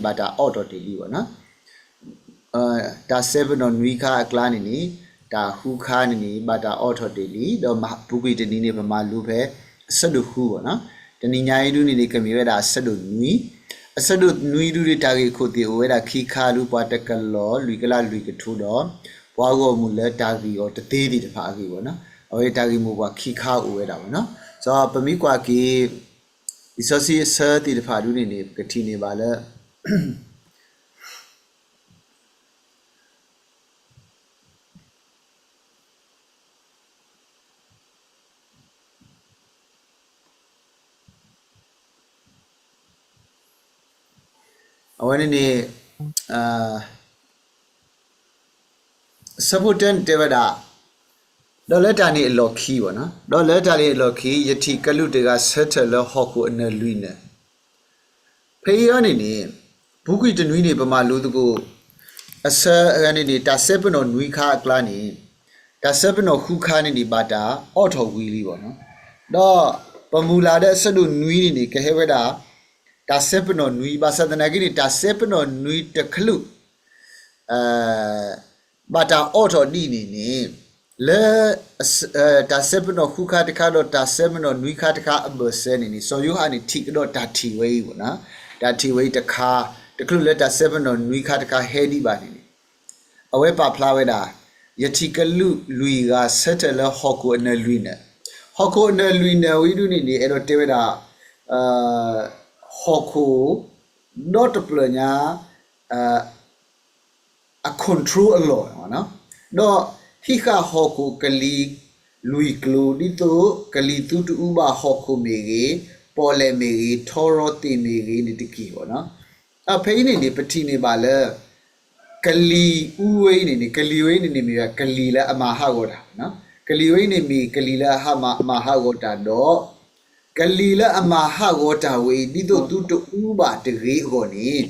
ဘၣ်တၢ်အီၣ်ထီၣ်တ့ၢ်လံဘၣ်နီၤ. တၢ်စဲပနီၣ်နွံခါအကျါန့ၣ်န့ၣ် တၢ်ဃုခါန့ၣ်န့ၣ် ဘၣ်တၢ်အီၣ်ထီၣ်တ့ၢ်လံ, ဒီးပူၤကွံာ်တနံၤန့ၣ် ပမၤလိဖဲအဆၢဒိၣ်ဃုဘၣ်နီၤ. တနံၤညါအံၤဒုန့ၣ်န့ၣ် ကမ့ၢ်ဝဲဒၣ်အဆၢဒိၣ်နွံ, အဆၢဒိၣ်နွံဒုန့ၣ် တၢ်ဂ့ၢ်ခိၣ်သ့ၣ်အိၣ်ဝဲဒၣ်ခံခါဒု ပှၤတကလီၢ်လွံၢ်ကလးလွံၢ်ကထိဒီး ပှၤဂီၢ်မုၢ်လၢတၢ်ဂံၢ်အီၤတသ့သ့ၣ်တဖၣ်အဂ့ၢ်ဘၣ်နီၤ. အဝဲတၢ်ဂ့ၢ်မိၢ်ပှၢ်ခံခါအိၣ်ဝဲဒၣ်ဘၣ်နီၤ. ဒီးပမ့ၢ်ကွၢ်က့ၤ လံာ်စီဆှံအဆၢသ့ၣ်တဖၣ်ဒုန့ၣ်န့ၣ် ပကထံၣ်န့ၢ်ဘၣ်လၢ အဝဲန့ၣ်န့ၣ် ဆၢဖိတၢန့ၣ်တဲဝဲဒၣ်, ဒီးလၢတၢ်န့ၣ်အလီၢ်ခံဘၣ်နီၤ, ဒီးလၢတၢ်န့ၣ်အလီၢ်ခံ ယထံၣ်ကလူးတဂၤဆၢထၢၣ်လၢဟီၣ်ခိၣ်အနၢၤလွံၢ်နၢၤ ဖဲအံၤန့ၣ်န့ၣ် ပူၤကွံာ်တနွံန့ၣ် ပမၤလိသကိး အဆၢန့ၣ်န့ၣ် တၢ်စဲပနီၣ်နွံခါအကျါန့ၣ် တၢ်စဲပနီၣ်ဃုခါန့ၣ်န့ၣ် ဘၣ်တၢ်အီၣ်ထီၣ်ဝံၤလံဘၣ်နီၤ. ဒီးပမုၢ်လၢ်ဒီးအဆၢဒိၣ်နွံန့ၣ်န့ၣ် ကဟဲဝဲဒၣ် တၢ်စဲပနီၣ်နွံ, ဘၣ်ဆၣ်သနာ်က့န့ၣ် တၢ်စဲပနီၣ်နွံတကလုာ် ဘၣ်တၢ်အီၣ်ထီၣ်ဒ်န့ၣ်န့ၣ် လၢ တၢ်စဲပနီၣ်ဃုခါတခါဒီးတၢ်စဲပနီၣ်နွံခါတခါအဘၢၣ်စၢၤန့ၣ်န့ၣ် စီၤယိၤဟၣ်န့ၣ်ထံၣ်ကဒီးတၢ်ထံၣ်ဝဲအံၤဘၣ်နီၤ. တၢ်ထံၣ်ဝဲအံၤတခါ, တချုးလၢတၢ်စဲပနီၣ်နွံခါတခါဟဲဒံးဘၣ်န့ၣ်န့ၣ် အဝဲပာ်ဖျါဝဲဒၣ် ယထံၣ်ကလူးလွံၢ်ဂၤဆၢထၢၣ်လၢဟီၣ်ခိၣ်အနၢၤလွံၢ်နၢၤ, ဟီၣ်ခိၣ်အနၢၤလွံၢ်နၢၤဝဲဒုန့ၣ်န့ၣ် အဲၣ်ဒိးတဲဝဲဒၣ် ဟီၣ်ခိၣ် ဒီတဖျၢၣ်ညါ အ control အလီၢ်, ဒီးဟံးဃာ်ဟီၣ်ခိၣ်ကလံၤလွံၢ်ကျိၤ ဒ်သိးကလံၤသူတအူဘၣ်ဟီၣ်ခိၣ်မ့ၢ်ဂ့ၤ, ပီၣ်လဲၣ်မ့ၢ်ဂ့ၤ, ထီရီသ့ၣ်မ့ၢ်ဂ့ၤန့ၣ်တက့ၢ်ဘၣ်နီၤ. ဖဲအံၤန့ၣ်န့ၣ် ပထံၣ်န့ၢ်ဘၣ်လၢ ကလံၤအူဝဲအံၤန့ၣ်န့ၣ် ကလံၤဝဲအံၤန့ၣ်န့ၣ်မ့ၢ်ဝဲကလံၤလၢအမၤဟးဂီၤတၢ်, ကလံၤဝဲအံၤန့ၣ်မ့ၢ်ကလံၤလၢအမၤဟးဂီၤတၢ်ဒီး ကလံၤလၢအမၤဟးဂီၤတၢ်ဝဲအံၤ ဒ်သိးသုတအူဘၣ်တဂ့ၤအဂီၢ်န့ၣ်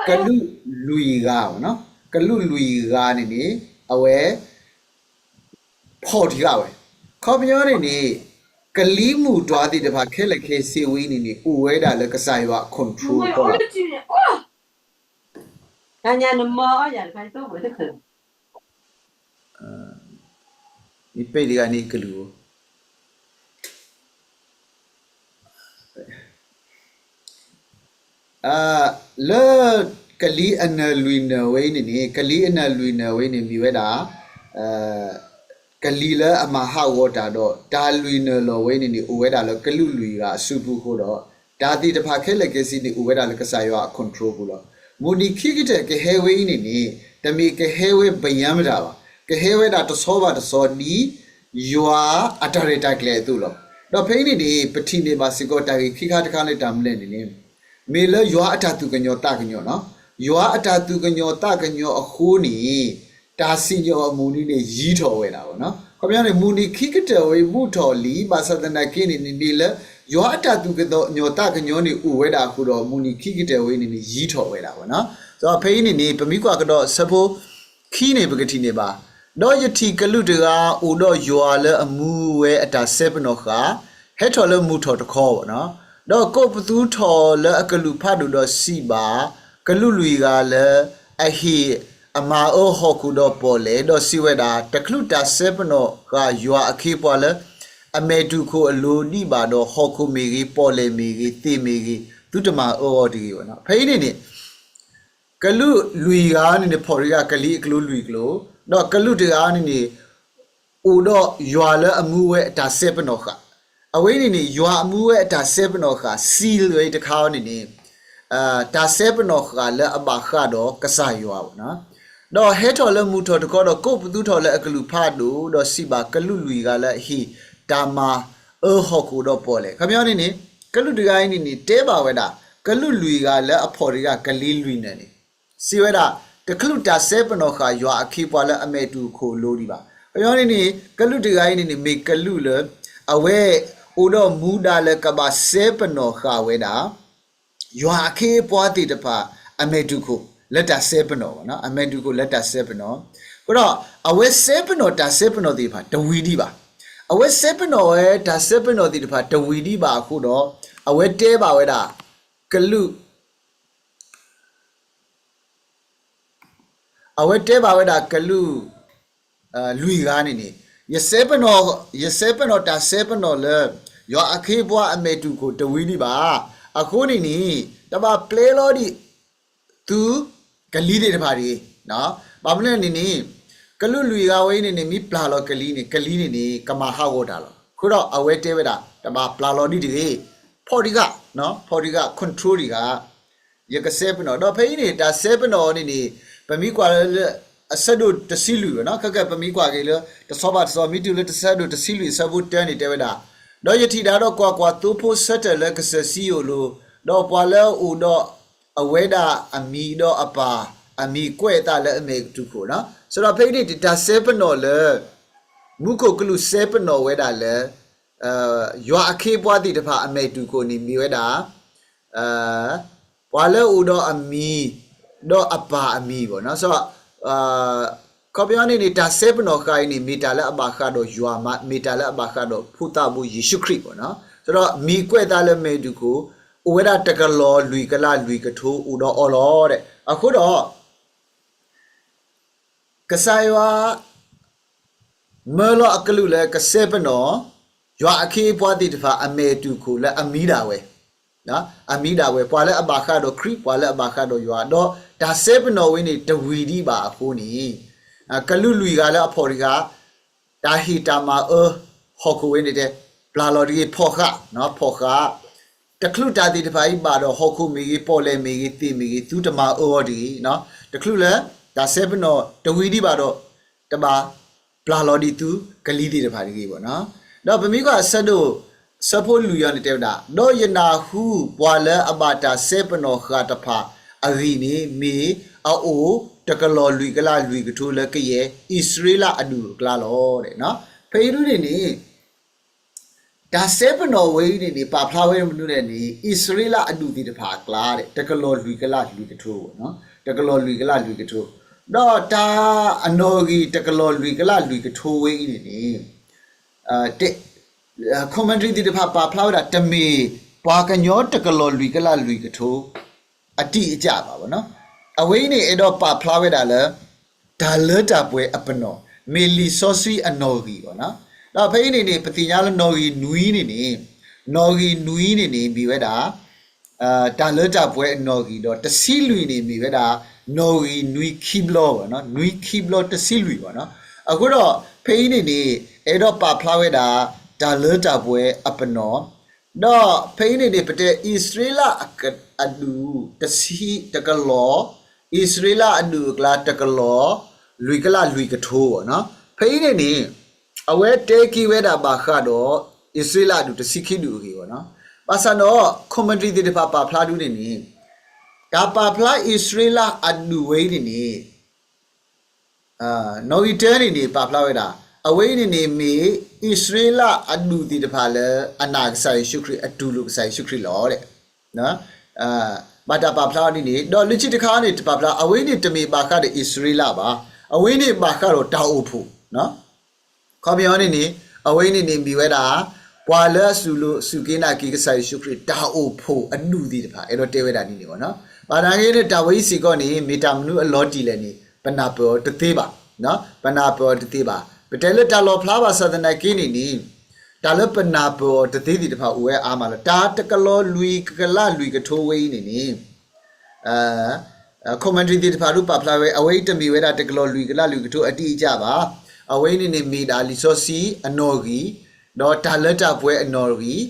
ကလူးလွံၢ်ဂၤ, ကလူးလွံၢ်ဂၤန့ၣ်န့ၣ် အဝဲ ဖီၣ်တံၢ်ဃာ်ဝဲ, ခီပညီန့ၣ်န့ၣ် ကလံၤမုၢ်တွၤသ့ၣ်တဖၣ်ခဲလၢာ်ခဲဆ့ဝဲအံၤန့ၣ်န့ၣ် အိၣ်ဝဲဒၣ်လၢကစၢ်ယွၤအ control အပူၤလီၤ. တၢ်ညါနမၤအီၤယၤတခါ မ့ၢ်ပ့ၢ်တဂၤန့ၣ်ကလုၢ်ဧိၤ လၢကလံၤအနၢၤလွံၢ်နၢၤဝဲအံၤန့ၣ်န့ၣ် ကလံၤအနၢၤလွံၢ်နၢၤဝဲအံၤန့ၣ် မ့ၢ်ဝဲဒၣ် ကလံၤလၢအမၤဟးဂီၤတၢ်ဒီး တၢ်လွံၢ်နၢၤလီၤဝဲအံၤန့ၣ်န့ၣ် အိၣ်ဝဲဒၣ်လၢကလူးလွံၢ်ဂၤအစုပူၤအဃိဒီး တၢ်သ့ၣ်တဖၣ်ခဲလၢာ်ခဲဆ့န့ၣ် အိၣ်ဝဲဒၣ်လၢကစၢ်ယွၤအ control ပူၤလီၤ. မုၢ်နံၤခံကတၢၢ်ကဟဲဝဲအံၤန့ၣ်န့ၣ် တမ့ၢ်ကဟဲဝဲဘယါမတၤဘၣ်, ကဟဲဝဲဒၣ်တဆီဘၣ်တဆီဒ် ယွၤအတၢ်ရဲၣ်တၢ်ကျဲၤအသိးလီၤ. ဒီးဖဲအံၤန့ၣ်န့ၣ် ပထံၣ်န့ၢ်ဘၣ်စ့ၢ်ကီးတၢ်ဂ့ၢ်ခံခါတခါလၢတၢ်မနုၤလဲၣ်န့ၣ်န့ၣ် မ့ၢ်လၢယွၤအတၢ်သူၣ်ကညီၤသးကညီၤနီၤ. ယွၤအတၢ်သူၣ်ကညီၤသးကညီၤအဃိန့ၣ် တၢ်စံၣ်ညီၣ်အမုၢ်နံၤန့ၣ် ယံၤထီၣ်ဝဲဒၣ်ဘၣ်နီၤ. ခီပညီန့ၣ် မုၢ်နံၤခံကတၢၢ်ဝဲအံၤ ဘူးထီၣ်လံ, ဘၣ်ဆၣ်သနာ်က့န့ၣ်န့ၣ် မ့ၢ်လၢ ယွၤအတၢ်သူၣ်ကညီၤသးကညီၤန့ၣ် အိၣ်ဝဲဒၣ်အဃိဒီး မုၢ်နံၤခံကတၢၢ်ဝဲအံၤန့ၣ်န့ၣ် ယံၤထီၣ်ဝဲဒၣ်ဘၣ်နီၤ. ဒီးဖဲအံၤန့ၣ်န့ၣ် ပမ့ၢ်ကွၢ်ကဒီးဆၢဖိခံန့ၣ် ပကထံၣ်န့ၢ်ဘၣ်, ဒီးယထံၣ်ကလူးတဂၤ အိၣ်ဒီးယွၤလၢအမူဝဲအတၢ်စဲပနီၣ်ဃာ်, ဟဲထီၣ်လၢမုၢ်ထီၣ်တခီဘၣ်နီၤ. ဒီးကိးပသူထီၣ်လၢအကလူးဖးဒိၣ်ဒီးစံးဘၣ် ကလူးလွံၢ်ဂၤလၢ အဟ့ၣ်အမၤအၢဟီၣ်ခိၣ်ဒီးပီၣ်လဲၣ်, ဒီးစံးဝဲဒၣ်, တချုးတၢ်စဲပနီၣ်ဃာ်ယွၤအခ့အပှၤလၢ အမဲာ်တူၢ်ခိၣ်အလိၤဒံးဘၣ်ဒီး ဟီၣ်ခိၣ်မ့ၢ်ဂ့ၤ, ပီၣ်လဲၣ်မ့ၢ်ဂ့ၤ, သ့ၣ်မ့ၢ်ဂ့ၤ, သုတမၤအၢအီၤတဂ့ၤဘၣ်နီၤ. ဖဲအံၤန့ၣ်န့ၣ် ကလူးလွံၢ်ဂၤန့ၣ်န့ၣ် ဖီၣ်တံၢ်ဃာ်ကလံၤအကျိၤလွံၢ်ကျိၤ, ဒီးကလူးတဂၤန့ၣ်န့ၣ် အိၣ်ဒီးယွၤလၢအမူဝဲအတၢ်စဲပနီၣ်ဃာ်. အဝဲန့ၣ်န့ၣ် ယွၤအမူဝဲအတၢ်စဲပနီၣ်ဃာ် seal ဝဲတခါအံၤန့ၣ်န့ၣ် တၢ်စဲပနီၣ်ဃာ်လၢအဘၣ်ဃးဒီးကစၢ်ယွၤဘၣ်နီၤ. ဒီးဟဲထီၣ်လၢမုၢ်ထီၣ်တခီဒီး ကိးပသူထီၣ်လၢအကလူးဖးဒိၣ် ဒီးစံးဘၣ်ကလူးလွံၢ်ဂၤလၢအဟ့ၣ်တၢ်မၤအၢဟီၣ်ခိၣ်ဒီးပီၣ်လဲၣ်. ခီပညီန့ၣ်န့ၣ် ကလူးတဂၤအံၤန့ၣ်န့ၣ် တဲဘၣ်ဝဲဒၣ် ကလူးလွံၢ်ဂၤလၢအဖီၣ်တံၢ်ဃာ်ကလံၤလွံၢ်နၢၤန့ၣ် စံးဝဲဒၣ် တချုးတၢ်စဲပနီၣ်ဃာ်ယွၤအခ့အပှၤလၢအမဲာ်တူၢ်ခိၣ်လိၤဒံးဘၣ်. ခီပညီန့ၣ်န့ၣ် ကလူးတဂၤအံၤန့ၣ်န့ၣ် မ့ၢ်ကလူးလၢ အဝဲအိၣ်ဒီးမူဒါလၢကဘၣ်စဲပနီၣ်ဃာ်ဝဲဒၣ် ယွၤအခ့အပှၤသ့ၣ်တဖၣ် အမဲာ်တူၢ်ခိၣ်လၢတၢ်စဲပနီၣ်ဘၣ်နီၤ, အမဲာ်တူၢ်ခိၣ်လၢတၢ်စဲပနီၣ်. အဃိဒီး အဝဲစဲပနီၣ်တၢ်စဲပနီၣ်သ့ၣ်တဖၣ်တဝံၤဒံးဘၣ်. အဝဲစဲပနီၣ်ဝဲတၢ်စဲပနီၣ်သ့ၣ်တဖၣ်တဝံၤဒံးဘၣ်အဃိဒီး အဝဲတဲဘၣ်ဝဲဒၣ် ကလူး အဝဲတဲဘၣ်ဝဲဒၣ်ကလူး လွံၢ်ဂၤန့ၣ်န့ၣ်, ယစဲပနီၣ်, ယစဲပနီၣ်တၢ်စဲပနီၣ်လၢ ယွၤအခ့အပှၤအမဲာ်တူၢ်ခိၣ်တဝံၤဒံးဘၣ်. အဃိန့ၣ်န့ၣ် တဘၣ်ပျဲလီၤဒံး သုကလံၤသ့ၣ်တဖၣ်တဂ့ၤ. ဘၣ်မနုၤလဲၣ်န့ၣ်န့ၣ် ကလူးလွံၢ်ဂၤဝဲအံၤန့ၣ်န့ၣ် မ့ၢ်ပျၢ်လီၤကလံၤန့ၣ် ကလံၤန့ၣ်န့ၣ် ကမၤဟးဂီၤတၢ်လီၤ. အဃိဒီးအဝဲတဲဝဲဒၣ် တဘၣ်ပျၢ်လီၤဒံးတဂ့ၤ, ဖီၣ်တံၢ်ဃာ်, ဖီၣ်တံၢ်ဃာ် control တံၢ်ဃာ် ယကစဲပနီၣ်. ဒီးဖဲအံၤန့ၣ် တၢ်စဲပနီၣ်အီၤန့ၣ်န့ၣ် ပမ့ၢ်ကွၢ်လၢ အဆၢဒိၣ်တဆံလွံၢ်ဘၣ်နီၤ, ခဲကဲ ပမ့ၢ်ကွၢ်က့ၤလၢ တဆီဘၣ်တဆီ မ့ၢ်တုၤလၢတဆၢဒိၣ်တဆံလွံၢ်အဆၢဖိတၢန့ၣ် တဲဝဲဒၣ်, ဒီးယထံၣ်ဒၣ်ဒီးကွၢ်ကွၢ်, သိဖိဆၢထၢၣ်လၢကစၢၢ်စံယိၣ်အလိၤ, ဒီးပှၤလၢအအိၣ်ဒီးအဝဲဒၣ်အမံၤဒီးအပၢ်အမံၤကွဲးအသးလၢအမဲာ်တူၢ်ခိၣ်နီၤ. စံးဒီးဖဲအံၤန့ၣ် တၢ်စဲပနီၣ်လၢ မူခိၣ်ကလူးစဲပနီၣ်ဝဲဒၣ်လၢ ယွၤအခ့အပှၤသ့ၣ်တဖၣ်အမဲာ်တူၢ်ခိၣ်န့ၣ်မ့ၢ်ဝဲဒၣ် ပှၤလၢအအိၣ်ဒီးအမံၤ ဒီးအပၢ်အမံၤဘၣ်နီၤ. စံး ခီပညီန့ၣ်န့ၣ် တၢ်စဲပနီၣ်ဃာ်အံၤန့ၣ် မ့ၢ်တၢ်လၢအဘၣ်ဃးဒီးယွၤမး, မ့ၢ်တၢ်လၢအဘၣ်ဃးဒီးဖိသၣ်ဘိယ့ၣ်ၡူးခရံာ်ဘၣ်နီၤ. စံးဒီးမံၤကွဲးသးလၢမဲာ်တူၢ်ခိၣ် အိၣ်ဝဲဒၣ်တကလီၤလွံၢ်ကလးလွံၢ်ကထိအိၣ်ဒီးအီၤလီၤ. အဃိဒီး ကစၢ်ယွၤ မၢလီၤအကလူးလၢကစဲပနီၣ် ယွၤအခ့အပှၤသ့ၣ်တဖၣ်အမဲာ်တူၢ်ခိၣ်လၢအမံၤဒၣ်ဝဲ, အမံၤဒၣ်ဝဲ ပှၤလၢအဘၣ်ဃးဒီးခရံာ် ပှၤလၢအဘၣ်ဃးဒီးယွၤ ဒီးတၢ်စဲပနီၣ်ဝဲန့ၣ် တဝံၤဒံးဘၣ်အဃိန့ၣ် ကလူးလွံၢ်ဂၤလၢအဖီၣ်တံၢ်ဃာ် တၢ်ဟ့ၣ်တၢ်မၤအၢ ဟီၣ်ခိၣ်ဝဲန့ၣ်တဲ ပျၢ်လီၤတဂ့ၤ ဖီၣ်ဃာ်, ဖီၣ်ဃာ် တချုးတၢ်သ့ၣ်တဖၣ်အံၤဘၣ်ဒီး ဟီၣ်ခိၣ်မ့ၢ်ဂ့ၤ ပီၣ်လဲၣ်မ့ၢ်ဂ့ၤ သ့ၣ်မ့ၢ်ဂ့ၤ သုတမၤအၢအီၤတဂ့ၤ, တချုးလၢ တၢ်စဲပနီၣ်တဝံၤဒံးဘၣ်ဒီး တဘၣ်ပျၢ်လီၤဒံးသုကလံၤသ့ၣ်တဖၣ်တဂ့ၤဘၣ်နီၤ. ဒီးပမ့ၢ်ကွၢ်အဆၢဒိၣ် ဆၢဖိလွံၢ်အံၤန့ၣ်တဲဝဲဒၣ်, ဒီးယနၢ်ဟူပှၤလၢအဘၣ်တၢ်စဲပနီၣ်ဃာ်တဖၣ်အဂံၢ်န့ၣ် မ့ၢ်အအိၣ်တကလီၤလွံၢ်ကလးလွံၢ်ကထိလၢကယဲၢ် အံၣ်စရ့လးအဒူၣ်အကျါလီၤ. ဖဲအံၤဒ်န့ၣ်န့ၣ် တၢ်စဲပနီၣ်ဝဲအံၤန့ၣ်န့ၣ် ပာ်ဖျါဝဲမနုၤလဲၣ်န့ၣ် အံၣ်စရ့လးအဒူၣ်သ့ၣ်တဖၣ်အကျါ တကလီၤလွံၢ်ကလးလွံၢ်ကထိ, တကလီၤလွံၢ်ကလးလွံၢ်ကထိ, ဒီးတၢ်အနီၣ်ဂံၢ်တကလီၤလွံၢ်ကလးလွံၢ်ကထိဝဲအံၤန့ၣ်န့ၣ် commentary သ့ၣ်တဖၣ်ပာ်ဖျါဝဲဒၣ် တမ့ၢ်ပှၤကညီတကလီၤလွံၢ်ကလးလွံၢ်ကထိ အတိအကျဘၣ်နီၤ. အဝဲအံၤန့ၣ် အဲၣ်ဒိးပာ်ဖျါဝဲဒၣ်လၢ တၢ်လၢတၢ်ပှဲၤအပနီၣ် မ့ၢ်လံာ်စီဆှံအနီၣ်ဂံၢ်ဘၣ်နီၤ. ဒီးဖဲအံၤန့ၣ်န့ၣ် ပသ့ၣ်ညါလၢနီၣ်ဂံၢ်နွံန့ၣ်န့ၣ် နီၣ်ဂံၢ်နွံန့ၣ်န့ၣ် မ့ၢ်ဝဲဒၣ် တၢ်လၢတၢ်ပှဲၤအနီၣ်ဂံၢ်ဒီး တဆံလွံၢ်န့ၣ် မ့ၢ်ဝဲဒၣ် နီၣ်ဂံၢ်နွံခံဘျီဘၣ်နီၤ, နွံခံဘျီတဆံလွံၢ်ဘၣ်နီၤ. အဃိဒီး ဖဲအံၤန့ၣ်န့ၣ် အဲၣ်ဒိးပာ်ဖျါဝဲဒၣ် တၢ်လၢတၢ်ပှဲၤအပနီၣ် ဒီးဖဲအံၤန့ၣ်န့ၣ် ပတဲအံၣ်စရ့လးအဒူၣ် တဆံတကလီၤ, အံၣ်စရ့လးအဒူၣ်အကျါ တကလီၤလွံၢ်ကလးလွံၢ်ကထိဘၣ်နီၤ. ဖဲအံၤန့ၣ်န့ၣ် အဝဲတဲက့ၤဝဲဒၣ်ဘၣ်ဃးဒီး အံၣ်စရ့လးအဒူၣ်တဆံခံဒူၣ်အဂ့ၢ်ဘၣ်နီၤ. ဘၣ်ဆၣ်ဒီး commentary သ့ၣ်တဖၣ်ပာ်ဖျါဒ်န့ၣ်န့ၣ် တၢ်ပာ်ဖျါအံၣ်စရ့လးအဒူၣ်ဝဲအံၤန့ၣ်န့ၣ် နီၣ်ဂံၢ်တၢန့ၣ်န့ၣ် ပာ်ဖျါဝဲဒၣ် အဝဲအံၤန့ၣ်န့ၣ်မ့ၢ် အံၣ်စရ့လးအဒူၣ်သ့ၣ်တဖၣ်လၢအနာ်ကစၢ်ယ့ၣ်ၡူးခရံာ် အတူၢ်လိာ်ကစၢ်ယ့ၣ်ၡူးခရံာ်လီၤ. ဘၣ်တၢ်ပာ်ဖျါအီၤဒ်န့ၣ် ဒီးလၢခံတခါန့ၣ် တၢ်ပာ်ဖျါ အဝဲအံၤန့ၣ် တမ့ၢ်ဘၣ်ဃးဒီးအံၣ်စရ့လးဘၣ်, အဝဲအံၤန့ၣ်ဘၣ်ဃးဒီးတၢ်အိၣ်ဖှိၣ် ခီပညီန့ၣ်န့ၣ် အဝဲအံၤန့ၣ်န့ၣ်မ့ၢ်ဝဲဒၣ် ပှၤလၢအစူၢ်လိာ်စူၢ်က့ၤနာ်က့ၤကစၢ်ယ့ၣ်ၡူးခရံာ် တၢ်အိၣ်ဖှိၣ်အဒူၣ်သ့ၣ်တဖၣ် အဲၣ်ဒိးတဲဝဲဒၣ်ဒ်န့ၣ်ဘၣ်နီၤ. ဘၣ်ဆၣ်နာ်က့န့ၣ် တၢ်ဝဲအံၤစ့ၢ်ကီးန့ၣ် မ့ၢ်တၢ်မနုၤအလီၤတံၢ်လဲၣ်န့ၣ် ပနၢ်ပၢၢ်အီၤတသ့ဘၣ်, ပနၢ်ပၢၢ်အီၤတသ့ဘၣ်. ပတဲလၢတၢ်လီၣ်ဖျါဘၣ်ဆၣ်သနာ်က့န့ၣ်န့ၣ် တၢ်လၢပနၢ်ပၢၢ်အီၤတသ့သ့ၣ်တဖၣ်အိၣ်ဝဲအါမးလီၤ. တၢ်တကလီၤလွံၢ်ကလးလွံၢ်ကထိဝဲအံၤန့ၣ်န့ၣ် commentary သ့ၣ်တဖၣ်ဒုးပာ်ဖျါဝဲ အဝဲအံၤတမ့ၢ်ဝဲဒၣ်တကလီၤလွံၢ်ကလးလွံၢ်ကထိအတိအကျဘၣ်. အဝဲအံၤန့ၣ်န့ၣ်မ့ၢ်ဒၣ်လံာ်စီဆှံအနီၣ်ဂံၢ်, ဒီးတၢ်လၢတၢ်ပှဲၤအနီၣ်ဂံၢ်, ဒီး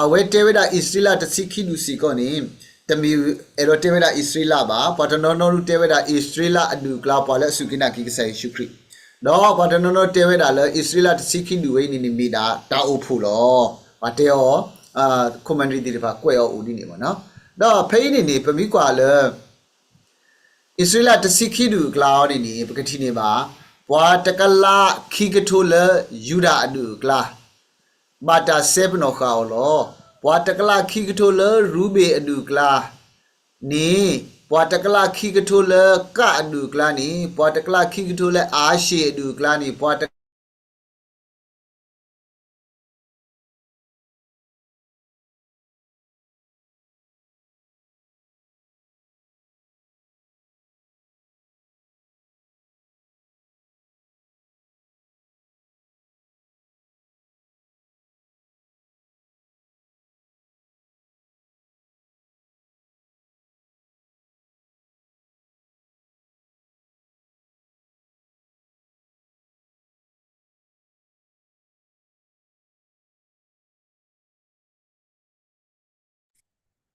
အဝဲတဲဝဲဒၣ်အံၣ်စရ့လးတဆံခံဒူၣ်စ့ၢ်ကီးန့ၣ် တမ့ၢ်အဲၣ်ဒိးတဲဝဲဒၣ်အံၣ်စရ့လးဘၣ်. ပှၤတနီၤနီၤဒုးတဲဝဲဒၣ်အံၣ်စရ့လးအဒူၣ်အကျါ ပှၤလၢအစူၢ်က့ၤနာ်က့ၤကစၢ်ယ့ၣ်ၡူးခရံာ်, ဒီးပှၤတနီၤနီၤတဲဝဲဒၣ်လၢအံၣ်စရ့လးတဆံခံဒူၣ်ဝဲအံၤန့ၣ်န့ၣ်မ့ၢ်ဒၣ်တၢ်အိၣ်ဖှိၣ်လီၤ. ပှၤတဲအီၤ commentary သ့ၣ်တဖၣ်ကွဲးအီၤအိၣ်ဒ်န့ၣ်ဘၣ်နီၤ. ဒီးဖဲအံၤန့ၣ်န့ၣ် ပမ့ၢ်ကွၢ်လၢ အံၣ်စရ့လးတဆံခံဒူၣ်အကျါအီၤန့ၣ်န့ၣ် ပကထံၣ်န့ၢ်ဘၣ် ပှၤတကလးခံကထိလၢယူဒၤအဒူၣ်အကျါ ဘၣ်တၢ်စဲပနီၣ်ဃာ်အီၤလီၤ. ပှၤတကလးခံကထိလၢရူဘ့ၣ်အဒူၣ်အကျါန့ၣ်, ပှၤတကလးခံကထိလၢကဒ်အဒူၣ်အကျါန့ၣ်, ပှၤတကလးခံကထိလၢအၤၡ့ၣ်အဒူၣ်အကျါန့ၣ်, ပှၤတ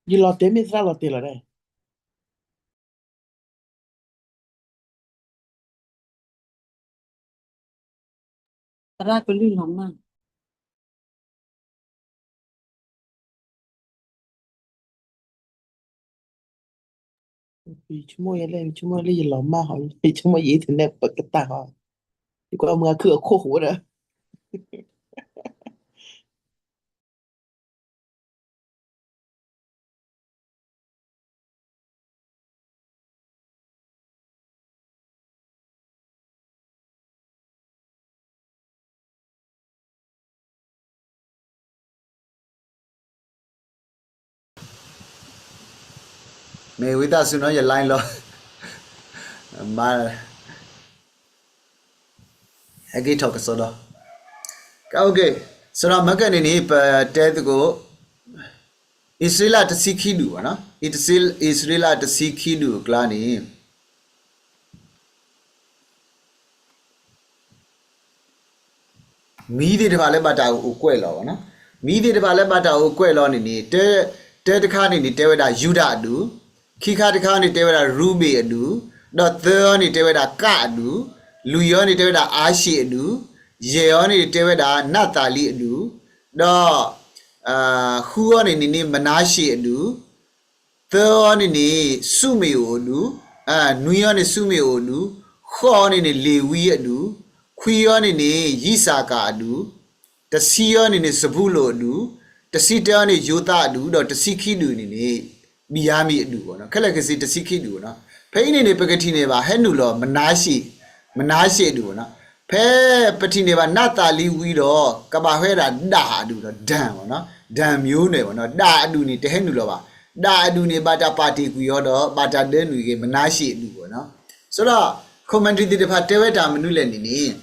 ယလီၤတဲာ်မ့ၢ်သရၣ်လီၤတဲာ်လီၤဒၣ်. သရၣ်ကလုၢ်လီၤမၢ်. ယဆိကမိၣ်ယဲလၢ ယဆိကမိၣ်လၢယလီၤမၢ်ဟီ, ယဆိကမိၣ်ယ internet ပကတၢၢ်ဟီ, ယကွၢ်မုၢ်အခုၣ်အခိၣ်ဃိဒီး မ့ၢ်ဝံသးစူၤနီၤ ယ line လီၤ, မၤ ဟဲက့ၤထီၣ်ကစီဒီ, စရီမၤကဲန့ၣ်န့ၣ် ပတဲသကိး အံၣ်စရ့လးတဆံခံဒူၣ်ဘၣ်နီၤ, အံၣ်စရ့လးတဆံခံဒူၣ်အကျါန့ၣ် မံၤသ့ၣ်တဖၣ်လၢဘၣ်တၢ်အိၣ်ကွဲးလီၤဘၣ်နီၤ, မံၤသ့ၣ်တဖၣ်လၢဘၣ်တၢ်အိၣ်ကွဲးလီၤန့ၣ်န့ၣ် တၢတခါန့ၣ်န့ၣ် တဲဝဲဒၣ်ယူဒၤအဒူၣ်, ခံခါတခါန့ၣ် တဲဝဲဒၣ်ရူဘ့ၣ်အဒူၣ်, ဒီးသၢအီၤန့ၣ် တဲဝဲဒၣ်ကၣ်အဒူၣ်, လွံၢ်အီၤန့ၣ် တဲဝဲဒၣ်အၤၡ့ၣ်အဒူၣ်, ယဲၢ်အီၤန့ၣ် တဲဝဲဒၣ်နးသၤလံအဒူၣ်, ဒီး ဃုအီၤန့ၣ်န့ၣ်န့ၣ် မနၤၡ့ၣ်အဒူၣ်, သၢအီၤန့ၣ်န့ၣ် ၡူမ့ၣ်အိၣ်အဒူၣ်, နွံအီၤန့ၣ် ၡူမ့ၣ်အိၣ်အဒူၣ်, ဃိးအီၤန့ၣ်န့ၣ် လ့ၤဝံအဒူၣ်, ခွံအီၤန့ၣ်န့ၣ် ယံးစၤကၤအဒူၣ်, တဆံအီၤန့ၣ်န့ၣ် စဘူလိၣ်အဒူၣ်, တဆံတၢအီၤန့ၣ် ယိၤသးအဒူၣ်, ဒီးတဆံခံဒူၣ်န့ၣ်န့ၣ် ဘံၣ်ယၤမံၣ်အဒူၣ်ဘၣ်နီၤ, ခဲလၢာ်ခဲဆ့တဆံခံဒူၣ်ဘၣ်နီၤ, ဖဲအံၤန့ၣ်န့ၣ် ပကထံၣ်န့ၢ်ဘၣ် ဟဲနုာ်လီၤ မနၤၡ့ၣ်, မနၤၡ့ၣ်အဒူၣ်ဘၣ်နီၤ, ဖဲပထံၣ်န့ၢ်ဘၣ်နးသၤလံဝံဒီး ကဘၣ်ဟဲဝဲဒၣ်ဒၣ်အဒူၣ်ဒီး ဒၢၣ်ဘၣ်နီၤ, ဒၢၣ်မံၤန့ၣ်ဘၣ်နီၤ, ဒၣ်အဒူၣ်န့ၣ် တဟဲနုာ်လီၤဘၣ်, ဒၣ်အဒူၣ်န့ၣ် ဘၣ်တၢ်ပာ်တ့ၢ်ကွံာ်အီၤဒီး ဘၣ်တၢ်ဒၢနုာ်က့ၤ မနၤၡ့ၣ်အဒူၣ်ဘၣ်နီၤ, စရီ commentary သ့ၣ်တဖၣ်တဲဝဲတၢ်မနုၤလဲၣ်န့ၣ်န့ၣ်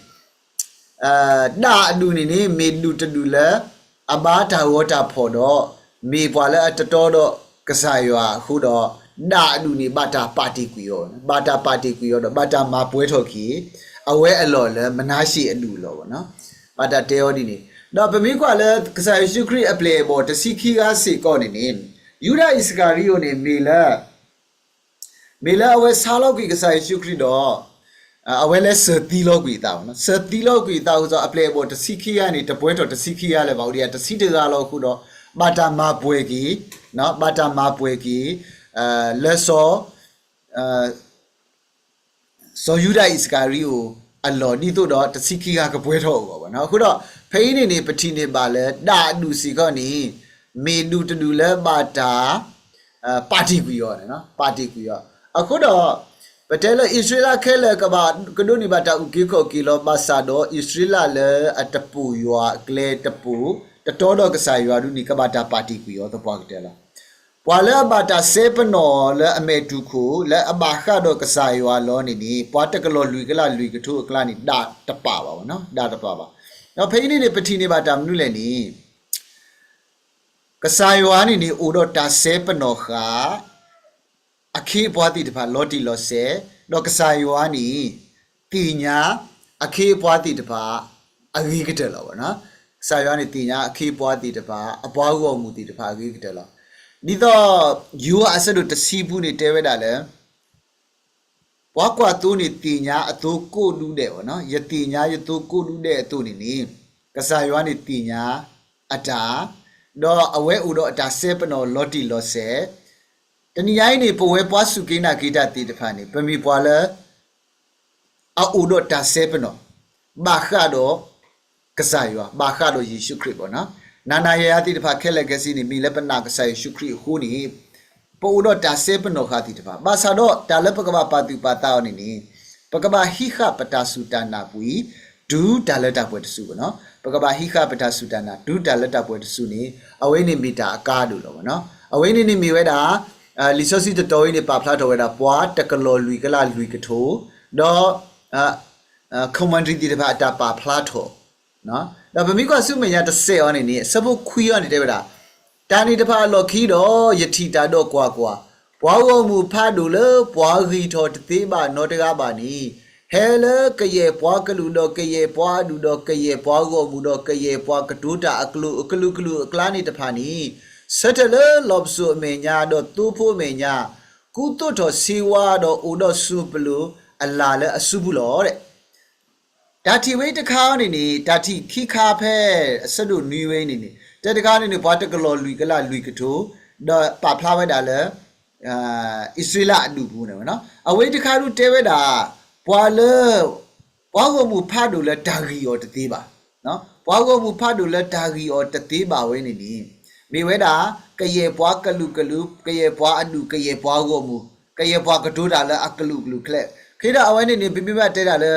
ဒၣ်အဒူၣ်န့ၣ်န့ၣ် မ့ၢ်ဒူၣ်တဒူၣ်လၢ အဘါတၢ်ဂီၤတၢ်ဖီၣ်ဒီး မ့ၢ်ပှၤလၢအတတီဒီးကစၢ်ယွၤအဃိဒီး ဒၣ်အဒူၣ်န့ၣ် ဘၣ်တၢ်ပာ်တ့ၢ်ကွံာ်အီၤ, ဘၣ်တၢ်ပာ်တ့ၢ်ကွံာ်အီၤဒီး ဘၣ်တၢ်မၤပှဲၤထီၣ်က့ၤ အဝဲအလီၢ်လၢ မနၤၡ့ၣ်အဒူၣ်အလီၢ်ဘၣ်နီၤ, ဘၣ်တၢ်တဲအီၤဒ်န့ၣ်, ဒီးပမ့ၢ်ကွၢ်လၢကစၢ်ယ့ၣ်ၡူးခရံာ်အပျဲၢ်အဘီၣ်တဆံခံဂၤစ့ၢ်ကီးန့ၣ်န့ၣ် ယူဒၤအံၣ်စကၤရံယိာ်န့ၣ် မ့ၢ်လၢ မ့ၢ်လၢအဝဲဆါလီၤကွံာ်ကစၢ်ယ့ၣ်ၡူးခရံာ်ဒီး အဝဲလၢစၢၤသံလီၤကွံာ်အသးဘၣ်နီၤ, စၢၤသံလီၤကွံာ်အသးအဃိဒီး အပျဲၢ်အဘီၣ်တဆံခံဂၤန့ၣ် တပှဲၤထီၣ်တဆံခံဂၤလၢၤဘၣ်, အိၣ်ဒံးတဆံတဂၤလီၤအဃိဒီး ဘၣ်တၢ်မၤပှဲၤက့ၤ, ဘၣ်တၢ်မၤပှဲၤက့ၤ လၢစီၤ စီၤယူဒၤအံၣ်စကၤရံယိာ်အလီၢ် ဒ်သိးဒီးတဆံခံဂၤကပှဲၤထီၣ်အဂီၢ်ဘၣ်နီၤ. အဃိဒီး ဖဲအံၤန့ၣ်န့ၣ် ပထံၣ်န့ၢ်ဘၣ်လၢ ဒၣ်အဒူၣ်စ့ၢ်ကီးန့ၣ် မ့ၢ်ဒူၣ်တဒူၣ်လၢဘၣ်တၢ် ပာ်တ့ၢ်ကွံာ်အီၤန့ၣ်, ပာ်တ့ၢ်ကွံာ်အီၤ. အဃိဒီး ပတဲလၢအံၣ်စရ့လးခဲလၢာ်ကဘၣ်ကဒိးန့ၢ်ဘၣ်တၢ်အုၣ်က့ၤခီၣ်က့ၤလီၤ, ဘၣ်ဆၣ်ဒီးအံၣ်စရ့လးလၢအတပိာ်ယွၤအကျဲတပိာ်, တတီဒီးကစၢ်ယွၤဒ်န့ၣ် ကဘၣ်တၢ်ပာ်တ့ၢ်ကွံာ်အီၤသပှၢ်ကတၢၢ်လီၤ. ပှၤလၢအဘၣ်တၢ်စဲပနီၣ်လၢအမဲာ်တူၢ်ခိၣ် လၢအဘၣ်ဃးဒီးကစၢ်ယွၤလီၤန့ၣ်န့ၣ် ပှၤတကလီၢ်လွံၢ်ကလးလွံၢ်ကထိအကျါန့ၣ် ဒၣ်တပာ်ဘၣ်, ဒၣ်တပာ်ဘၣ်. ဒီးဖဲအံၤန့ၣ်န့ၣ် ပထံၣ်န့ၢ်ဘၣ်တၢ်မနုၤလဲၣ်န့ၣ် ကစၢ်ယွၤန့ၣ်န့ၣ် အိၣ်ဒီးတၢ်စဲပနီၣ်ဃာ် အခ့အပှၤသ့ၣ်တဖၣ်လီၤတံၢ်လီၤဆဲး, ဒီးကစၢ်ယွၤန့ၣ် သ့ၣ်ညါအခ့အပှၤသ့ၣ်တဖၣ် အဂ့ၤကတၢၢ်လီၤ. ကစၢ်ယွၤန့ၣ်သ့ၣ်ညါအခ့အပှၤသ့ၣ်တဖၣ် အပှၤဂီၢ်မုၢ်သ့ၣ်တဖၣ်အဂ့ၤကတၢၢ်လီၤ. ဒ်သိးယိၤဟၣ်အဆၢဒိၣ်တဆံပူၤန့ၣ်တဲဝဲဒၣ်လၢ ပှၤကွၢ်သိန့ၣ်သ့ၣ်ညါအသိကိးဒူဒဲးဘၣ်နီၤ, ယသ့ၣ်ညါယသိကိးဒူဒဲးအသိးန့ၣ်န့ၣ် ကစၢ်ယွၤန့ၣ်သ့ၣ်ညါအတၢ်, ဒီးအဝဲအိၣ်ဒီးအတၢ်စဲပနီၣ်လီၤတံၢ်လီၤဆဲး, တနံၤညါအံၤန့ၣ် ပဝဲပှၤစူၢ်က့ၤနာ်က့ၤတၢ်သ့ၣ်တဖၣ်န့ၣ် ပမ့ၢ်ပှၤလၢ အအိၣ်ဒီးတၢ်စဲပနီၣ် ဘၣ်ဃးဒီး ကစၢ်ယွၤ ဘၣ်ဃးဒီးယ့ၣ်ၡူးခရံာ်ဘၣ်နီၤ. နၤနၤယၤယၤသ့ၣ်တဖၣ်ခဲလၢာ်ခဲဆ့န့ၣ် မ့ၢ်လၢပနာ်ကစၢ်ယ့ၣ်ၡူးခရံာ်အဃိန့ၣ် ပအိၣ်ဒီးတၢ်စဲပနီၣ်ဃာ်သ့ၣ်တဖၣ် ဘၣ်ဆၣ်ဒီးတၢ်လၢပကဘၣ်ပာ်သူၣ်ပာ်သးအီၤန့ၣ်န့ၣ် ပကဘၣ်ဟံးဃာ်ပတၢ်စူၢ်တၢ်နာ်ပှ့ၤ တုၤတၢ်လၢတၢ်ပှဲၤတစုဘၣ်နီၤ. ပကဘၣ်ဟံးဃာ်ပတၢ်စူၢ်တၢ်နာ် တုၤတၢ်လၢတၢ်ပှဲၤတစုန့ၣ် အဝဲန့ၣ်မ့ၢ်တၢ်အကါဒိၣ်လီၤဘၣ်နီၤ. အဝဲန့ၣ်န့ၣ်မ့ၢ်ဝဲဒၣ် လံာ်စီဆှံတတီၤအံၤန့ၣ် ပာ်ဖျါထီၣ်ဝဲဒၣ် ပှၤတကလီၢ်လွံၢ်ကလးလွံၢ်ကထိ ဒီး commentary သ့ၣ်တဖၣ်အတၢ်ပာ်ဖျါထီၣ် ဒီးပမ့ၢ်ကွၢ်ဆူမဲာ်ညါတစဲးအီၤန့ၣ်န့ၣ် အဆၢဖိခွံအီၤန့ၣ်တဲဝဲဒၣ်, တၢ်န့ၣ်တဖၣ်အလီၢ်ခံဒီး ယထံၣ်တၢ်ဒီးကွၢ်ကွၢ်, ပှၤဂီၢ်မုၢ်ဖးဒိၣ်လၢပှၤဂံၢ်ထီၣ်တသ့ဘၣ်နီတဂၤဘၣ်န့ၣ် ဟဲလၢကယဲၢ်ပှၤကလုာ်ဒီးကယဲၢ်ပှၤအဒူၣ်ဒီးကယဲၢ်ပှၤဂီၢ်မုၢ်ဒီးကယဲၢ်ပှၤကတိၤတၢ်အကလုာ်ကလုာ်အကျါန့ၣ်တဖၣ်န့ၣ် ဆၢထၢၣ်လၢလီၢ်ပစိာ်အမဲာ်ညါ ဒီးသိဖိအမဲာ်ညါ, ကူသိးထီၣ်ဆ့ဝါဒီးအိၣ်ဒီးစူၢ်ပလိာ်အလၢ်လၢအစုပူၤလီၤ. တၢ်ထံၣ်ဝဲတခါန့ၣ်န့ၣ် တၢ်ထံၣ်ခံခါဖဲအဆၢဒိၣ်နွံဝဲန့ၣ်န့ၣ် တၢ်တခါန့ၣ်န့ၣ် ပှၤတကလီၢ်လွံၢ်ကလးလွံၢ်ကထိ ဒီးပာ်ဖျါဝဲဒၣ်လၢ အံၣ်စရ့လးအဒူၣ်ပူၤန့ၣ်ဝဲနီၤ. အဝဲတခါဒုးတဲဝဲဒၣ် ပှၤလၢ ပှၤဂီၢ်မုၢ်ဖးဒိၣ်လၢတၢ်ဂံၢ်အီၤတသ့ဘၣ်, ပှၤဂီၢ်မုၢ်ဖးဒိၣ်လၢတၢ်ဂံၢ်အီၤတသ့ဘၣ်ဝဲန့ၣ်န့ၣ် မ့ၢ်ဝဲဒၣ် ကယဲၢ်ပှၤကလုာ်ကလုာ်, ကယဲၢ်ပှၤအဒူၣ်, ကယဲၢ်ပှၤဂီၢ်မုၢ်, ကယဲၢ်ပှၤကတိၤတၢ်လၢအကလုာ်ကလုာ်ချဲ, ဃ့ဒၣ်အဝဲန့ၣ်န့ၣ် ပမ့ၢ်ဘၣ်တဲဒၣ်လၢ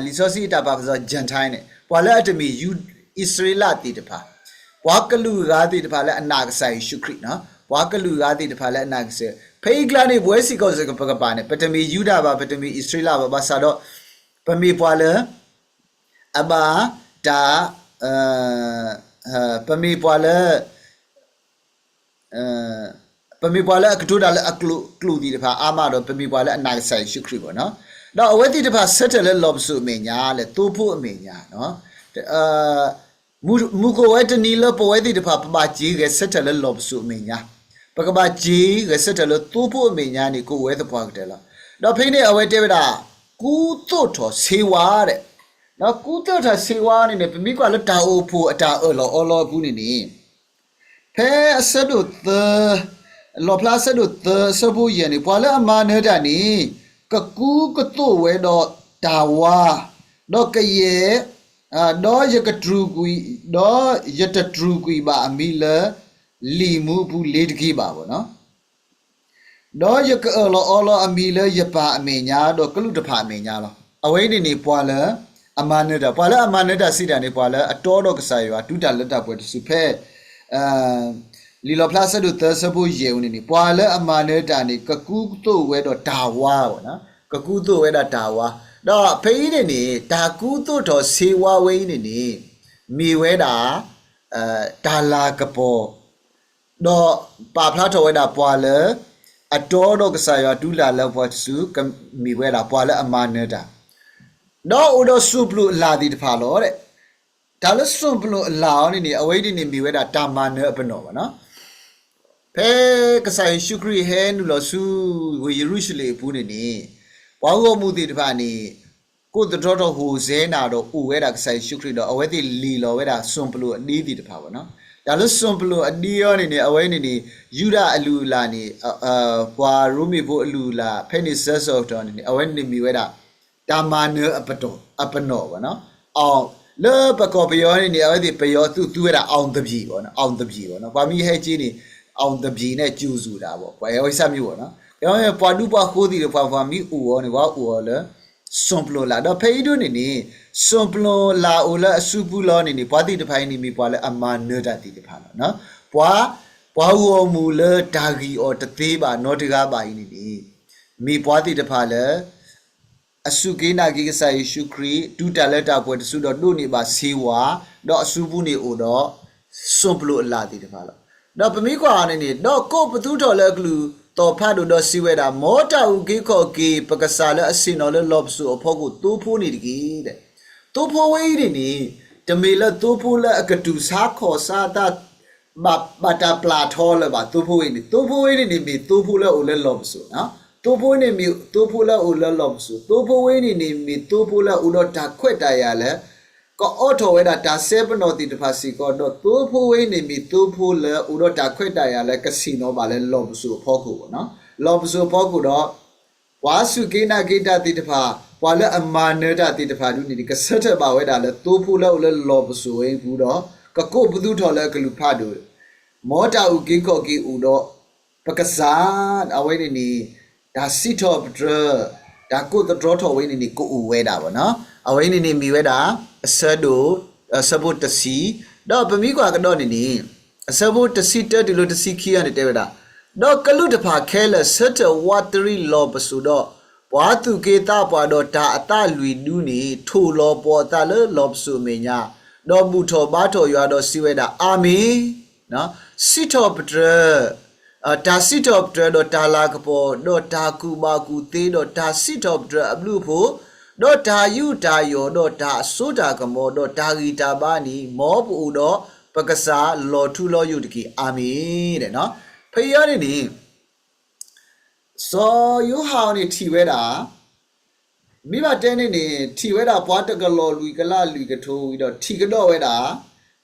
လံာ်စီဆှံအတၢ်ပာ်ပစီ Gentile န့ၣ် ပှၤလၢအတမ့ၢ်ယူ အံၣ်စရ့လးသ့ၣ်တဖၣ်, ပှၤကလုာ်ဂၤသ့ၣ်တဖၣ်လၢအနာ်ကစၢ်ယ့ၣ်ၡူးခရံာ်နီၤ, ပှၤကလုာ်ဂၤသ့ၣ်တဖၣ်လၢအနာ်ကစၢ်, ဖဲအံၤကျါန့ၣ် ပဝဲစ့ၢ်ကီးစ့ၢ်ကီးပကပာ်န့ၣ် ပတမ့ၢ်ယူဒၤဘၣ်, ပတမ့ၢ်အံၣ်စရ့လးဘၣ်, ဘၣ်ဆၣ်ဒီး ပမ့ၢ်ပှၤလၢ အဘၣ်တၢ် ပမ့ၢ်ပှၤလၢ ပမ့ၢ်ပှၤလၢအကတိၤတၢ်လၢအကလုာ်ကလုာ်သ့ၣ်တဖၣ်အါမးဒီး ပမ့ၢ်ပှၤလၢအနာ်ကစၢ်ယ့ၣ်ၡူးခရံာ်ဘၣ်နီၤ. ဒီးအဝဲသ့ၣ်တဖၣ်ဆၢထၢၣ်လၢလီၢ်ပစိာ်အမဲာ်ညါ လၢသိဖိအမဲာ်ညါနီၤ. မူ မူခိၣ်ဝဲတနံၤလၢပဝဲသ့ၣ်တဖၣ် ပဘၣ်စ့ၢ်ဂဲၤဆၢထၢၣ်လၢလီၢ်ပစိာ်အမဲာ်ညါ, ပကဘၣ်စ့ၢ်ဂဲၤဆၢထၢၣ်လၢသိဖိအမဲာ်ညါန့ၣ် ကအိၣ်ဝဲသပှၢ်ကတၢၢ်လီၤ. ဒီးဖဲန့ၣ်အဝဲတဲဝဲဒၣ် ကူသိးထီၣ်ဆ့ဝါဒီး, ဒီးကူသိးထီၣ်ဆ့ဝါန့ၣ်န့ၣ် ပမ့ၢ်ကွၢ်လၢတၢ်အိၣ်ဖှိၣ်အတၢ်အၢၣ်လီၤအီလီၤအပူၤန့ၣ်န့ၣ် ဖဲအဆၢဒိၣ်သၢ, လီၣ်ဖျါအဆၢဒိၣ်သၢ အဆၢဖိယဲၢ်န့ၣ် ပှၤလၢအမၤနၢၤတၢ်န့ၣ် ကကူကသိးဝဲဒီးတၢ်ဝါ, ဒီးကယဲၢ်, ဒီးယကတြူာ်ကွံာ်, ဒီးယတတြူာ်ကွံာ်ဘၣ်အမံၤလၢ လံာ်မူအပူၤလ့ၤတက့ၢ်ဘၣ်ဘၣ်နီၤ. ဒီးယကအၢၣ်လီၤအီလီၤအမံၤလၢယပၢ်အမဲာ်ညါ ဒီးကလုာ်တဖၣ်အမဲာ်ညါလီၤ. အဝဲအံၤန့ၣ်န့ၣ် ပှၤလၢအမၤနၢၤတၢ်, ပှၤလၢအမၤနၢၤတၢ်စံးတၢ်န့ၣ် ပှၤလၢအတီဒီးကစၢ်ယွၤ တူၢ်တၢ်လၢတၢ်ပှဲၤတစုဖဲ လံာ်လီၣ်ဖျါအဆၢဒိၣ်သၢ အဆၢဖိယဲၢ်န့ၣ်န့ၣ် ပှၤလၢအမၤနၢၤတၢ်န့ၣ် ကကူသိးဝဲဒီးတၢ်ဝါဘၣ်နီၤ, ကကူသိးဝဲဒၣ်တၢ်ဝါ, ဒီးဖဲအံၤန့ၣ်န့ၣ် တၢ်ကူသိးထီၣ်ဆ့ဝါဝဲအံၤန့ၣ်န့ၣ် မ့ၢ်ဝဲဒၣ် တၢ်လၤကပီၤ ဒီးပာ်ဖျါထီၣ်ဝဲဒၣ်ပှၤလၢ အတီဒီးကစၢ်ယွၤတူၢ်တၢ်လၢပှဲၤတစု ကမ့ၢ်ဝဲဒၣ်ပှၤလၢအမၤနၢၤတၢ်, ဒီးအိၣ်ဒီးစူၢ်ပလိာ်အလၢ်သ့ၣ်တဖၣ်လီၤ. တၢ်လၢစူၢ်ပလိာ်အလၢ်အီၤန့ၣ်န့ၣ် အဝဲအံၤန့ၣ်န့ၣ် မ့ၢ်ဝဲဒၣ်တၢ်မၤနၢၤအပနီၣ်ဘၣ်နီၤ. ဖဲကစၢ်ယ့ၣ်ၡူးခရံာ်ဟဲနုာ်လီၤဆူဝ့ၢ်ယရူၤၡလ့ၣ်အပူၤန့ၣ်န့ၣ် ပှၤဂီၢ်မုၢ်သ့ၣ်တဖၣ်န့ၣ် ကိးသတြီထီၣ်ဟူးစဲနၤဒီးအိၣ်ဝဲဒၣ်ကစၢ်ယ့ၣ်ၡူးခရံာ်ဒီး အဝဲသ့ၣ်လ့ၢ်လီၤဝဲဒၣ်စူၢ်ပလိာ်အဒ့သ့ၣ်တဖၣ်ဘၣ်နီၤ. တၢ်လၢစူၢ်ပလိာ်အဒ့အီၤန့ၣ်န့ၣ် အဝဲန့ၣ်န့ၣ် ယူဒၤအလုၢ်အလၢ်န့ၣ် ပှၤရိမ့ၤဖိအလုၢ်အလၢ် ဖဲန့ၣ်ဆၢကတီၢ်န့ၣ်န့ၣ် အဝဲန့ၣ်မ့ၢ်ဝဲဒၣ် တၢ်မၤနၢၤအပတီၢ် အပနီၣ်ဘၣ်နီၤ. လၢပကီၢ်ပယီၤန့ၣ်န့ၣ် အဝဲသ့ၣ်ပယီၤသူသူဝဲဒၣ် အောင်သပြေ ဘၣ်နီၤ, အောင်သပြေ ဘၣ်နီၤ. ပှၤမ့ၢ်ဟဲက့ၤန့ၣ် အောင်သပြေ နဲ့ ကြိုဆိုတာပေါ့, ပှၤအဲၣ်ဝဲစၢ်မ့ၢ်ဘၣ်နီၤ. ပှၤဒူပှၤဃိသ့ၣ်တဖၣ် ပှၤမ့ၢ်အိၣ်အီၤန့ၣ် ပှၤအိၣ်အီၤလၢ စူၢ်ပလိာ်လၢ်. ဒီးဖဲအံၤဒၣ်န့ၣ်န့ၣ် စူၢ်ပလိာ်လၢ်အိၣ်လၢအစုပူၤလီၤန့ၣ်န့ၣ် ပှၤသ့ၣ်တဖၣ်အံၤန့ၣ် မ့ၢ်ပှၤလၢအမၤနၢၤတၢ်သ့ၣ်တဖၣ်လီၤ. ပှၤ ပှၤဂီၢ်မုၢ်လၢတၢ်ဂံၢ်အီၤတသ့ဘၣ်နီတဂၤဘၣ်အံၤန့ၣ်န့ၣ် မ့ၢ်ပှၤသ့ၣ်တဖၣ်လၢ အစူၢ်က့ၤနာ်က့ၤကစၢ်ယ့ၣ်ၡူးခရံာ် တူၢ်တၢ်လၢတၢ်ပှဲၤတစုဒီးဒိးန့ၢ်ဘၣ်ဆ့ဝါ, ဒီးအစုပူၤန့ၣ်အိၣ်ဒီး စူၢ်ပလိာ်အလၢ်သ့ၣ်တဖၣ်လီၤ. ဒီးပမ့ၢ်ကွၢ်အီၤန့ၣ်န့ၣ် ဒီးကိးပသူထီၣ်လၢအကလုၢ်သီၣ်ဖးဒိၣ်ဒီးစံးဝဲဒၣ်, မ်တၢ်အုၣ်က့ၤခီၣ်က့ၤ ပကစၢ်လၢအဆ့ၣ်နီၤလၢလီၢ်ပစိာ်အဖီခိၣ်သိဖိန့ၣ်တက့ၢ်. သိဖိဝဲအံၤန့ၣ်န့ၣ် တမ့ၢ်လၢသိဖိလၢအကတူၢ်ဆါခီၣ်ဆါသး ဘၣ် ဘၣ်တၢ်ပျၢ်ထီလၢၤဘၣ် သိဖိဝဲန့ၣ်, သိဖိဝဲန့ၣ်န့ၣ် မ့ၢ်သိဖိလၢအအိၣ်လၢလီၢ်ပစိာ်နီၤ. သိဖိဝဲန့ၣ်မ့ၢ်သိဖိလၢအအိၣ်လၢလီၢ်ပစိာ်, သိဖိဝဲန့ၣ်န့ၣ် မ့ၢ်သိဖိလၢအအိၣ်ဒီးတၢ်ခွဲးတၢ်ယာ်လၢ ကအိးထီၣ်ဝဲဒၣ်တၢ်စဲပနီၣ်သ့ၣ်တဖၣ်စ့ၢ်ကီး, ဒီးသိဖိဝဲန့ၣ်မ့ၢ်သိဖိလၢအိၣ်ဒီးတၢ်ခွဲးတၢ်ယာ်လၢကဆ့ၣ်နီၤဘၣ်လၢလီၢ်ပစိာ်အဖီခိၣ်ဘၣ်နီၤ. လီၢ်ပစိာ်အဖီခိၣ်ဒီး ပှၤစူၢ်က့ၤနာ်က့ၤတၢ်သ့ၣ်တဖၣ်, ပှၤလၢအမၤနၢၤတၢ်သ့ၣ်တဖၣ်ဒ်န့ၣ် ကဆၢထၢၣ်ဘၣ်ဝဲဒၣ်လၢသိဖိလၢအိၣ်လၢလီၢ်ပစိာ်ဝဲအပူၤဒီး ကကိးပသူထီၣ်လၢအကလုၢ်ဖးဒိၣ်, မ်တၢ်အုၣ်က့ၤခီၣ်က့ၤအိၣ်ဒီး ပကစၢ်, အဝဲန့ၣ်န့ၣ် တၢ်စံးထီၣ်ပတြၢၤ, တၢ်ကိးသတြီထီၣ်ဝဲန့ၣ်န့ၣ် ကအိၣ်ဝဲဒၣ်ဘၣ်နီၤ. အဝဲန့ၣ်န့ၣ်မ့ၢ်ဝဲဒၣ် အဆၢဒိၣ်, အဆၢဖိတဆံ, ဒီးပမ့ၢ်ကွၢ်ကဒီးန့ၣ်န့ၣ် အဆၢဖိတဆံတၢတုၤလၢတဆံခံအံၤန့ၣ်တဲဝဲဒၣ်, ဒီးကလူးတဖၣ်ခဲလၢာ်ဆၢထၢၣ်ဝးတရံးလီၢ်ပစိာ်ဒီး ပှၤသူၣ်က့သးပှၢ်ဒီးတၢ်အသးလွံၢ်ဒူန့ၣ် ထိၣ်လီၤပှီၤအသးလၢလီၢ်ပစိာ်အမဲာ်ညါ, ဒီးဘူၣ်ထီၣ်ဘါထီၣ်ယွၤဒီးစံးဝဲဒၣ်, အၤမ့ၣ်. စံးထီၣ်ပတြၢၤ, တၢ်စံးထီၣ်ပတြၢၤဒီးတၢ်လၤကပီၤ ဒီးတၢ်ကူၣ်ဘၣ်ကူၣ်သ့ ဒီးတၢ်စံးထီၣ်ပတြၢၤအဘျုးအဖှိၣ်, ဒီးတၢ်ယူးတၢ်ယီၣ် ဒီးတၢ်အစိတၢ်ကမီၤ ဒီးတၢ်ဂံၢ်တၢ်ဘါန့ၣ် မ်ပအိၣ်ဒီး ပကစၢ်လီၤထူလီၤယိာ်တက့ၢ်. အၤမ့ၣ်. ဖဲအံၤန့ၣ်န့ၣ် စီၤယိၤဟၣ်အံၤန့ၣ်ထံၣ်ဝဲဒၣ် မ့ၢ်ဘၣ်တဲန့ၣ်န့ၣ် ထံၣ်ဝဲဒၣ်ပှၤတကလီၢ်လွံၢ်ကလးလွံၢ်ကထိဝံၤဒီး ထံၣ်ကဒီးဝဲဒၣ်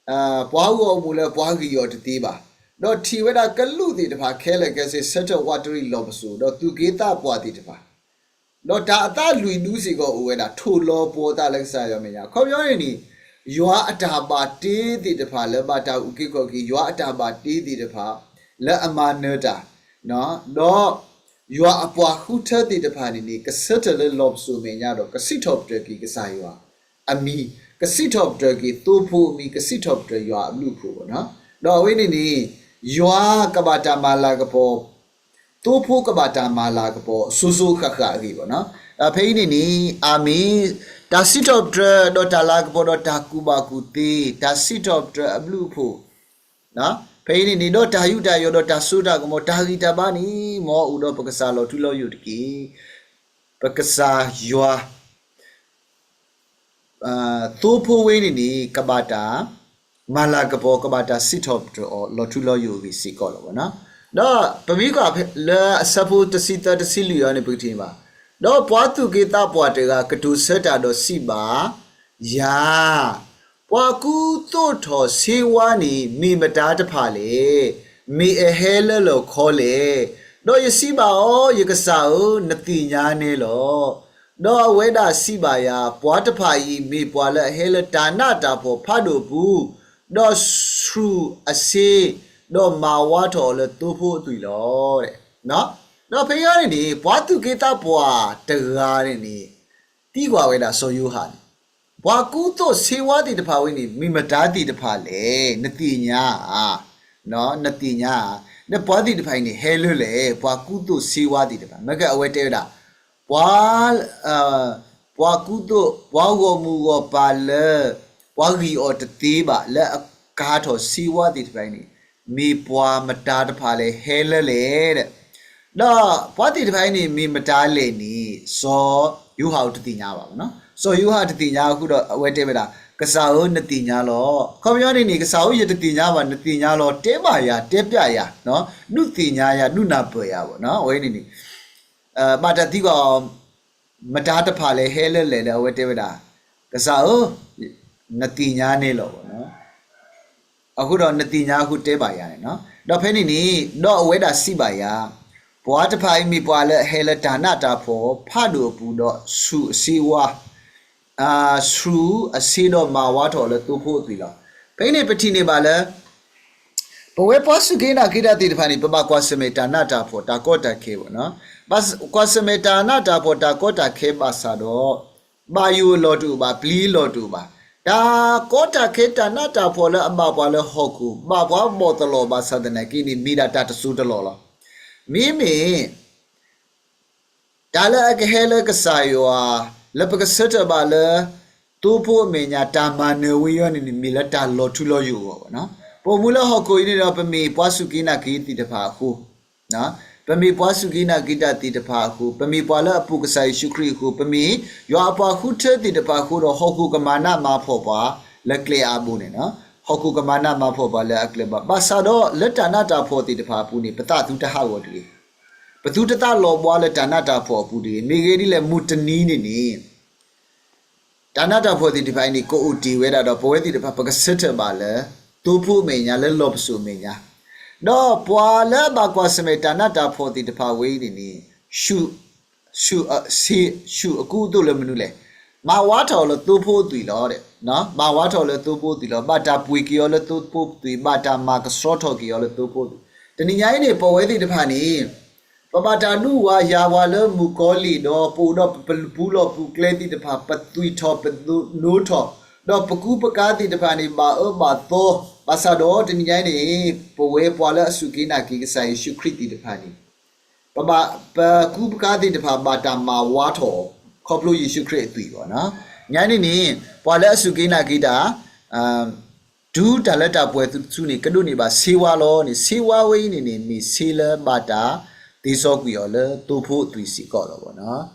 ပှၤဂီၢ်မုၢ်လၢပှၤဂံၢ်အီၤတသ့ဘၣ်. ဒီးထံၣ်ဝဲဒၣ်ကလူးသ့ၣ်တဖၣ်ခဲလၢာ်ခဲဆ့ ဆၢထၢၣ်ဝးတရံးလီၤပစိာ် ဒီးသူၣ်က့သးပှၢ်သ့ၣ်တဖၣ် ဒီးတၢ်အသးလွံၢ်ဒူစ့ၢ်ကီးအိၣ်ဝဲဒၣ် ထိၣ်လီၤပှီၤသးလၢကစၢ်ယွၤမဲာ်ညါ. အခီပညီန့ၣ်န့ၣ် ယွၤအတၢ်ဘၣ်တ့သ့ၣ်တဖၣ်လၢဘၣ်တၢ်အုၣ်က့ၤခီၣ်က့ၤ ယွၤအတၢ်ဘၣ်တ့သ့ၣ်တဖၣ် လၢအမၤနၢၤတၢ် ဒီးယွၤအပှၤဃုထၢသ့ၣ်တဖၣ်န့ၣ်န့ၣ် ကဆၢထၢၣ်လၢလီၤပစိာ်မဲာ်ညါဒီး ကစံးထီၣ်ပတြၢၤက့ၤကစၢ်ယွၤအမံၤ, ကစံးထီၣ်ပတြၢၤက့ၤသိဖိအမံၤ, ကစံးထီၣ်ပတြၢၤယွၤအဘျုးအဖှိၣ်ဘၣ်နီၤ. ဒီးအဝဲန့ၣ်န့ၣ် ယွၤကဘၣ်တၢ်မၤလၤကပီၤ သိဖိကဘၣ်တၢ်မၤလၤကပီၤ စိၤစိၤဃၣ်ဃၣ်အဂ့ၢ်ဘၣ်နီၤ. ဖဲအံၤန့ၣ်န့ၣ် အၤမ့ၣ်, တၢ်စံးထီၣ်ပတြၢၤဒီးတၢ်လၤကပီၤဒီးတၢ်ကူၣ်ဘၣ်ကူၣ်သ့, တၢ်စံးထီၣ်ပတြၢၤအဘျုးအဖှိၣ်, ဖဲအံၤန့ၣ်န့ၣ် ဒီးတၢ်ယူးတၢ်ယီၣ်ဒီးတၢ်စိတၢ်ကမီၤ တၢ်ဂံၢ်တၢ်ဘါန့ၣ် မ်အအိၣ်ဒီးပကစၢ်လီၤထူလီၤယိာ်တက့ၢ်. ပကစၢ်ယွၤ သိဖိဝဲန့ၣ်န့ၣ် ကဘၣ်တၢ်မၤလၤကပီၤ ကဘၣ်တၢ်စံးထီၣ်ပတြၢၤအီၤ လီၤထူလီၤယိာ်အဂ့ၢ်စ့ၢ်ကီးလီၤဘၣ်နီၤ. ဒီးပမ့ၢ်ကွၢ်လၢအဆၢဖိတဆံသၢ တဆံလွံၢ်အံၤန့ၣ် ပကထံၣ်ဘၣ်, ဒီးပှၤသူၣ်က့သးပှၢ်တဂၤ ကတိၤဆၢတၢ်ဒီးစံးဘၣ်ယၤ, ပှၤကူသိးထီၣ်ဆ့ဝါန့ၣ် မ့ၢ်မတၤတဖၣ်လဲၣ်. မ့ၢ်အဟဲလၢလီၢ်ခီလဲၣ်. ဒီးယစံးဘၣ်အီၤ, ယကစၢ်ဧၢ, နသ့ၣ်ညါနဲလီၤ. ဒီးအဝဲဒၣ်စံးဘၣ်ယၤ, ပှၤတဖၣ်အံၤ မ့ၢ်ပှၤလၢအဟဲလၢတၢ်နးတၢ်ဖှီၣ်ဖးဒိၣ်အပူၤ, ဒီးဆူၣ်အစ့, ဒီးမၤဝါထီၣ်အီၤလၢသိဖိအသွံၣ်လီၤ. ဒီးဖဲအံၤန့ၣ်န့ၣ် ပှၤသူၣ်က့သးပှၢ်တဂၤန့ၣ်န့ၣ် သံကွၢ်ဝဲဒၣ်စီၤယိၤဟၣ်န့ၣ်, ပှၤကူသိးဆ့ဝါသ့ၣ်တဖၣ်ဝဲန့ၣ် မ့ၢ်မတၤသ့ၣ်တဖၣ်လဲၣ်, နသ့ၣ်ညါဧါ, နသ့ၣ်ညါဧါ, ဒီးပှၤသ့ၣ်တဖၣ်အံၤန့ၣ် ဟဲလၢလဲၣ်, ပှၤကူသိးဆ့ဝါသ့ၣ်တဖၣ်, မ့ၢ်ကဲအဝဲတဲဝဲဒၣ်, ပှၤ ပှၤကူသိး ပှၤဂီၢ်မုၢ်ဂီၢ်ပၢ်လၢ ပှၤဂံၢ်အီၤတသ့ဘၣ် လၢအကၤထီၣ်ဆ့ဝါသ့ၣ်တဖၣ်အံၤန့ၣ် မ့ၢ်ပှၤမတၤတဖၣ်လဲၣ် ဟဲလၢလဲၣ်ဒီး, ဒီးပှၤသ့ၣ်တဖၣ်အံၤန့ၣ် မ့ၢ်မတၤလဲၣ်န့ၣ် စီၤယိၤဟၣ်တသ့ၣ်ညါဘၣ်နီၤ. စီၤယိၤဟၣ်တသ့ၣ်ညါအဃိဒီး အဝဲတဲဝဲဒၣ်, ကစၢ်ဧၢ နသ့ၣ်ညါလီၤ. အခီပညီန့ၣ်န့ၣ် ကစၢ်ဧၢ ယတသ့ၣ်ညါဘၣ် နသ့ၣ်ညါလီၤ တဲဘၣ်ယၤ တဲပျးယၤ, ဒုးသ့ၣ်ညါယၤ ဒုးနၢ်ပၢၢ်ယၤဘၣ်နီၤ. အဝဲန့ၣ်န့ၣ် ဘၣ်တၢ်သံကွၢ်အီၤ မတၤတဖၣ်လဲၣ်ဟဲလၢလဲၣ်ဒီး အဝဲတဲဝဲဒၣ်, ကစၢ်ဧၢ, နသ့ၣ်ညါန့ၣ်လီၤဘၣ်နီၤ. အဃိဒီးနသ့ၣ်ညါအဃိတဲဘၣ်ယၤန့ၣ်နီၤ. ဒီးဖဲန့ၣ်န့ၣ် ဒီးအဝဲဒၣ်စံးဘၣ်ယၤ, ပှၤတဖၣ်အံၤမ့ၢ်ပှၤလၢအဟဲလၢတၢ်နးတၢ်ဖှီၣ်ဖးဒိၣ်အပူၤဒီးဆူၣ်အစ့ဝါ ဆူၣ်အစ့ဒီးမၤဝါထီၣ်အီၤလၢသိဖိအသွံၣ်လီၤ. ဖဲအံၤန့ၣ်ပထံၣ်န့ၢ်ဘၣ်လၢ ပဝဲပှၤစူၢ်က့ၤနာ်က့ၤတၢ်သ့ၣ်တဖၣ်န့ၣ် ပဘၣ်ကွၢ်ဆၢၣ်မဲာ်တၢ်နးတၢ်ဖှီၣ်တၢ်ကီတၢ်ခဲဘၣ်နီၤ. ဘၣ်ကွၢ်ဆၢၣ်မဲာ်တၢ်နးတၢ်ဖှီၣ်တၢ်ကီတၢ်ခဲဘၣ်ဆၣ်ဒီး ဘၣ်ယိၣ်အလီၢ်တအိၣ်ဘၣ် ပျံၤအလီၢ်တအိၣ်ဘၣ်. တၢ်ကီတၢ်ခဲတၢ်နးတၢ်ဖှီၣ်လၢအဘၣ်ပှၤလၢဟီၣ်ခိၣ် ဘၣ်ပှၤဘီၣ်သလီၢ်ဘၣ်ဆၣ်သနာ်က့န့ၣ် မ့ၢ်ဒၣ်တၢ်တစိၢ်တလီၢ်လီၤ. မ့မ့ၢ် တၢ်လၢအကဟဲလၢကစၢ်ယွၤ လၢပကဆၢထၢၣ်ဘၣ်လၢ သိဖိအမဲာ်ညါ တၢ်မၤနၢၤဝဲအံၤန့ၣ်န့ၣ် မ့ၢ်လၢတၢ်လီၤထူလီၤယိာ်အဂီၢ်ဘၣ်နီၤ. ပအိၣ်မူလၢဟီၣ်ခိၣ်အံၤန့ၣ်ဒီး ပမ့ၢ်ပှၤစူၢ်က့ၤနာ်က့ၤသ့ၣ်တဖၣ်အဃိ ပမ့ၢ်ပှၤစူၢ်က့ၤနာ်က့ၤတၢ်သ့ၣ်တဖၣ်အဃိ ပမ့ၢ်ပှၤလၢအပိာ်ကစၢ်ယ့ၣ်ၡူးခရံာ်အဃိ ပမ့ၢ်ယွၤအပှၤဃုထၢသ့ၣ်တဖၣ်အဃိဒီး ဟီၣ်ခိၣ်ကမၤနးမၤဖှီၣ်ပှၤလၢကျဲအါဘိန့ၣ်နီၤ. ဟီၣ်ခိၣ်ကမၤနးမၤဖှီၣ်ပှၤလၢအကျဲဘၣ်. ဘၣ်ဆၣ်ဒီးလၢတၢ်နးတၢ်ဖှီၣ်သ့ၣ်တဖၣ်အပူၤန့ၣ် ပသးသုတဟးဂီၤတဂ့ၤ. ပသုတသးလီၤဘှါလၢတၢ်နးတၢ်ဖှီၣ်အပူၤတဂ့ၤ. မ့ၢ်ဂ့ၢ်ဒ်လဲၣ် မုၢ်တနံၤန့ၣ်န့ၣ် တၢ်နးတၢ်ဖှီၣ်သ့ၣ်တဖၣ်အံၤန့ၣ် ကအိၣ်တ့ၢ်ဝဲဒၣ်ဒီး ပဝဲသ့ၣ်တဖၣ် ပကဆၢထၢၣ်ဘၣ်လၢ သိဖိအမဲာ်ညါ လၢလီၢ်ပစိာ်အမဲာ်ညါ, ဒီးပှၤလၢအဘၣ်ကွၢ်ဆၢၣ်မဲာ်တၢ်နးတၢ်ဖှီၣ်သ့ၣ်တဖၣ်ဝဲအံၤန့ၣ်န့ၣ် ဆူၣ် ဆူၣ်အကူအသိးလၢမနုၤလဲၣ်. မၤဝါထီၣ်အီၤလၢသိဖိအသွံၣ်လီၤ. မၤဝါထီၣ်အီၤလၢသိဖိအသွံၣ်လီၤ. ဘၣ်တၢ်ပှ့ၤက့ၤအီၤလၢသိဖိအသွံၣ်, ဘၣ်တၢ်မၤကဆှီထီၣ်က့ၤအီၤလၢသိဖိအသွံၣ်. တနံၤညါအံၤန့ၣ် ပဝဲသ့ၣ်တဖၣ်န့ၣ် ပဘၣ်တၢ်ဒူဝၤယၤဝၤလၢမုၣ်ကီၤလံၢ်ဒီး ပအိၣ်ဒီးပပူၤလီၢ်ပူၤကျဲသ့ၣ်တဖၣ် ပသွံၣ်ထီၣ်ပနိထီၣ်, ဒီးပကူပကၤသ့ၣ်တဖၣ်န့ၣ် ဘၣ်အၢဘၣ်သီ, ဘၣ်ဆၣ်ဒီးတနံၤညါအံၤန့ၣ် ပဝဲပှၤလၢအစူၢ်က့ၤနာ်က့ၤကစၢ်ယ့ၣ်ၡူးခရံာ်သ့ၣ်တဖၣ်န့ၣ် ပဘၣ် ပကူပကၤသ့ၣ်တဖၣ် ဘၣ်တၢ်မၤဝါထီၣ်အီၤ ခီဖျိယ့ၣ်ၡူးခရံာ်အသွံၣ်ဘၣ်နီၤ. ညါန့ၣ်န့ၣ် ပှၤလၢအစူၢ်က့ၤနာ်က့ၤတၢ် တုၤတၢ်လၢတၢ်ပှဲၤသုတစုန့ၣ် ကဒိးန့ၢ်ဘၣ်ဆ့ဝါလီၤန့ၣ် ဆ့ဝါဝဲအံၤန့ၣ်န့ၣ် မ့ၢ်ဆ့လၢဘၣ်တၢ်သ့စီကွံာ်အီၤလၢသိဖိအသွံၣ်စ့ၢ်ကီးလီၤဘၣ်နီၤ.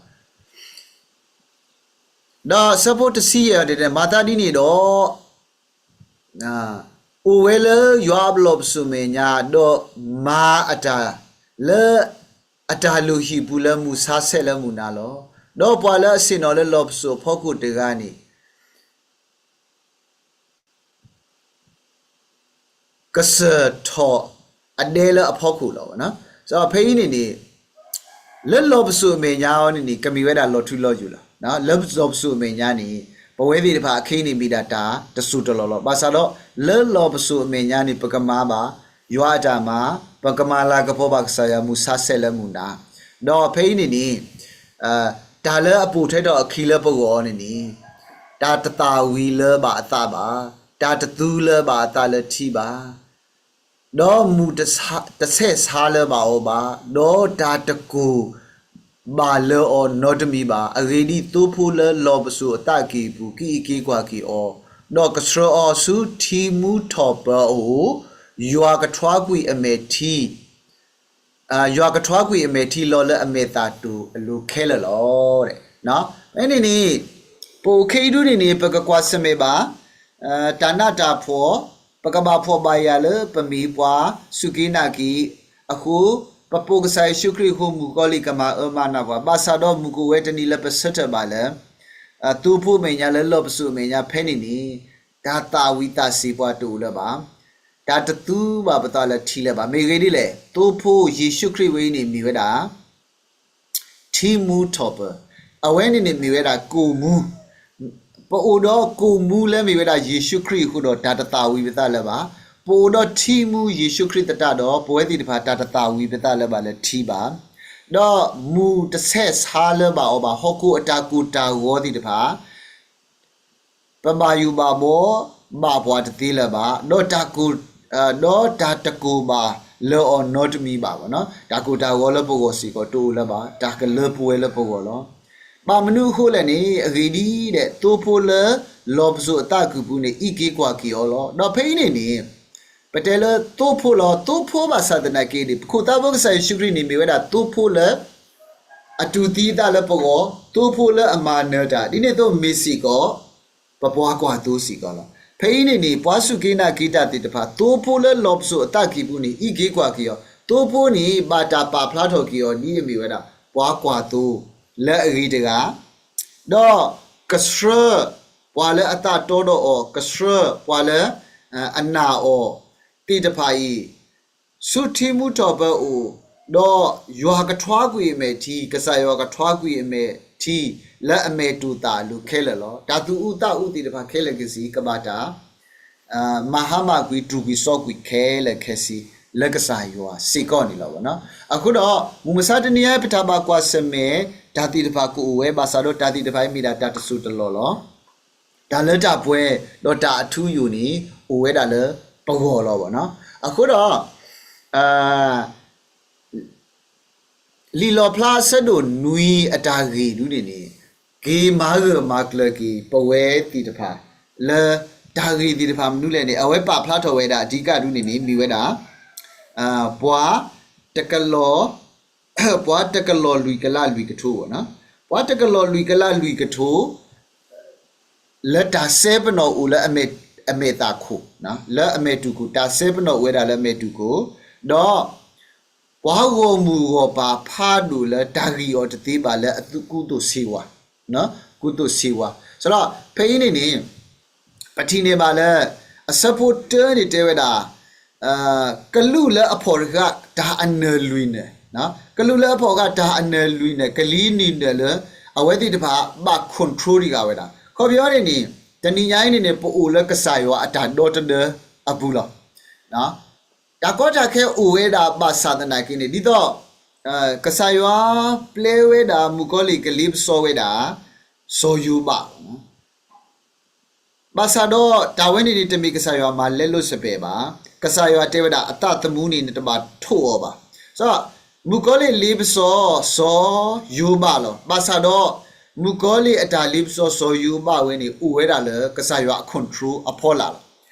ဒီးဆၢဖိတဆံယဲၢ်အံၤန့ၣ် မၤသးဒ်န့ၣ်ဒီး အိၣ်ဝဲလၢယွၤအလီၢ်ပစိာ်မဲာ်ညါ, ဒီးမၤအတၢ်လၢအတၢ်လုၢ်ဟံၣ်ပူၤလၢမုၢ်ဆါဆဲးလၢမုၢ်နၤလီၤ. ဒီးပှၤလၢအဆ့ၣ်နီၤလၢလီၢ်ပစိာ်အဖီခိၣ်တဂၤန့ၣ် ကစၢၢ်ထီၣ်အဒဲလၢအဖီခိၣ်လီၤ. ဖဲအံၤန့ၣ်န့ၣ် လၢလီၢ်ပစိာ်အမဲာ်ညါအီၤန့ၣ်န့ၣ် ကမ့ၢ်ဝဲဒၣ်လီၤထူလီၤယိာ်လီၤ. လၢလီၢ်ပစိာ်အမဲာ်ညါန့ၣ် ပဝဲသ့ၣ်တဖၣ်အခဲအံၤန့ၣ်မ့ၢ်ဒၣ်တၢ်တစိၢ်တလီၢ်လီၤ. ဘၣ်ဆၣ်ဒီး လၢလီၢ်ပစိာ်အမဲာ်ညါန့ၣ် ပကမၤဘၣ်ယွၤအတၢ်မၤ, ပကမၤလၤကပီၤဘၣ်ကစၢ်ယွၤမုၢ်ဆါဆဲးလၢမုၢ်နၤ, ဒီးဖဲအံၤန့ၣ်န့ၣ် တၢ်လၢအပိာ်ထွဲထီၣ်အခံလၢပဂီၢ်အီၤန့ၣ်န့ၣ် တၢ်တသၣ်ဝံၤလၢၤဘၣ်အသးဘၣ်, တၢ်တသူလၢၤဘၣ်အသးလၢထံဘၣ်, ဒီးမူၢ်တဆဲးဆါလၢၤဘၣ်အီၤဘၣ်, ဒီးတၢ်တကိၢ်ဘၣ်လၢၤအီၤနီတမံၤဘၣ်. အဂ့ၢ်ဒ်အံၤ, သိဖိလၢလီၢ်ပစိာ်အသးကံၢ်ပူၤ ကအံးက့ၤကွၢ်က့ၤအီၤ, ဒီးကဆှၢအီၤဆူထံမူထီၣ်ပၢၤအအိၣ်, ယွၤကထွါကွံာ်အမဲာ်ထံ ယွၤကထွါကွံာ်အမဲာ်ထံလီၤလၢအမဲာ်သၣ်တိၢ်အလိၤခဲလၢာ်လီၤ. ဖဲန့ၣ်န့ၣ် ပအိၣ်ခဲအံၤဒုန့ၣ်န့ၣ် ပကကွၢ်ဆၢၣ်မဲာ်ဘၣ် တၢ်နးတၢ်ဖှီၣ်, ပကဘၣ်ဖှီၣ်ဘၣ်ယာ်လၢပမ့ၢ်ပှၤစူၢ်က့ၤနာ်က့ၤအဃိ, ပပိာ်ကစၢ်ယ့ၣ်ၡူးခရံာ်အဃိ မုၣ်ကီၤလံၢ်ကမၤအၢမၤနးပှၤ, ဘၣ်ဆၣ်ဒီးမုၢ်ကအိၣ်ဝဲတနံၤလၢပဆၢထၢၣ်ဘၣ်လၢ သိဖိအမဲာ်ညါလၢလီၢ်ပစိာ်အမဲာ်ညါဖဲန့ၣ်န့ၣ် တၢ်သၣ်ဝံၤသးစ့ၤပှၤတအိၣ်လၢၤဘၣ်, တၢ်တသူဘၣ်ပသးလၢထံလၢၤဘၣ်. မ့ၢ်ဂ့ၢ်ဒ်လဲၣ်, သိဖိယ့ၣ်ၡူးခရံာ်ဝဲအံၤန့ၣ်မ့ၢ်ဝဲဒၣ် ထံမူထီၣ်ပၢၤ, အဝဲန့ၣ်န့ၣ်မ့ၢ်ဝဲဒၣ်ကိၣ်မူ, ပအိၣ်ဒီးကိၣ်မူလၢမ့ၢ်ဝဲဒၣ်ယ့ၣ်ၡူးခရံာ်အဃိဒီး တၢ်တသၣ်ဝံၤပသးလၢၤဘၣ်. ပအိၣ်ဒီးထံမူယ့ၣ်ၡူးခရံာ်သတးဒီး ပဝဲသ့ၣ်တဖၣ်တၢ်တသၣ်ဝံၤပသးလၢၤဘၣ်လၢထံဘၣ်, ဒီးမူၢ်တဆဲးဆါလၢၤဘၣ်အီၤဘၣ်, ဟီၣ်ခိၣ်အတၢ်ကိၢ်တၢ်ဂီၤသ့ၣ်တဖၣ် ပဘၣ်ယိၣ်ဘၣ်ဘှီဘၣ်ပှၤတသ့လၢၤဘၣ်, ဒီးတၢ်ကိၢ်, ဒီးတၢ်တကိၢ်ဘၣ်လၢအီၤနီတမံၤဘၣ်. တၢ်ကိၢ်တၢ်ဂီၤလၢပဂီၢ်စ့ၢ်ကီးတအိၣ်လၢၤဘၣ်, တၢ်ကလၢပဝဲလၢပဂီၢ်လီၤ. ဘၣ်မနုၤအဃိလဲၣ်န့ၣ် အဂ့ၢ်ဒ်အံၤ, သိဖိလၢလီၢ်ပစိာ်အသးကံၢ်ပူၤန့ၣ် အံးက့ၤကွၢ်က့ၤအီၤလီၤ. ဒီးဖဲအံၤန့ၣ်န့ၣ် ပတဲလၢသိဖိလီၤ, သိဖိဘၣ်ဆၣ်သနာ်က့န့ၣ် ပခိၣ်သးဖိကစၢ်ယ့ၣ်ၡူးခရံာ်န့ၣ်မ့ၢ်ဝဲဒၣ်သိဖိလၢ အတူၢ်သံအသးလၢပဂီၢ်, သိဖိလၢအမၤနၢၤတၢ်, ဒ်န့ၣ်အသိးမ့ၢ်စ့ၢ်ကီး ပပှၤကွၢ်သိစ့ၢ်ကီးလီၤ. ဖဲအံၤန့ၣ်န့ၣ် ပှၤစူၢ်က့ၤနာ်က့ၤတၢ်သ့ၣ်တဖၣ် သိဖိလၢလီၢ်ပစိာ်အသးကံၢ်ပူၤန့ၣ် အံးက့ၤကွၢ်က့ၤအီၤ, သိဖိန့ၣ် ဘၣ်တၢ်ပာ်ဖျါထီၣ်က့ၤအီၤဒ်အမ့ၢ်ဝဲဒၣ် ပှၤကွၢ်သိလၢအဂ့ၤတဂၤ ဒီးကဆှၢပှၤလၢအသးတီဒီးအီၤ, ကဆှၢပှၤလၢအနာ်အီၤသ့ၣ်တဖၣ်အံၤ ဆူထံမူထီၣ်ပၢၤအအိၣ်, ဒီးယွၤကထွါကွံာ်အမဲာ်ထံ, ကစၢ်ယွၤကထွါကွံာ်အမဲာ်ထံ လၢအမဲာ်တိၢ်သၣ်အလိၤခဲလၢာ်လီၤ. တၢ်သူၣ်အုးသးအုးသ့ၣ်တဖၣ်ခဲလၢာ်ကစံး ကဘၣ်တၢ် မၤဟါမၢ်ကွံာ် တြူာ်ကွံာ်စီကွံာ်ခဲလၢာ်ခဲဆ့ လၢကစၢ်ယွၤစ့ၢ်ကီးန့ၣ်လီၤ. အဃိဒီး မုၢ်မဆါတနံၤအံၤ ပတၢ်ဘၣ်ကွၢ်ဆၢၣ်မဲာ် တၢ်သ့ၣ်တဖၣ်ကအိၣ်ဝဲ ဘၣ်ဆၣ်ဒီးတၢ်သ့ၣ်တဖၣ်အံၤ မ့ၢ်ဒၣ်တၢ်တစိၢ်တလီၢ်လီၤ. တၢ်လၢတၢ်ပှဲၤ ဒီးတၢ်အထူအယိာ်န့ၣ် အိၣ်ဝဲဒၣ်လၢပဂီၢ်လီၤ. အဃိဒီး လံာ်လီၣ်ဖျါအဆၢဒိၣ်နွံအတၢ်ဂ့ၢ်ဒုန့ၣ်န့ၣ် က့ၤမၤဂၢၢ်မၤကျၢၤက့ၤပဝဲသ့ၣ်တဖၣ် လၢတၢ်ဂ့ၢ်သ့ၣ်တဖၣ်မနုၤလဲၣ်န့ၣ် အဝဲပာ်ဖျါထီၣ်ဝဲဒၣ်အဓိကဒုန့ၣ်န့ၣ် မ့ၢ်ဝဲဒၣ် ပှၤတကလီၢ် ပှၤတကလီၢ်လွံၢ်ကလးလွံၢ်ကထိ, ပှၤတကလီၢ်လွံၢ်ကလးလွံၢ်ကထိ လၢတၢ်စဲပနီၣ်အိၣ်လၢအမဲာ်သၣ်ခိၣ်, လၢအမဲာ်တူၢ်ခိၣ်, တၢ်စဲပနီၣ်အိၣ်ဝဲဒၣ်လၢအမဲာ်တူၢ်ခိၣ်, ဒီး ပှၤဂီၢ်မုၢ်ဂီၢ်ပၤဖးဒိၣ်လၢတၢ်ဂံၢ်အီၤတသ့ဘၣ်လၢအသူၣ်ကူၣ်သိၣ်ဆ့ဝါ, ကူၣ်သိၣ်ဆ့ဝါ. ဆိုတော့ ဖဲအံၤန့ၣ်န့ၣ် ပထံၣ်န့ၢ်ဘၣ်လၢ အဆၢဖိတၢန့ၣ်တဲဝဲဒၣ် ကလူးလၢအဖီၣ်တဃာ်တၢ်အနၢၤလွံၢ်နၢၤ, ကလူးလၢအဖီၣ်ဃာ်တၢ်အနၢၤလွံၢ်နၢၤ ကလံၤနံၤနၢၤလၢ အဝဲသ့ၣ်တဖၣ်ဘၣ် control တဂၤဝဲဒၣ်. ခီပညီန့ၣ်န့ၣ် တနံၤညါအံၤန့ၣ်န့ၣ် ပအိၣ်လၢကစၢ်ယွၤအတၢ်ဒီတဒၢအပူၤလီၤ. တၢ်ကီတၢ်ခဲအိၣ်ဝဲဒၣ်ဘၣ်ဆၣ်သနာ်က့န့ၣ် ဒ်သိး ကစၢ်ယွၤပျဲဝဲဒၣ်မုၣ်ကီၤလံၢ်ကလ့ပစီဝဲဒၣ် စီၤယိၤဘး ဘၣ်ဆၣ်ဒီးတၢ်ဝဲန့ၣ်န့ၣ် တမ့ၢ်ကစၢ်ယွၤမၤလဲလိာ်စပယ်ဘၣ်. ကစၢ်ယွၤတဲဝဲဒၣ်အသးသမူန့ၣ် နတဘၣ်ထိးအီၤဘၣ်. မုၣ်ကီၤလံၢ်လ့ပစီ စီၤယိၤဘးလီၤ. ဘၣ်ဆၣ်ဒီး မုၣ်ကီၤလံၢ်အတၢ်လ့ပစီစီၤယိၤဘးဝဲန့ၣ် အိၣ်ဝဲဒၣ်လၢကစၢ်ယွၤအ control အဖီလာ်လီၤ.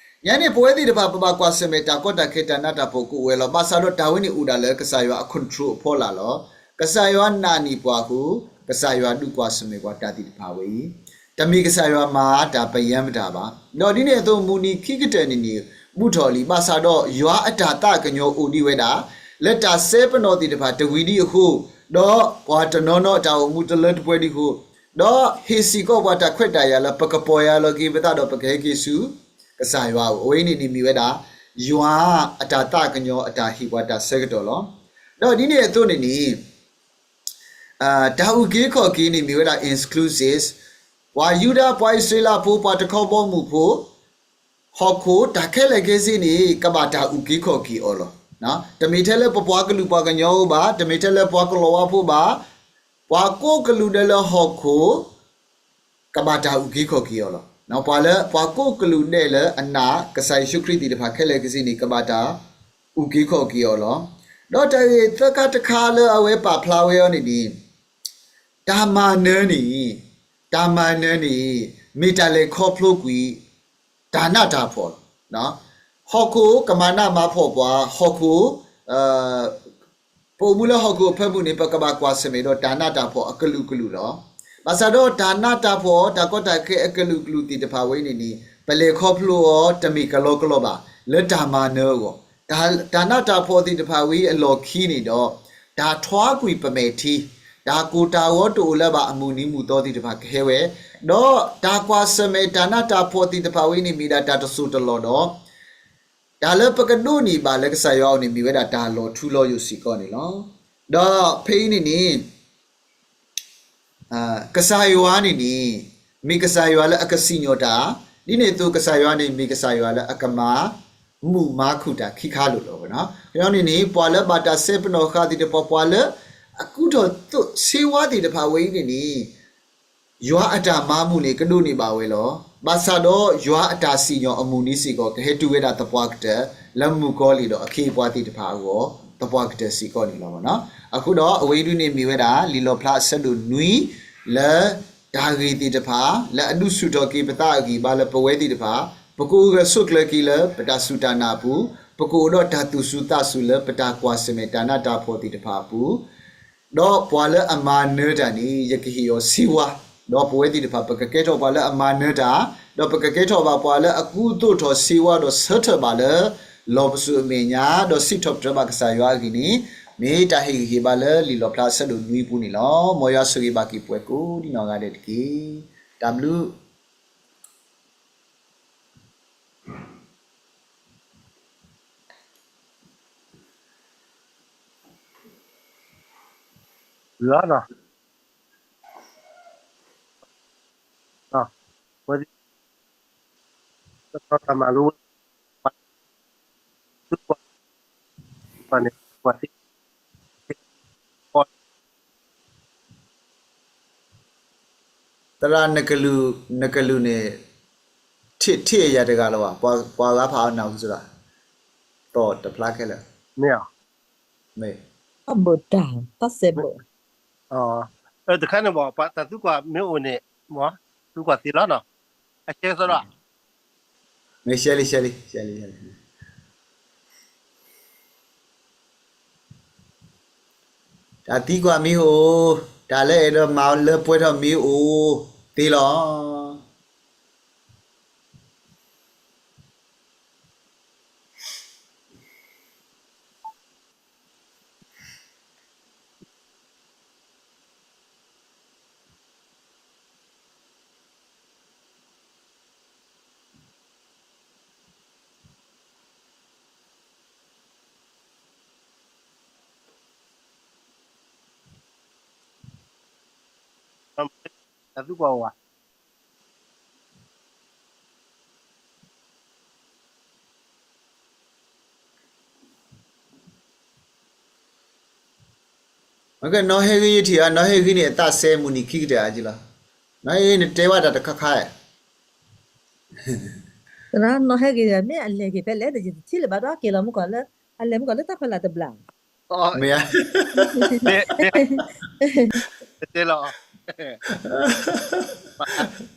ညါန့ၣ် ပဝဲသ့ၣ်တဖၣ် ပဘၣ်ကွၢ်ဆၢၣ်မဲာ်တၢ်ကီတၢ်ခဲတၢ်နးတၢ်ဖှီၣ်ကအိၣ်ဝဲလီၤ. ဘၣ်ဆၣ်ဒီးတၢ်ဝဲန့ၣ်အိၣ်ဒၣ်လၢကစၢ်ယွၤအ control အဖီလာ်လီၤ. ကစၢ်ယွၤနာ်န့ၢ်ပှၤအဃိ ကစၢ်ယွၤဒုးကွၢ်ဆၢၣ်မဲာ်ပှၤတၢ်သ့ၣ်တဖၣ်ဝဲအံၤ တမ့ၢ်ကစၢ်ယွၤမၤတၢ်ပယၢမတၤဘၣ်. ဒီးဒ်န့ၣ်အသိးမုၢ်နံၤခံကတၢၢ်န့ၣ်န့ၣ် ဘူၣ်ထီၣ်လံ. ဘၣ်ဆၣ်ဒီးယွၤအတၢ်သးကညီၤအိၣ်ဒံးဝဲဒၣ် လၢတၢ်စဲပနီၣ်သ့ၣ်တဖၣ်တဝံၤဒံးအဃိ, ဒီးပှၤတနီၤနီၤအတၢ်အိၣ်မူတလၢတပှဲၤဒံးအဃိ, ဒီးဟ့ၣ်စ့ၢ်ကီးပှၤတၢ်ခွဲးတၢ်ယာ်လၢပကပီၢ်ယၢ်လီၤက့ၤပသးဒီးပကဟဲက့ၤဆူ ကစၢ်ယွၤအအိၣ်. အဝဲအံၤန့ၣ်န့ၣ်မ့ၢ်ဝဲဒၣ် ယွၤအတၢ်သးကညီၤအတၢ်ဟ့ၣ်ပှၤတၢ်ဆၢကတီၢ်လီၤ. ဒီးဒ်န့ၣ်အသိးန့ၣ်န့ၣ် တၢ်အုၣ်က့ၤခီၣ်က့ၤန့ၣ်မ့ၢ်ဝဲဒၣ် exclusive, ပှၤယူဒၤ ပှၤအံၣ်စရ့လးဖိ ပှၤတခီဘီမုၢ်ဖိ ဟီၣ်ခိၣ်တၢ်ခဲလၢာ်ခဲဆ့န့ၣ် ကဘၣ်တၢ်အုၣ်က့ၤခီၣ်က့ၤအီၤလီၤ. တမ့ၢ်ထဲလၢပပှၤကလုာ်ပှၤကညီဧိၤဘၣ်, တမ့ၢ်ထဲလၢပှၤကလီၤဝါဖိဘၣ်, ပှၤကိးကလုာ်ဒဲးလၢဟီၣ်ခိၣ် ကဘၣ်တၢ်အုၣ်က့ၤခီၣ်က့ၤအီၤလီၤ. ပှၤလၢပှၤကိးကလုာ်ဒဲးလၢအနာ်ကစၢ်ယ့ၣ်ၡူးခရံာ်သ့ၣ်တဖၣ်ခဲလၢာ်ခဲဆ့န့ၣ် ကဘၣ်တၢ်အုၣ်က့ၤခီၣ်က့ၤအီၤလီၤ. ဒီးတၢ်ဂ့ၢ်သၢခါတခါလၢအဝဲပာ်ဖျါဝဲအီၤန့ၣ်န့ၣ် တၢ်မၤနၢၤန့ၣ်, တၢ်မၤနၢၤန့ၣ် မ့ၢ်တၢ်လဲၤခီဖျိကွံာ် တၢ်နးတၢ်ဖှီၣ်လီၤ. ဟီၣ်ခိၣ်ကမၤနးမၤဖှီၣ်ပှၤ, ဟီၣ်ခိၣ် ပအိၣ်မူလၢဟီၣ်ခိၣ်အဖၢမုၢ်န့ၣ် ပကဘၣ်ကွၢ်ဆၢၣ်မဲာ်ဒီးတၢ်နးတၢ်ဖှီၣ်အကလုာ်ကလုာ်လီၤ. ဘၣ်ဆၣ်ဒီးတၢ်နးတၢ်ဖှီၣ် တၢ်ကီတၢ်ခဲအကလုာ်ကလုာ်သ့ၣ်တဖၣ်ဝဲအံၤန့ၣ်န့ၣ် ပလဲၤခီဖျိအီၤတမ့ၢ်ကလီကလီဘၣ် လၢတၢ်မၤနၢၤအဂီၢ်, တၢ်နးတၢ်ဖှီၣ်သ့ၣ်တဖၣ်ဝဲအံၤအလီၢ်ခံန့ၣ်ဒီး တၢ်ထွါကွံာ်ပမဲာ်ထံ, တၢ်ကိၢ်တၢ်ဂီၤတအိၣ်လၢၤဘၣ်အမုၢ်နံၤမုၢ်သီသ့ၣ်တဖၣ်ကဟဲဝဲ, ဒီးတၢ်ကွၢ်ဆၢၣ်မဲာ်တၢ်နးတၢ်ဖှီၣ်သ့ၣ်တဖၣ်ဝဲအံၤန့ၣ်မ့ၢ်ဒၣ်တၢ်တစိၢ်တလီၢ်ဒီး တၢ်လၢပကဒိးန့ၢ်ဘၣ်လၢကစၢ်ယွၤအအိၣ်န့ၣ် မ့ၢ်ဝဲဒၣ်တၢ်လီၤထူလီၤယိာ်စ့ၢ်ကီးန့ၣ်လီၤ. ဒီးဖဲအံၤန့ၣ်န့ၣ် ကစၢ်ယွၤန့ၣ်န့ၣ် မ့ၢ်ကစၢ်ယွၤလၢအကစံၣ်ညီၣ်တၢ်, ဒ်န့ၣ်အသိးကစၢ်ယွၤန့ၣ် မ့ၢ်ကစၢ်ယွၤလၢအကမၤ မုာ်မၤခုၣ်တၢ်ခံခါလိၤလီၤ. ကညီန့ၣ်န့ၣ် ပှၤလၢဘၣ်တၢ်စဲပနီၣ်ဃာ်သ့ၣ်တဖၣ် ပှၤလၢအကူထီၣ်သိးဆ့ဝါသ့ၣ်တဖၣ်ဝဲအံၤန့ၣ်န့ၣ် ယွၤအတၢ်မၤမုာ်န့ၣ် ကဒိးန့ၢ်ဘၣ်ဝဲလီၤ. ဘၣ်ဆၣ်ဒီးယွၤအတၢ်စံၣ်ညီၣ်အမုၢ်နံၤစ့ၢ်ကီး ကဟဲတုၤဝဲဒၣ်သပှၢ်ကတၢၢ် လၢမုၣ်ကီၤလံၢ်ဒီးအခ့အပှၤသ့ၣ်တဖၣ်အဂီၢ် သပှၢ်ကတၢၢ်စ့ၢ်ကီးန့ၣ်လီၤ. အဃိဒီးအဝဲအံၤဒုန့ၣ်မ့ၢ်ဝဲဒၣ် လံာ်လီၣ်ဖျါအဆၢဒိၣ်နွံ လၢတၢ်ဂ့ၢ်သ့ၣ်တဖၣ် လၢအဒုးဆူၣ်ထီၣ်က့ၤပသးအဂံၢ်ဘါလၢပဝဲသ့ၣ်တဖၣ် ပကအိၣ်ဂၢၢ်ဆိးကျၢၤက့ၤလၢပတၢ်စူၢ်တၢ်နာ်အပူၤ, ပကအိၣ်ဒီးတၢ်သူၣ်စူၤသးစူၤလၢပတၢ်ကွၢ်ဆၢၣ်မဲာ်တၢ်နးတၢ်ဖှီၣ်သ့ၣ်တဖၣ်အပူၤ ဒီးပှၤလၢအမၤနၢၤတၢ်န့ၣ် ယကဟ့ၣ်အီၤစ့ဝါ, ဒီးပဝဲသ့ၣ်တဖၣ် ပကကဲထီၣ်ပှၤလၢအမၤနၢၤတၢ်, ဒီးပကကဲထီၣ်ဘၣ်ပှၤလၢအကူသိးထီၣ်စ့ဝါဒီးဆၢထၢၣ်ဘၣ်လၢ လီၢ်ပစိာ်အမဲာ်ညါ ဒီးစံးထီၣ်ပတြၢၤဘၣ်ကစၢ်ယွၤအဂ့ၢ်န့ၣ် မ့ၢ်တၢ်ဟ့ၣ်ဂံၢ်ဟ့ၣ်ဘါလၢလံာ်လီၣ်ဖျါအဆၢဒိၣ်နွံအပူၤန့ၣ်လီၤ. မ်ယွၤဆိၣ်ဂ့ၤဘၣ်က့ၤပှၤကိးဒ်နီၢ်ဂၤဒဲးတက့ၢ်. တၢ်ဘျုး လီၤနီၤ, ဝဲသ့ၣ် တၢ်မၤလိဝဲ ပှၤ ပှၤန့ၣ် ပှၤသ့ သရၣ်နကလုၢ်, နကလုၢ်န့ၣ် ထံၣ်ထံၣ်အယၤတဂၤလၢၤဘၣ်, ပှၤဂၤဖးအနၢ်ဟူစ့ၢ်ကီး, သီၣ်တဖျါခဲလၢာ်, မ့ၢ်ဧါ, မ့ၢ်, တၢ်စဲးဘၣ်, တခါန့ၣ်ဘၣ် ပှၤတၢ်သံကွၢ်မ့ၢ်အိၣ်န့ၣ်, မ့ၢ်သံကွၢ်သ့လီၤနီၤ, အကဲသီဒီး မ့ၢ်ရှဲလံ ရှဲလံ ရှဲလံ, တၢ်သံကွၢ်မ့ၢ်အိၣ်, တၢ်လၢအဲၣ်ဒိးမၤလၢပှဲၤထီၣ်မ့ၢ်အိၣ်သ့လီၤ. တၢ်သံကွၢ်အိၣ်ဧါ. နီၢ်ဟဲဂ့ၤယထံၣ်ဧါ, နီၢ်ဟဲဂ့ၤန့ၣ် အသးစဲမုၢ်နံၤခံကတၢၢ်ဧါက့လီၤ. နီၢ်ဟဲဂ့ၤန့ၣ်တဲဘၣ်တၢ်တခါခါဧါ. နီၢ်ဟဲဂ့ၤ မ့ၢ်အလဲၤက့ၤဖဲလဲၣ် ယတထံၣ်လၢၤဘၣ်ဒီးက့ၤလီၤမုၢ်ကီၢ်လၢ အလဲၤမုၢ်ကီၢ်လၢတၢ်ဖီလာ်တဘျီ မ့ၢ်ဧါ, တဲလီၤ,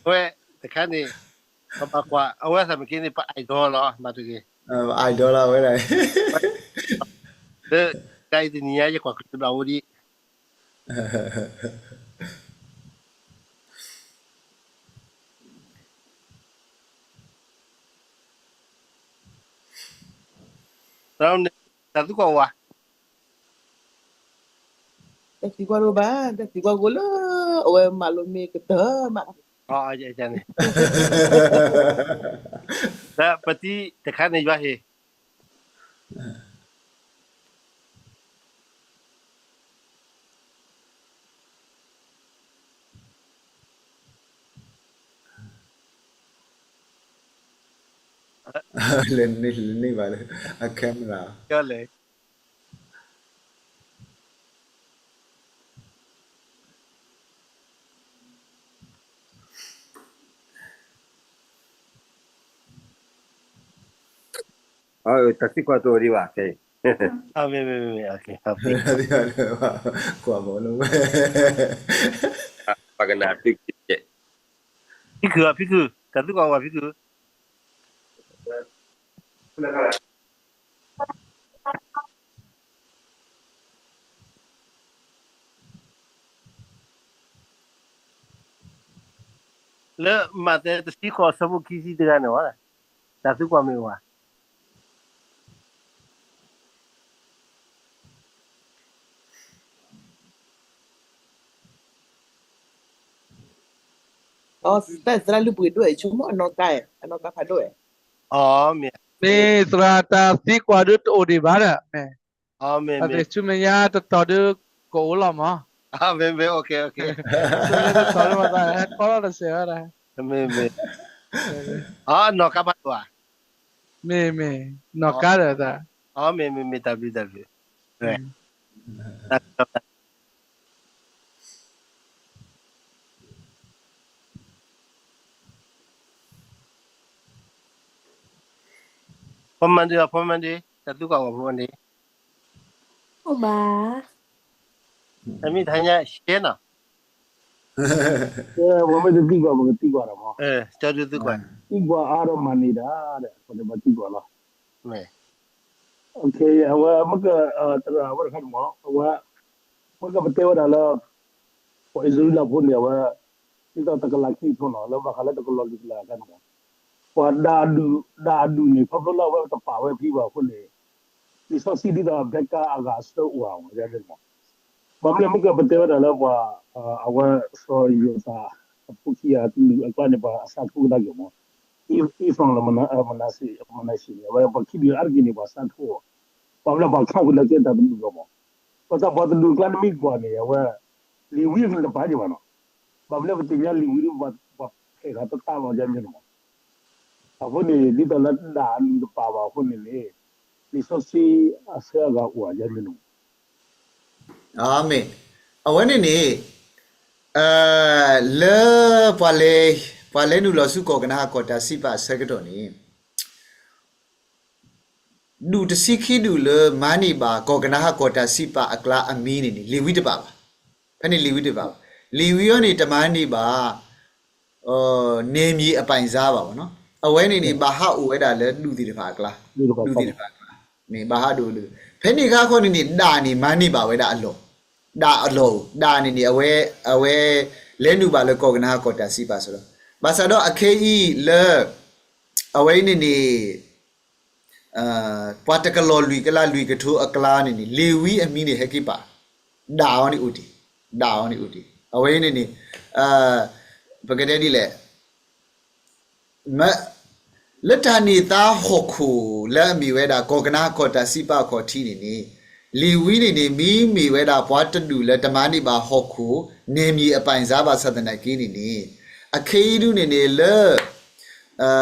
အဝဲတခါန့ၣ် ပဘၣ်ကွၢ် အဝဲသးမ့ၢ်က့န့ၣ် ပ idol လီၤ မၤတဂ့ၤ, idol လီၤဝဲဒၣ်, လၢ တၢ်အံၤတနံၤညါယကွၢ်ကလုာ်ဘၣ်ဝဲဒ် အ idol လီၤဝဲဒၣ်. သရၣ်န့ၣ် တၢ်သူၣ်ကွၢ်ဝါ တၢ်သံကွၢ်တအိၣ်ဘၣ်, တၢ်သံကွၢ်ကိးလၢ အဝဲမၤလိမ့ၢ်ကတၢၢ်မး, ပတံၤတခါန့ၣ်ယွၤဟ့ၣ် လၢန့ၢ်ဘၣ်လၢ အ camera တၢ်သံကွၢ်တအိၣ်ဒံးဘၣ်, မ့ၢ်, မ့ၢ်, မ့ၢ်, မ့ၢ်, ကွၢ်ဘၣ်, ပှၤကနၣ်, ဖံခုၣ်, ဖံခုၣ်, တၢ်သံကွၢ်ဝဲဖံခုၣ် လၢမးသဲတဆံဃိးအဆၢဖိခံဆံတဂၤန့ၣ်ဝဲ, တၢ်သံကွၢ်မ့ၢ်ဝဲ သရၣ်လုၢ်ပှ့ၤဒိၣ်ဝဲဆိကမိၣ်အနီၢ်ကါ, အနီၢ်ကါဖးဒိၣ်ဝဲ, မ့ၢ်, မ့ၢ်သရၣ်တၢ်သံကွၢ်ဒုးတအိၣ်ဒံးဘၣ်ဒီး, မ့ၢ်, တၢ်သ့ၣ်ဆူမဲာ်ညါတတီၤဒုးကအိၣ်လီၤမး, မ့ၢ်, မ့ၢ်, တတီၤဒုးမၤသးဟဲကီလီၤတစဲးဝဲဒၣ်, မ့ၢ်, မ့ၢ်, အနီၢ်ကါဖးဒိၣ်ဧါ, မ့ၢ်, မ့ၢ်, နီၢ်ကါဒီး, မ့ၢ်, မ့ၢ်, မ့ၢ်, တၢ်ဘျုး, တၢ်ဘျုး ဖီမၤဒ့, ဖီမၤဒ့, တၢ်သံကွၢ်ဝဲဖီမၤဒ့, အိၣ်ဘၣ်, တမ့ၢ်တဟါညါရှဲနီၤ, ဝဲမ့ၢ်တသံကွၢ် ပကသံကွၢ်ဒီးမး, သံကွၢ်အါဒီးမၤန့ၢ်ဒၣ်, ပကသံကွၢ်လီၤ, အဝဲမ့ၢ်က, သရၣ်ဝဲတခါန့ၣ်မး, အဝဲ, မ့ၢ်ကပတဲဝဲဒၣ်လၢ ပှၤအံၣ်စရ့လးဖိန့ၣ် အဝဲ, ဒ်သိးတကလးခံကထိနီၤ လၢဘၣ်ဃးလၢတကလီၤလွံၢ်ကလးအခါန့ၣ်မး, ပှၤဒၣ်အဒူၣ်န့ၣ် ခီဖျိလၢအဝဲတပာ်ဝဲဖဲဘၣ်အဃိန့ၣ်, လံာ်စီဆှံဒ်သိး Rebecca အဂၤအဆၢအိၣ်ဧါမး, မ့ၢ်ကပတဲဝဲဒၣ်လၢပှၤ, အဝဲစီၤယိၤသး အဖိခံဂၤတဒူၣ်အကျါန့ၣ် ပှၤအစးထီၣ်ကဒါက့ၤမး, Ephraim လၢ Manasseh န့ၣ် အဝဲပှၤခံဒူၣ်အါတက့ၢ်န့ၣ် ပှၤစးထီၣ်, ပှၤမ့ၢ်ပှၤခီၣ်ဃုာ်လၢကဲတၢ်တဒူၣ်လီၤမး, ပှၤသးပှၢ်တဒူၣ်အကျါန့ၣ်မ့ၢ်ကွၢ်န့ၣ် အဝဲ, လ့ၤဝံတပာ်ဒံးဘၣ်နီၤ, ဘၣ်မနုၤပသ့ၣ်ညါလ့ၤဝံဒ်ပှၤဖဲးဃာ်တၢ်လီၤယါမ့ၢ်န့ၣ်မး, အဃိန့ၣ် ဒ်သိးလၢဒၣ်အဒူၣ်တပာ်ဘၣ်အဃိန့ၣ်န့ၣ်, လံာ်စီဆှံအဆၢအဂၤအိၣ်ဧါယါမ့ၢ်န့ၣ်မး, အမ့ၢ်, အဝဲန့ၣ်န့ၣ်, လၢ, ပှၤလဲၤနုာ်လီၤဆူကီၢ်ကနၤအၣ်ကီၢ်တၢ်စံးပာ်အဆၢကတီၢ်န့ၣ် ဒူၣ်တဆံခံဒူၣ်လၢမၤန့ၢ်ဘၣ်ကီၢ်ကနၤအၣ်ကီၢ်တၢ်စံးပာ်အကျါအမံၤန့ၣ်န့ၣ် လ့ၤဝံတပာ်ဘၣ်, ဖဲန့ၣ်လ့ၤဝံတပာ်ဘၣ်, လ့ၤဝံအံၤန့ၣ် တမၤန့ၢ်ဘၣ် နယ်မြေအပိုင်းစား ဘၣ်, အဝဲန့ၣ်န့ၣ် ဘၣ်ဟးအိၣ်ဝဲဒၣ်လၢဒူၣ်သ့ၣ်တဖၣ်အကျါ, ဒူၣ်သ့ၣ်တဖၣ်အကျါ, မ့ၢ်ဘၣ်ဟးဒိၣ်လၢ, ဖဲန့ၣ်အခါခီန့ၣ်န့ၣ် ဒၣ်န့ၣ် မၤန့ၢ်ဘၣ်ဝဲဒၣ်အလီၢ်, ဒၣ်အလီၢ်, ဒၣ်န့ၣ်န့ၣ် အဝဲ, အဝဲလဲၤနုာ်ဘၣ်လၢကီၢ်ကနၤအၣ်ကီၢ်တၢ်စံးပာ်စ့ၢ်ကီး, ဘၣ်ဆၣ်ဒီးအခဲအံၤလၢ, အဝဲအံၤန့ၣ်န့ၣ် ပှၤတကလီၢ်လွံၢ်ကလးလွံၢ်ကထိအကျါန့ၣ်န့ၣ် လ့ၤဝံအမံၤန့ၣ် ဟဲက့ၤပာ်, ဒၣ်အီၤန့ၣ်အိၣ်တ့ၢ်, ဒၣ်အီၤန့ၣ်အိၣ်တ့ၢ်, အဝဲအံၤန့ၣ်န့ၣ်, ပကတဲဒ်လဲၣ်, လၢတၢ်န့ၢ်သါဟီၣ်ခိၣ်လၢအမ့ၢ်ဝဲဒၣ်ကီၢ်ကနၤအၣ်ကီၢ်တၢ်စံးပာ်အခီၣ်ထံးန့ၣ်န့ၣ်, လ့ၤဝံန့ၣ်န့ၣ် မ့မ့ၢ်ဝဲဒၣ်ပှၤတဒူၣ်လၢတမၤန့ၢ်ဘၣ်ဟီၣ်ခိၣ်, နယ်မြေအပိုင်းစား ဘၣ်ဆၣ်သနာ်က့န့ၣ်န့ၣ်, အခဲအံၤဒုန့ၣ်န့ၣ်လၢ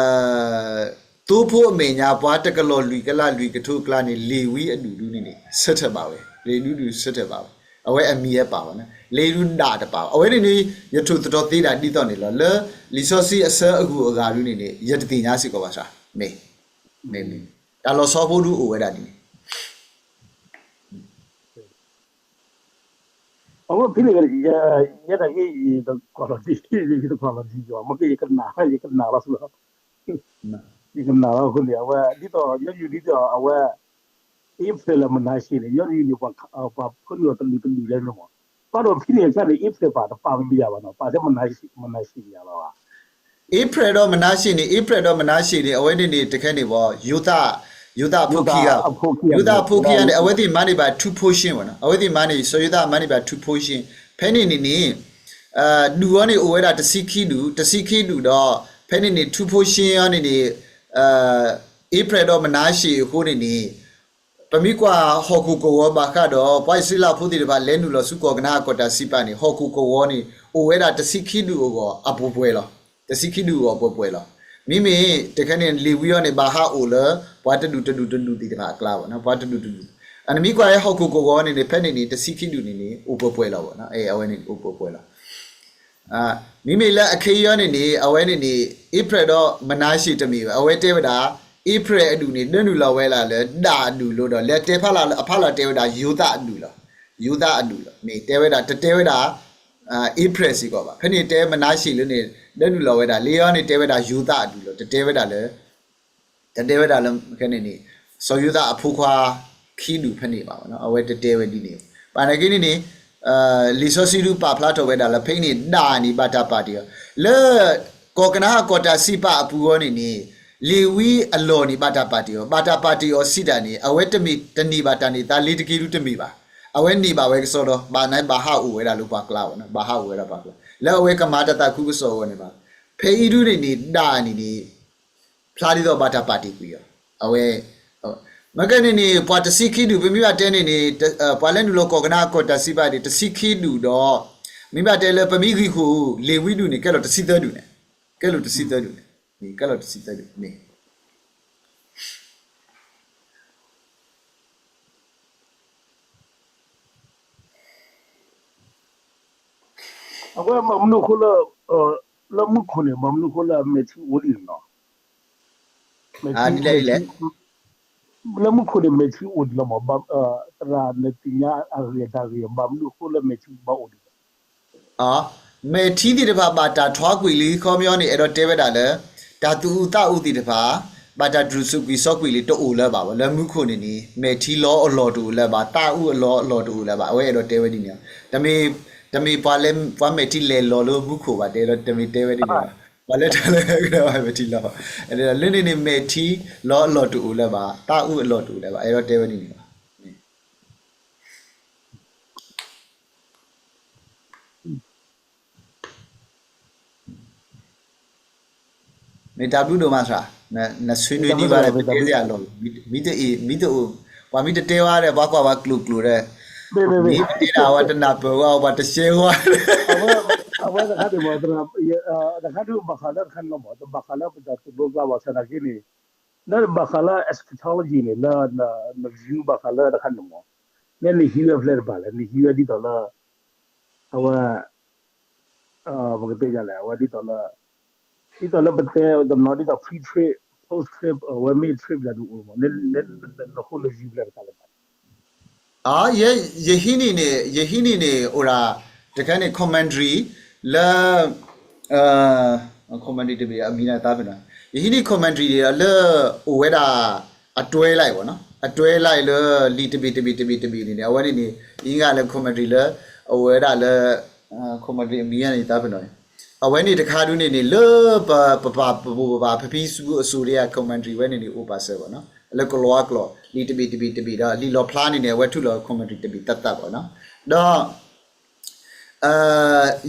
သိဖိအမဲာ်ညါ ပှၤတကလီၢ်လွံၢ်ကလးလွံၢ်ကထိအကျါန့ၣ် လ့ၤဝံအဒူၣ်ဒုန့ၣ်န့ၣ် ဆၢထၢၣ်ဘၣ်ဝဲ, လ့ၤဒုဒုဆၢထၢၣ်ဘၣ်ဝဲ, အဝဲအမံၤဟဲပာ်ဝဲန့ၣ် လ့ၤဒုဒၣ်တပာ်ဘၣ်. အဝဲန့ၣ်န့ၣ် ယထိၣ်သတြီၤသ့ဒၣ်ဒ်သိးန့ၣ်လီၤ. လၢလံာ်စီဆှံအဆၢအဂုၤအဂၤဒုန့ၣ်န့ၣ် ယတသ့ၣ်ညါစ့ၢ်ကီးဘၣ်ဆၣ်, မ့ၢ်, မ့ၢ်, တၢ်လီၤဆီဖိဒုအိၣ်ဝဲဒၣ်ဒ်န့ၣ် အဝဲဖဲန့ၣ်, ယဲဒၣ်က့ ယတကွၢ်လီၤဒံး, ယတကွၢ်လီၤဒံးယွၤ, မ့ၢ်က့ ယကနၣ်, ယကနၣ်လီၤဆူလီၤ, ယကနၣ်လီၤအဃိန့ၣ် အဝဲ ဒ်သိး ညီနုၢ်ဒ်သိး အဝဲ Ephraim လၢ Manasseh န့ၣ် ညီနုၢ်န့ၣ် ပှၤဖၢနုာ်အီၤတဒူၣ်တဒူၣ်လဲၣ်န့ၣ်မး, ဘၣ်ဒီးဖဲန့ၣ်အခါန့ၣ် Ephraim ပာ်တပာ်မ့ၢ်ယၤဘၣ်နီၤ, ပာ်ထဲ Manasseh ယၤလီၤဘၣ် Ephraim ဒီး Manasseh န့ၣ်, Ephraim ဒီး Manasseh န့ၣ် အဝဲန့ၣ်န့ၣ် တခဲန့ၣ်ဘၣ်, ယိၤသး, ယိၤသးအဖိခံဂၤ, ယိၤသးအဖိခံဂၤန့ၣ် အဝဲသ့ၣ်မၤန့ၢ်ဘၣ် two portion ဘၣ်နီၤ, အဝဲသ့ၣ်မၤန့ၢ် စီၤယိၤသးမၤန့ၢ်ဘၣ် two portion, ဖဲန့ၣ်န့ၣ်န့ၣ် ဒူၣ်အီၤန့ၣ် အိၣ်ဝဲဒၣ်တဆံခံဒူၣ်, တဆံခံဒူၣ်ဒီး ဖဲန့ၣ်န့ၣ် two portion အီၤန့ၣ်န့ၣ် အ့ဖြဲၣ်ဒီးမနၤရှ့ၣ်အဃိန့ၣ်န့ၣ် ပမ့ၢ်ကွၢ်ဟီၣ်ခိၣ်ကဝီၤဘၣ်ဃးဒီး ပှၤအံၣ်စရ့လးဖိသ့ၣ်တဖၣ်လဲၤနုာ်လီၤဆူကီၢ်ကနၤအၣ်ကီၢ်တၢ်စံးပာ်န့ၣ် ဟီၣ်ခိၣ်ကဝီၤန့ၣ် အိၣ်ဝဲဒၣ်တဆံခံဒူၣ်အဂီၢ်အပှဲၤပှဲၤလီၤ. တဆံခံဒူၣ်အဂီၢ်ပှဲၤပှဲၤလီၤ. မ့မ့ၢ်တခါန့ၣ် လ့ၤဝံအီၤန့ၣ် ဘၣ်ဟးအိၣ်လၢ ပှၤတဒူၣ်တဒူၣ်တဒူၣ်သ့ၣ်တဖၣ်အကျါဘၣ်နီၤ, ပှၤတဒူၣ်တဒူၣ်. အနမ့ၢ်ကွၢ်ဟီၣ်ခိၣ်ကဝီၤန့ၣ်န့ၣ် ဖဲန့ၣ်န့ၣ် တဆံခံဒူၣ်န့ၣ်န့ၣ် အိၣ်ပှဲၤပှဲၤလီၤဘၣ်နီၤ, အဝဲန့ၣ်အိၣ်ပှဲၤပှဲၤလီၤ. မ့မ့ၢ်လၢအခ့အံၤအီၤန့ၣ်န့ၣ် အဝဲန့ၣ်န့ၣ် အ့ဖြဲၣ်ဒီးမနၤရှ့ၣ်တမ့ၢ်ဘၣ်, အဝဲတဲဝဲဒၣ် အ့ဖြဲၣ်အဒူၣ်န့ၣ် ဒၢနုာ်လီၤဝဲဒၣ်လၢဒၣ်အဒူၣ်လီၤဒီး လၢတဲဖးလၢအဖးလီၤတဲဝဲဒၣ်ယိၤသးအဒူၣ်လီၤ. ယိၤသးအဒူၣ်လီၤ. မ့ၢ်တဲဝဲဒၣ် တတဲဝဲဒၣ် အ့ဖြဲၣ်စ့ၢ်ကီးဘၣ်. ဖဲန့ၣ်တဲမနၤရှ့ၣ်လၢန့ၣ် ဒၢနုာ်လီၤဝဲဒၣ် လ့အီၤန့ၣ်တဲဝဲဒၣ်ယိၤသးအဒူၣ်လီၤ. တတဲဝဲဒၣ်လၢ တတဲဝဲဒၣ်လၢ ခဲန့ၣ်န့ၣ် စီၤယိၤသးအဖိခွါခံဒူၣ်ဖဲန့ၣ်ဘၣ်. အဝဲတတဲဝဲဒ်န့ၣ်. ဘၣ်နာ်က့န့ၣ်န့ၣ် လံာ်စီဆှံဒုးပာ်ဖျါထီၣ်ဝဲဒၣ်လၢ ဖဲအံၤန့ၣ် ဒၣ်န့ၣ် ဘၣ်တၢ်ပာ်တ့ၢ်အီၤ လၢ ကီၢ်ကနၤအၣ်ကီၢ်တၢ်စံးပာ်အပူၤအီၤန့ၣ်န့ၣ် လ့ၤဝံအလီၢ်န့ၣ် ဘၣ်တၢ်ပာ်တ့ၢ်အီၤ, ဘၣ်တၢ်ပာ်တ့ၢ်အီၤစံးတၢ်န့ၣ် အဝဲတမ့ၢ်တန့ၢ်ဘၣ်တၢ်န့ၢ်သါလ့ၤတက့ၢ်ဒုတမ့ၢ်ဘၣ်. အဝဲန့ၢ်ဘၣ်ဝဲကစီဒီ ဘၣ်န့ၣ်ဘၣ်ဟးအိၣ်ဝဲဒၣ်လၢပှၤကျါဘၣ်, ဘၣ်ဟးအိၣ်ဝဲဒၣ်ပှၤကျါ လၢအဝဲကမၤတၢ်သးခုကစီၣ်အဂီၢ်န့ၣ်ဘၣ်. ဖဲအံၤဒုန့ၣ်န့ၣ် ဒၣ်န့ၣ်န့ၣ် ဖျါဒ်သိးဘၣ်တၢ်ပာ်တ့ၢ်ကွံာ်အီၤ, အဝဲ မ့ၢ်ကဲန့ၣ်န့ၣ် ပှၤတဆံခံဒူၣ် ပမ့ၢ်ဘၣ်တဲန့ၣ်န့ၣ် ပှၤလဲၤနုာ်လီၤကီၢ်ကနၤအၣ်ကီၢ်တၢ်စံးပာ်န့ၣ် တဆံခံဒူၣ်ဒီး မ့ၢ်ဘၣ်တဲလၢပမ့ၢ်ဂံၢ်ဃုာ် လ့ၤဝံဒူၣ်န့ၣ် ကဲလီၤတဆံသၢဒူၣ်န့ၣ်, ကဲလီၤတဆံသၢဒူၣ်န့ၣ် ကဲလီၤတဆံသၢဒူၣ်န့ၣ် အဝဲဘၣ်မနုၤအဃိလၢ လၢမူခိၣ်န့ၣ် ဘၣ်မနုၤအဃိလၢမဲာ်ထံအိၣ်ဒ်န့ၣ်လီၤ. မဲာ်ထံ လၢမူခိၣ်န့ၣ် မဲာ်ထံအိၣ်ဒ်လီၤမး, သရၣ်နသ့ၣ်ညါအဂ့ၢ်တၢ်ဂ့ၢ် ဘၣ်မနုၤအဃိလၢမဲာ်ထံဘၣ်အိၣ်ဒ်လဲၣ်. မဲာ်ထံသ့ၣ်တဖၣ်ဘၣ်တၢ်ထွါကွံာ်လံ ခီပညီန့ၣ် အဲၣ်ဒိးတဲဝဲဒၣ်လၢ တၢ်သူၣ်အုးသးအုးသ့ၣ်တဖၣ် ဘၣ်တၢ်တြူၢ်စူးကွံာ်စီကွံာ်လံ တအိၣ်လၢၤဘၣ်ဝဲ လၢမူခိၣ်န့ၣ်န့ၣ် မဲာ်ထံလီၤအလီၢ်တအိၣ်လၢၤဘၣ်, သးအုးအလီၢ်အလီၢ်တအိၣ်လၢၤဘၣ်, အဝဲအဲၣ်ဒိးတဲဝဲဒ်န့ၣ်, တမ့ၢ် တမ့ၢ်ပှၤလဲၤ ပှၤမဲာ်ထံလဲၤလီၤလၢမူခိၣ်ဘၣ် တဲဒီး တမ့ၢ်တဲဝဲဒ်န့ၣ်ဘၣ်, ပှၤလၢတၢ်လၢမဲာ်ထံလီၤ, လၢန့ၣ်န့ၣ် မဲာ်ထံလီၤအလီၢ်တအိၣ်လၢၤဘၣ်, သးအုးအလီၢ်တအိၣ်လၢၤဘၣ်, အဲၣ်ဒိးတဲဝဲဒ်န့ၣ်ဘၣ်. မ့ၢ်တၢ်ဘျုးဒိၣ်မးသရၣ်, နဆွေနွေးဒံးဘၣ်ဒီး ပတဲစ့ၢ်အလီၢ်, မ့ၢ်တအံၤ မ့ၢ်တအိၣ်, ပှၤမ့ၢ်တတဲဝဲဒီး ပှၤကွၢ်ဝဲကျိၤကျိၤဒီး, မ့ၢ်တတဲဒၣ်ဝဲတနၢ်ပၢၢ်ဝဲ ပှၤတရှဲဝဲ, အဝဲတခါန့ၣ်မး, တခါဒုးဘၣ်ဃးလၢတခါန့ၣ်လီၤမး, တဘၣ်ဃးလၢပတၢ်သိၣ်လိကျါဘၣ်ဆၣ်နာ်က့န့ၣ်, လၢဘၣ်ဃးလၢ eschatology န့ၣ် လၢန view ဘၣ်ဃးလၢတခါန့ၣ်မး, လၢနဟံးဝဲဖျဲၣ်တဘၣ်လဲၣ်, နဟံးဝဲဒ်သိးလၢ အဝဲ ပကတဲယၤလဲၣ်, အဝဲဒ်သိးလၢ ဒ်သိးလၢပတဲတနီၤ ဒ်သိး pre trib, post trib, အဝဲမ့ၢ် trib ယၤဒုးအိၣ်မး, နဃိန view ဖျဲၣ်တခါလၢဘၣ်လဲၣ်. ယဟံးန့ၢ်န့ၣ်, ယဟံးန့ၢ်န့ၣ် အိၣ်ဒၣ် တခါန့ၣ် commentary လၢ commentary တဘ့ၣ် အမံၤန့ၣ်သးပ့ၤနီၣ်, ယဟံးန့ၢ် commentary လၢ အိၣ်ဝဲဒၣ် အတွဲလိုက်ပေါ့နော်, အတွဲလိုက်လၢ လံာ်တဘ့ၣ်တဘ့ၣ်တဘ့ၣ်တဘ့ၣ်န့ၣ်န့ၣ် အဝဲန့ၣ်န့ၣ် ယဟံးန့ၢ်လၢ commentary လၢ အိၣ်ဝဲဒၣ်လၢ commentary အမံၤန့ၣ်သးပ့ၤနီၣ်န့ၣ်, အဝဲန့ၣ်တခါဒုးန့ၣ်န့ၣ် လၢပပာ်ပပူၤပပာ် ဖဲဖံဆူအစိၤဒၣ်ဧါ commentary ဝဲန့ၣ်န့ၣ် အိၣ်ပာ်စၢၤပေါ့နော်, လၢကလံးကျိာ် လံာ်တဘ့ၣ်တဘ့ၣ်တဘ့ၣ်ဒီး လံာ်လီၣ်ဖျါန့ၣ်န့ၣ် အဝဲထုးလီၤ commentary တဘ့ၣ်သၣ်သၣ်ပေါ့နော်, ဒီး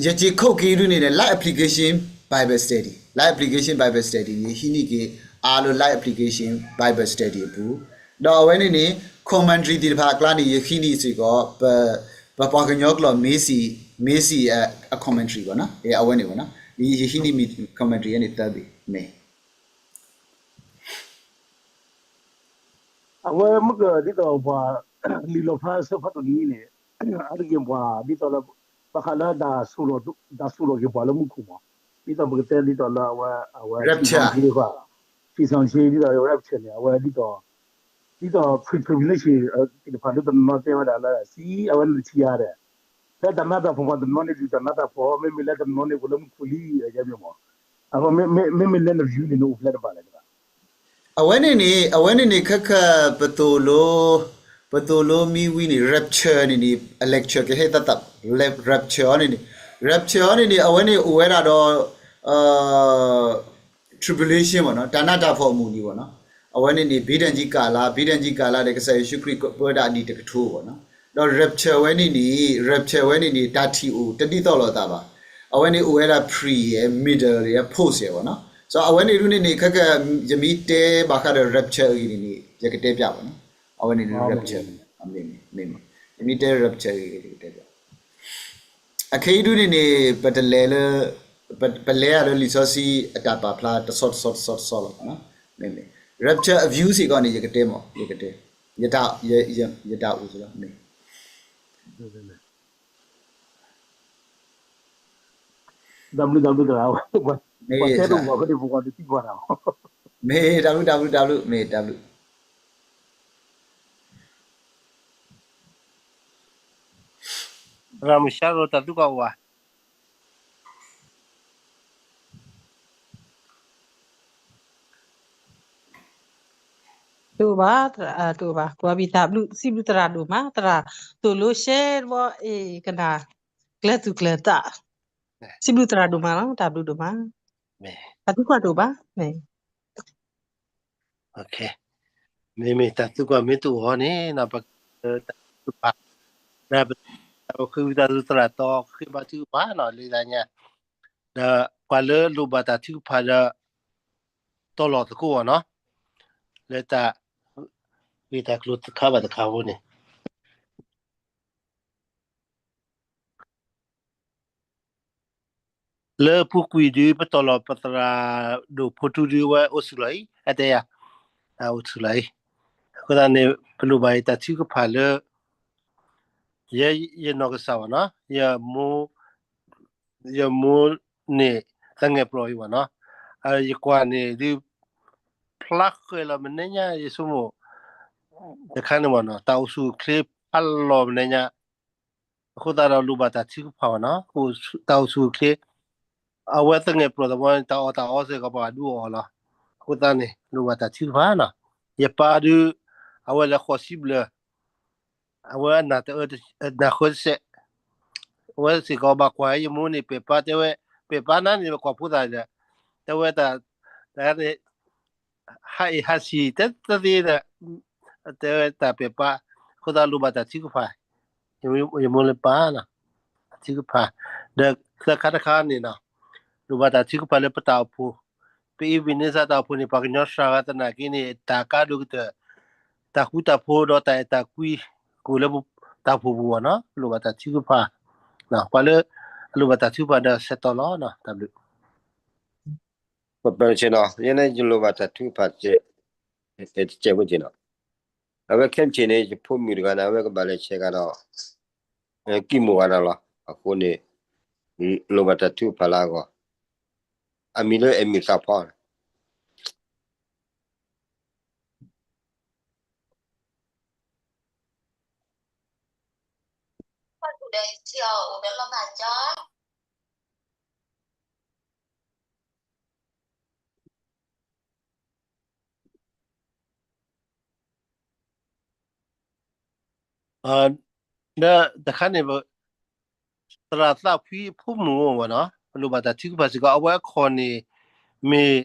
ယစ့ၢ်ခိးက့ၤဒုးန့ၣ်န့ၣ် Life Application Bible Study, Life Application Bible Study န့ၣ် ယဟံးန့ၢ်က့ၤအါလၢ Life Application Bible Study အပူၤ, ဒီးအဝဲန့ၣ်န့ၣ် commentary သ့ၣ်တဖၣ်အကျါန့ၣ် ယဟံးန့ၢ်စ့ၢ်ကီး ပပှၤကညီကျိာ် Macy, Macy အ commentary ပေါ့နော်, အဝဲန့ၣ်ပေါ့နော်, ယဟံးန့ၢ်မ့ၢ် commentary န့ၣ်သၢဘ့ၣ်မ့ၢ် အဝဲမ့ၢ်ကဒ်သိးပှၤ လံာ်လီၣ်ဖျါဆၢဖးဒိၣ်နွံန့ၣ် အါတက့ၢ်ပှၤဒ်သိးလၢ ဘၣ်ဃးလၢ တၢ်စိာ်ထီၣ်က့ၤပှၤလၢမူခိၣ်မး, ဒ်သိးပကတဲဒ်သိးလၢအဝဲ အဝဲ ဖံးဆၣ်ဆ့ ဒ်သိး rapture န့ၣ် အဝဲဒ်သိး ဒ်သိး pre-tribulation သ့ၣ်တဖၣ်လၢတနီၤတဲဝဲဒၣ်လၢ စံးအဝဲန့ၣ်တထံၣ်ဧါဒီး ဖဲတၢ်နးတၢ်ဖှီၣ်ပှၤတနီၤန့ၣ် ဒုးတၢ်နးတၢ်ဖှီၣ် မ့မ့ၢ်လၢတနီၤန့ၣ် အိၣ်လၢမူခိၣ်လံ ယမ့ၢ်မး, မ့မ့ၢ်လၢန view န့ၣ် နအိၣ်ဖျဲၣ်တဘၣ်လဲၣ်တဂၤ အဝဲန့ၣ်န့ၣ် အဝဲန့ၣ်န့ၣ် ခဲခၢၣ်ပသိၣ်လိ ပသိၣ်လိမံဝံၤန့ၣ် rapture န့ၣ်န့ၣ် အ lecture ကဟဲသးသး rapture အီၤန့ၣ်န့ၣ် rapture အီၤန့ၣ်န့ၣ် အဝဲန့ၣ်အိၣ်ဝဲဒၣ်ဒီး tribulation ပေါ့နော်, တၢ်နးတၢ်ဖှီၣ်အမုၢ်နံၤပေါ့နော်, အ အဝဲန့ၣ်န့ၣ် ဘံတၢ်ကံကၤလါ, ဘံတၢ်ကံကၤလါဒီး ကစၢ်ယ့ၣ်ၡူးခရံာ်ပၢဝဲဒၣ်အနံၣ်တကထိအဂီၢ်နီၤ. ဒီး rapture ဝဲန့ၣ်န့ၣ်, rapture ဝဲန့ၣ်န့ၣ် တၢ်ထံၣ်အိၣ်တဒ်သိးလိာ်အသးဘၣ်. အဝဲန့ၣ်အိၣ်ဝဲဒၣ် pre ယဲ middle ယဲ post ယဲဘၣ်နီၤ. စီၤအဝဲန့ၣ်ဒုန့ၣ်န့ၣ် ခဲက ယမ့ၢ်တဲဘၣ်ဃးဒီး rapture အဂ့ၢ်န့ၣ်န့ၣ် ယကတဲပျၢ်ဘၣ်နီၤ. အဝဲန့ၣ်ဒု rapture မ့ၢ်, မ့ၢ်, ယမ့ၢ်တဲ rapture အဂ့ၢ် ယကတဲပျၢ် အခဲအံၤဒုန့ၣ်န့ၣ် ပတလဲၤလၢ, ပ, ပလဲၤအလၢလံာ်စီဆှံအတၢ်ပာ်ဖျါတဆီတဆီတဆီတဆီလီၤ. မ့မ့ၢ် rapture အ view စ့ၢ်ကီးန့ၣ် ယကတဲမး, ယကတဲ, ယတၢ်, ယ, ယ, ယတၢ်အိၣ်စ့ၢ်ကီး မ့ၢ် တၢ်ဘျုးတၢ်ဘျုးတဂၤ, မ့ၢ်, မ့ၢ်တၢ်ဘျုးတၢ်ဘျုးတၢ်ဘျုး, မ့ၢ်တၢ်ဘျုး, မ့ၢ်တၢ်ဘျုး ရၤမုၢ်ဆါရိၤ တၢ်သူကီၢ်ဝါ တအိၣ်ဘၣ်, တအိၣ်ဘၣ်, ကွၢ်ဘံၣ်တၢ်ဘျုး, စံးဘျုးသရၣ်ဒိၣ်မး, သရၣ်သိၣ်လိရှဲတဘီအ့ၣ်ကနၣ်, ကျဲသူၣ်ကျဲသး, စံးဘျုးသရၣ်ဒိၣ်မးလီၤ, တၢ်ဘျုးဒိၣ်မး, တၢ်သူကွၢ်တအိၣ်ဘၣ်, မ့မ့ၢ်တၢ်သူကွၢ်မ့ၢ်တအိၣ်အီၤန့ၣ် ပက, တၢ်သူကဖၣ်, ဒီးပ, ပဃ့ဝံသးစူၤသရၣ်တီ ဃ့ဘါထုကဖၣ်နီၤ လၢညါ, ဒီးပှၤလၢလိၣ်ဘၣ်တၢ်ထုကဖၣ်ဒီး တီလီၤသကိးအီၤနီၤ, လၢတၢ်ဂ့ၢ်တၢ်ကျိၤတခါဘၣ်တခါအဃိန့ၣ် လၢပူၤကွံာ်ဒုး ပတီၢ်လီၤပသရၣ်ဒိၣ်ဖိထူဒုး အဝဲအိၣ်ဆူၣ်လီၤအံၤ အတဲယၤ, အအိၣ်ဆူၣ်လီၤအံၤ, အဃိသတးန့ၣ် ပလိၣ်ဘၣ်အံၤတၢ်ထုကဖၣ်လၢ ယဲယနီၢ်ကစၢ်ဘၣ်နီၤ, ယမိၢ်, ယမိၢ်န့ၣ် သငဲၣ်ပျီၢ်အံၤဘၣ်နီၤ, ယကွၢ်န့ၣ်ဒုး ဖျါဃဲၤလီၤမနုၤညါ ယဆိကမိၣ်, တခါန့ၣ်ဘၣ်နီၤ တၢ်အိၣ်ဆူၣ်အိၣ်ချ့ဖးလီၤမနုၤညါ, အဃိသတးဒီးလိၣ်ဘၣ်တၢ်ထုကဖၣ်ဘၣ်နီၤ, တၢ်အိၣ်ဆူၣ်အိၣ်ချ့, အဝဲသငဲၣ်ပျီၢ်သဝီန့ၣ် တၢ်အီၣ်တၢ်အီစ့ၢ်ကီးပှၤဒုးအီၣ်အီၤလီၤ, အဃိသတးန့ၣ် လိၣ်ဘၣ်တၢ်ထုကဖၣ်နီၤ, ယပၢ်ဒုး, အဝဲလၢဃိးဆံဘျၢၣ် အဝဲအနၢ်တအၢ, နၢ်ဃၢတစဲး, အဝဲစ့ၢ်ကီးဘၣ်ကွၢ်ယမိၢ်န့ၣ် ပဲာ်ပၢ်တဲဝဲ, ပဲာ်ပၢ်နၤန့ၣ် ပကွၢ်ဖိသၣ်ဒီး, တဲဝဲတၢ်, တၢ်န့ၣ်, ဟးအ့ၣ်ဟးဆံၣ် တဲတသ့ဒီး, တဲဝဲတၢ်ပဲာ်ပၢ်, အဃိသတးလိၣ်ဘၣ်တၢ်ထုကဖၣ်, ယမိၢ်လၢပၢ်နီၤ, တၢ်ထုကဖၣ်, ဒီးသၢခါတခါန့ၣ်နီၤ, လိၣ်ဘၣ်တၢ်ထုကဖၣ်လၢပတၢ်အိၣ်ဖှိၣ်, ပအ့ဘ့ၣ်န့စၢ်တၢ်အိၣ်ဖှိၣ်န့ၣ် ပှၤကညီစှၤဂၤသနာ်က့န့ၣ် တၢ်ကါဒိၣ်ကတၢၢ်, တၢ်ဃူတၢ်ဖိးဒီးတၢ်အဲၣ်တၢ်ကွံ ကအိၣ်လၢတၢ်အိၣ်ဖှိၣ်ပူၤဘၣ်နီၤ, လိၣ်ဘၣ်တၢ်ထုကဖၣ်, ပှၤလၢအလိၣ်ဘၣ်တၢ်ထုကဖၣ်ဒီးဆဲးတီၢ်လီၤ, တၢ်ဘျုး ပပၢဆ့နီၤ, ယဲန့ၣ်ယလိၣ်ဘၣ်တၢ်ထုကဖၣ်တစဲး, တစဲးဖိက့နီၤ, အဝဲခဲမုၢ်ဆ့ၣ်န့ၣ် ယဖိမုၣ်တဂၤန့ၣ် အဝဲကဘၣ်လဲၤဆဲးဂၤဒီး ကံၢ်မိၢ်ဂၤန့ၣ်လီၤ. အဃိန့ၣ် လိၣ်ဘၣ်တၢ်ထုကဖၣ်လၢအဂီၢ်, အမံၤလၢအဲၣ်မုၢ်သးဖီန့ၣ် ဒီးတခါန့ၣ် သရၣ်သးဖှံအဖိမုၣ်အိၣ်ဝဲနီၤ, ပလိၣ်ဘၣ်တၢ်ထုကဖၣ်စ့ၢ်ကီး, အဝဲအခီၣ်န့ၣ် မ့ၢ်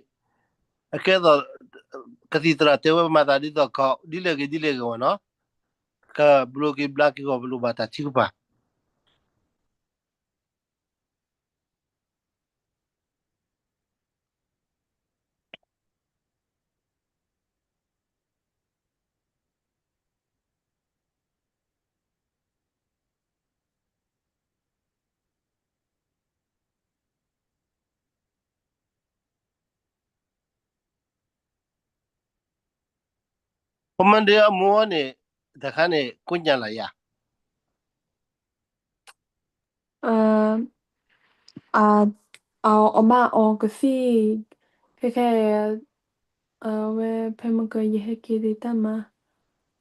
အကဲသိး ကသံၣ်သရၣ်တဲဝဲ ပမၤသးဒ်သိး ဒ်လဲၣ်ဂ့ၤဒ်လဲၣ်ဂ့ၤဝဲနီၤ, ကဘျိးက့ၤဘျါက့ၤဂီၢ် ပလိၣ်ဘၣ်တၢ်ထုကဖၣ် ပမ့ၢ်ဒ်အမိၢ်န့ၣ် တခါန့ၣ် ကိးညါလၢယၤ အ, အ, အီၣ်မးအီကသံၣ်, ခဲခဲ, အဝဲဖဲမုၢ်ကယဟဲက့ၤသ့ၣ်တၢ်မး,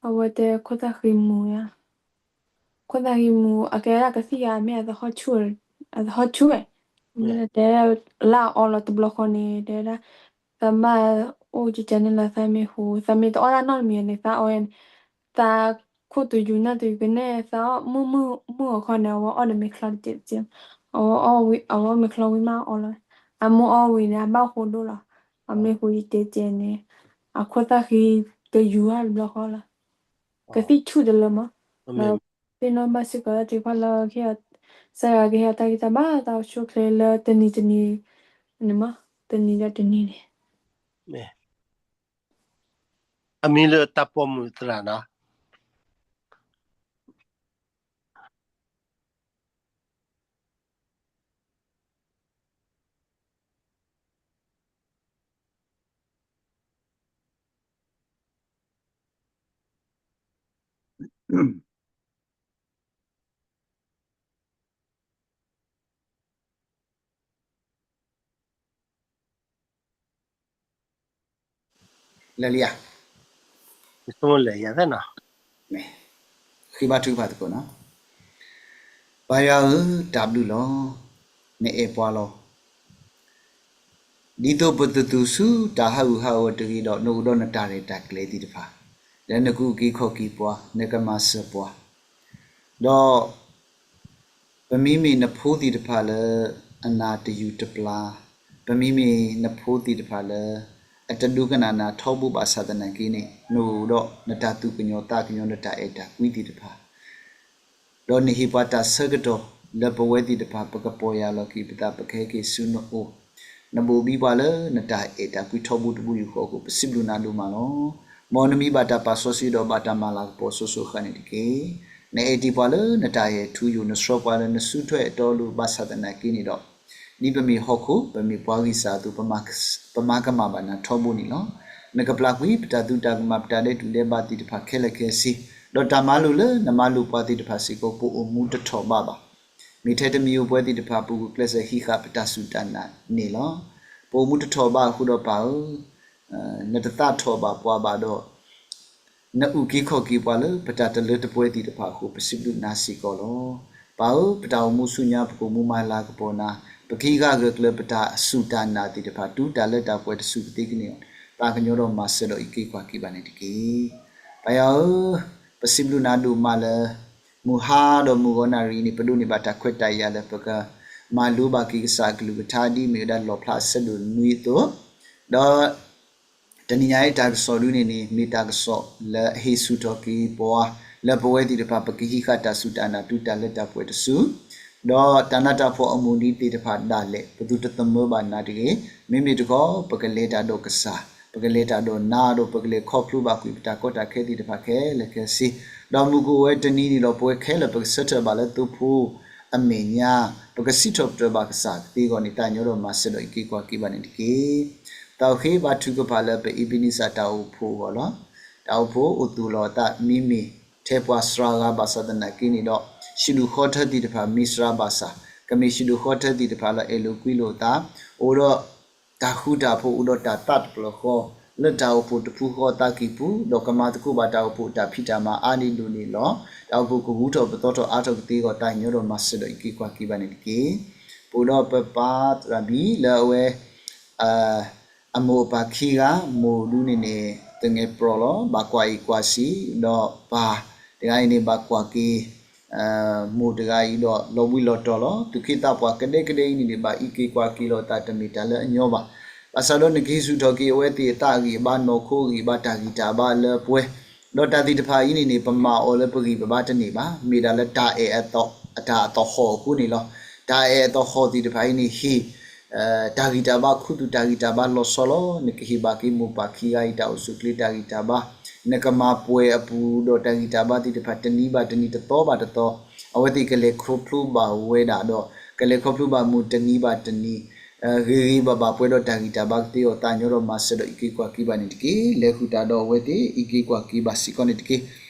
အဝဲတဲခိၣ်သၣ်ဃံမူၤယါ, ခိၣ်သၣ်ဃံမူၤ အကဲဒၣ်ကသံၣ်ယါ မ့ၢ်အသဟီၣ်ဆူၣ်, အသဟီၣ်ဆူၣ်ဝဲ, မ့ၢ်တဲလၢအီၣ်လီၤတဘျီဃီန့ၣ် တဲဝဲဒၣ် သးဘၣ်အိၣ်ကကန့ၣ်လၢသးမ့ၢ်ဟူ, သးမ့ၢ်တအီၣ်ဒၣ်နီတမံၤန့ၣ် သးအီၣ်ဝဲန့ၣ်, သးခိၣ်တယူၤနၢ်တယူၤကနဲၣ် သးအီၣ်မုၢ်မုၢ်မုၢ်အခီန့ၣ် အဝဲအီၣ်ဒီးမဲာ်ချီတစဲးတစဲး, အဝဲအီၣ်ဝံၤ အဝဲမဲာ်ချီဝံၤမးအီၣ်လီၤ, အမိၢ်အီၣ်ဝံၤန့ၣ် အဘၣ်ဃိဒိၣ်လီၤ, အမ့ၢ်ဃိယတဲကဲန့ၣ်, အခိၣ်သၣ်ဃံကယူၤဧါတဘျီဃီလီၤ. ကသံၣ်ဆူၣ်တလၢမး, ဒီးသ့ၣ်နီၣ်ဘၣ်စ့ၢ်ကီးတၢ်သ့ၣ်တဖၣ်လၢ ကဟဲစးဂၤကဟဲတၢ်ဂံၢ်တၢ်ဘါတၢ်အိၣ်ဆူၣ်အိၣ်ချ့လၢတနံၤတနံၤန့ၣ်မး, တနံၤဒီးတနံၤန့ၣ် အမံၤလၢတၢ်ပိာ်မုၣ်သရၣ်နီၤ. လဲၤလံဧါ, လဲၤယၤသ့နီၤ, ဃ့ဘါထုကဖၣ်သကိးနီၤ. ပၢ်ယွၤဧၢ, တၢ်ဘျုးလီၤ. နအဲၣ်ပှၤလီၤ. ဒ်သိးပသုးသူၣ်ဆူတၢ်ဟးဂူာ်ဟးဂီၤတဂ့ၤဒီး နအိၣ်ဒီးနတၢ်ရဲၣ်တၢ်ကျဲၤသ့ၣ်တဖၣ်, လၢနကအုၣ်က့ၤခီၣ်က့ၤပှၤ, နကမၤစၢၤပှၤ, ဒီး ပမ့မ့ၢ်နဖိသ့ၣ်တဖၣ်လၢအနၤတယူာ်တပျၢ်, ပမ့မ့ၢ်နဖိသ့ၣ်တဖၣ်လၢ အတဒိကနၣ်နၤထီဘိဘၣ်ဆၣ်သနာ်က့န့ၣ် နအိၣ်ဒီးနတၢ်သူၣ်ကညီၤသးကညီၤ နတၢ်အဲၣ်တၢ်ကွံသ့ၣ်တဖၣ်, ဒီးနဟ့ၣ်ပှၤတၢ်ဆၢကတီၢ်လၢပဝဲသ့ၣ်တဖၣ် ပကပီၢ်ယၢ်လီၤက့ၤပသး ပကဟဲက့ၤဆူနအိၣ်, နဘိၣ်ဘံပှၤလၢနတၢ်အဲၣ်တၢ်ကွံထီဘိတဘိယူၢ်ဃီအဃိ ပစံးဘျုးနၤဒိၣ်မးလီၤ. မ်နမံၤဘၣ်တၢ်ပာ်စီဆှံဒီးဘၣ်တၢ်မၤလၤကပီၤစိၤစိၤအဃၣ်န့ၣ်တက့ၢ်. နအဲၣ်တ့ၢ်ပှၤလၢနတၢ်အဲၣ်ထူယိာ် နဆှၢပှၤလၢနစုထွဲအတီအလိၤဘၣ်ဆၣ်သနာ်က့န့ၣ်ဒီး ဒ်ပမ့ၢ်ဟီၣ်ခိၣ် ပမ့ၢ်ပှၤဂံၢ်စၢ်အသိး ပမၤကမၣ်ဘၣ်နၤထီဘိန့ၣ်လီၤ. နကပျၢ်ကွံာ်ပတၢ်သူတၢ်ကမၣ် ပတၢ်ဒဲးတူၢ်ဒဲးဘးသ့ၣ်တဖၣ်ခဲလၢာ်ခဲဆ့, ဒီးတၢ်မၤလိာ်လၢနမၤလိာ်ပှၤသ့ၣ်တဖၣ်စ့ၢ်ကီး ပအိၣ်မူတထီၣ်ဘးဘၣ်. မ့ၢ်ထဲတမံၤဧိၤပဝဲသ့ၣ်တဖၣ် ပဂုာ်ကျဲးစၢးဟံးဃာ်ပတၢ်စူၢ်တၢ်နာ်န့ၣ်လီၤ. ပအိၣ်မူတထီၣ်ဘးအဃိဒီးပၢ်ဧၢ, နတသးထီၣ်ဘၣ်ပှၤဘၣ်ဒီး နအုၣ်က့ၤခီၣ်က့ၤပှၤလၢပတၢ်တလၢတပှဲၤသ့ၣ်တဖၣ်အဃိ ပစံးဘျုးနၤစ့ၢ်ကီးလီၤ. ပၢ်ဧၢ, ပတၢ်အိၣ်မူဆူညါ ပကအိၣ်မူမၤလၤကပီၤနၤ, ပကဟံးဃာ်ဂၢၢ်ကျၢၤပတၢ်စူၢ်တၢ်နာ်သ့ၣ်တဖၣ် တုၤတၢ်လၢတၢ်ပှဲၤတစူၢ်ကသ့ကန့ၢ်အီၤ, သးကညီၤဒီးမၤစၢၤဒီးအုၣ်က့ၤခီၣ်က့ၤဘၣ်န့ၣ်တက့ၢ်. ပၢ်ယွၤဧၢ, ပစံးဘျုးနၤဒိၣ်မးလၢ မုၢ်ဟါဒီးမုၢ်ဂီၤနၣ်ရံၣ်အံၤန့ၣ် ပဒိးန့ၢ်ဘၣ်တၢ်ခွဲးတၢ်ယာ်လၢပကမၤလိဘၣ်က့ၤကစၢ်အကလုၢ်ကထါ ဒ်မ့ၢ်ဝဲဒၣ်လီၣ်ဖျါအဆၢဒိၣ်နွံအသိး, ဒီး တနံၤညါအံၤတၢ်ကစီၣ်ဒုန့ၣ်န့ၣ် မ့ၢ်တၢ်ကစီၣ်လၢအဟ့ၣ်ဆူၣ်ထီၣ်က့ၤပှၤ လၢပဝဲသ့ၣ်တဖၣ် ပကဟံးဃာ်တၢ်စူၢ်တၢ်နာ် တုၤတၢ်လၢတၢ်ပှဲၤတစူၢ်, ဒီးတၢ်နးတၢ်ဖှီၣ်အမူးဒံးသ့ၣ်တဖၣ်ဒၣ်လဲာ် ပသုတသမၢဘၣ်နၤတဂ့ၤ. မ့မ့ၢ်တခီ ပကလဲၤတၢ်ဒီးကစၢ်, ပကလဲၤတၢ်ဒီးနၤဒီး ပကလဲၤခီဖျိဘၣ်ကွံာ်ပတၢ်ကီတၢ်ခဲသ့ၣ်တဖၣ်ခဲလၢာ်ခဲဆ့, ဒီးမုၢ်ကအိၣ်ဝဲတနံၤန့ၣ်ဒီး ပဝဲခဲလၢာ် ပကဆၢထၢၣ်ဘၣ်လၢသိဖိအမဲာ်ညါ, ပကစံးထီၣ်ပတြၢၤဘၣ်ကစၢ်ကသ့အဂီၢ်န့ၣ် သးကညီၤဒီးမၤစၢၤဒီးအုၣ်က့ၤခီၣ်က့ၤဘၣ်န့ၣ်တက့ၢ်. သးအိၣ်ဃ့ဘါထုကဖၣ်လၢပအ့ဘ့နံစၢ်တၢ်အိၣ်ဖှိၣ်အဂီၢ်လီၤ. တၢ်အိၣ်ဖှိၣ်အိၣ်သူၣ်လီၤအသး မ့မ့ၢ်ထဲပှၤစှၤဂၤဘၣ်ဆၣ်သနာ်က့န့ၣ်ဒီး ဟံၣ်ဒူၣ်ဃီထၢသ့ၣ်တဖၣ်မ့ၢ်စှၤဘၣ်ဆၣ်, ကမ့ၢ်ဟံၣ်ဒူၣ်ဃီထၢသ့ၣ်တဖၣ်လၢအဲၣ်လိာ်ကွံလိာ်အသး, အိၣ်ဒီး တၢ်ဃူတၢ်ဖိး အိၣ်ဒီးတၢ်သးတဖျၢၣ်ဃီ လၢတၢ်အိၣ်ဖှိၣ်တဖုဃီအသးကံၢ်ပူၤ, ဒီးကမၤသကိးဘၣ်တၢ်အိၣ်ဖှိၣ်တၢ်ဖံးတၢ်မၤအါန့ၢ်ဒိၣ်န့ၢ်လီၤ. တၢ်အိၣ်ဖှိၣ်ကဂူၤထီၣ်ပသီထီၣ်အါထီၣ်ကသ့အဂီၢ် သးကညီၤဒီးမၤစၢၤဒီးအုၣ်က့ၤခီၣ်က့ၤဘၣ်န့ၣ်တက့ၢ်. ပအိၣ်ဒီးပပၢ်သရၣ်ဘံၣ်လၢအဝဲ အမိၢ်အပၢ်ခံဂၤ, မိၢ်ဒုန့ၣ်န့ၣ် သငဲးပြီၤလီၤ, ဘၣ်ကွၢ်အံၣ်ကွၢ်ဆံး, ဒီးပၢ်တဂၤအံၤန့ၣ် ဘၣ်ကွၢ်က့ၤ မိၢ်တဂၤအံၤဒီးလီၤဘှံးလီၤတီၤလီၤ. သူၣ်က့သးပှၢ်ကဒဲကဒဲအံၤန့ၣ်န့ၣ် ဘၣ်အုၣ်က့ၤကွၢ်က့ၤလိာ်သး တမ့ၢ်တၢ်လၢအညီဘၣ်. ဘၣ်ဆၣ်ဒီးနကဟ့ၣ်ဆူၣ်ထီၣ်က့ၤအဝဲသ့ၣ်အသးအဂံၢ်အဘါ နီၢ်ခိအဂံၢ်အဘါ တၢ်ဂံၢ်တၢ်ဘါလၢပှဲၤ, ဒီးတၢ်သ့ၣ်တဖၣ်အံၤန့ၣ်န့ၣ် ပမၤအီၤလၢပဂံၢ်ပဘါတန့ၢ်ဘၣ်. မ့ၢ်ဒၣ်လၢတၢ်အဲၣ်အသီ, တၢ်အသဟီၣ်အဃိန့ၣ်လီၤ. တၢ်အဲၣ်အသဟီၣ်သ့ၣ်တဖၣ်အံၤန့ၣ် ဟ့ၣ် တၢ်ဂံၢ်တၢ်ဘါ ခူသူၣ်တၢ်ဂံၢ်တၢ်ဘါလီၤဆီလီၤ. နကဟ့ၣ်ဘၣ်က့ၤမိၢ်ပၢ်ခံဂၤအံၤ တၢ်အိၣ်ဆူၣ်အိၣ်ချ့တၢ်ဂံၢ်တၢ်ဘါ, နကမၤပှဲၤအပူၤဒီးတၢ်ဂံၢ်တၢ်ဘါသ့ၣ်တဖၣ် တနံၤဘၣ်တနံၤ တသီဘၣ်တသီ, အဝဲသ့ၣ်ကလဲၤခီဖျိဘၣ်ဝဲဒၣ်ဒီး ကလဲၤခီဖျိဘၣ်မုၢ်တနံၤဘၣ်တနံၤ ဂ့ၤဂ့ၤဘၣ်ဘၣ် ပှဲၤဒီးတၢ်ဂံၢ်တၢ်ဘါကသ့အီၤ သးကညီၤဒီးမၤစၢၤဒီးအုၣ်က့ၤကွၢ်က့ၤဘၣ်န့ၣ်တက့ၢ်. လဲၤဃုာ်တၢ်ဒီးအဝဲသ့ၣ် အုၣ်က့ၤကွၢ်က့ၤဘၣ်စ့ၢ်ကီးန့ၣ်တက့ၢ်.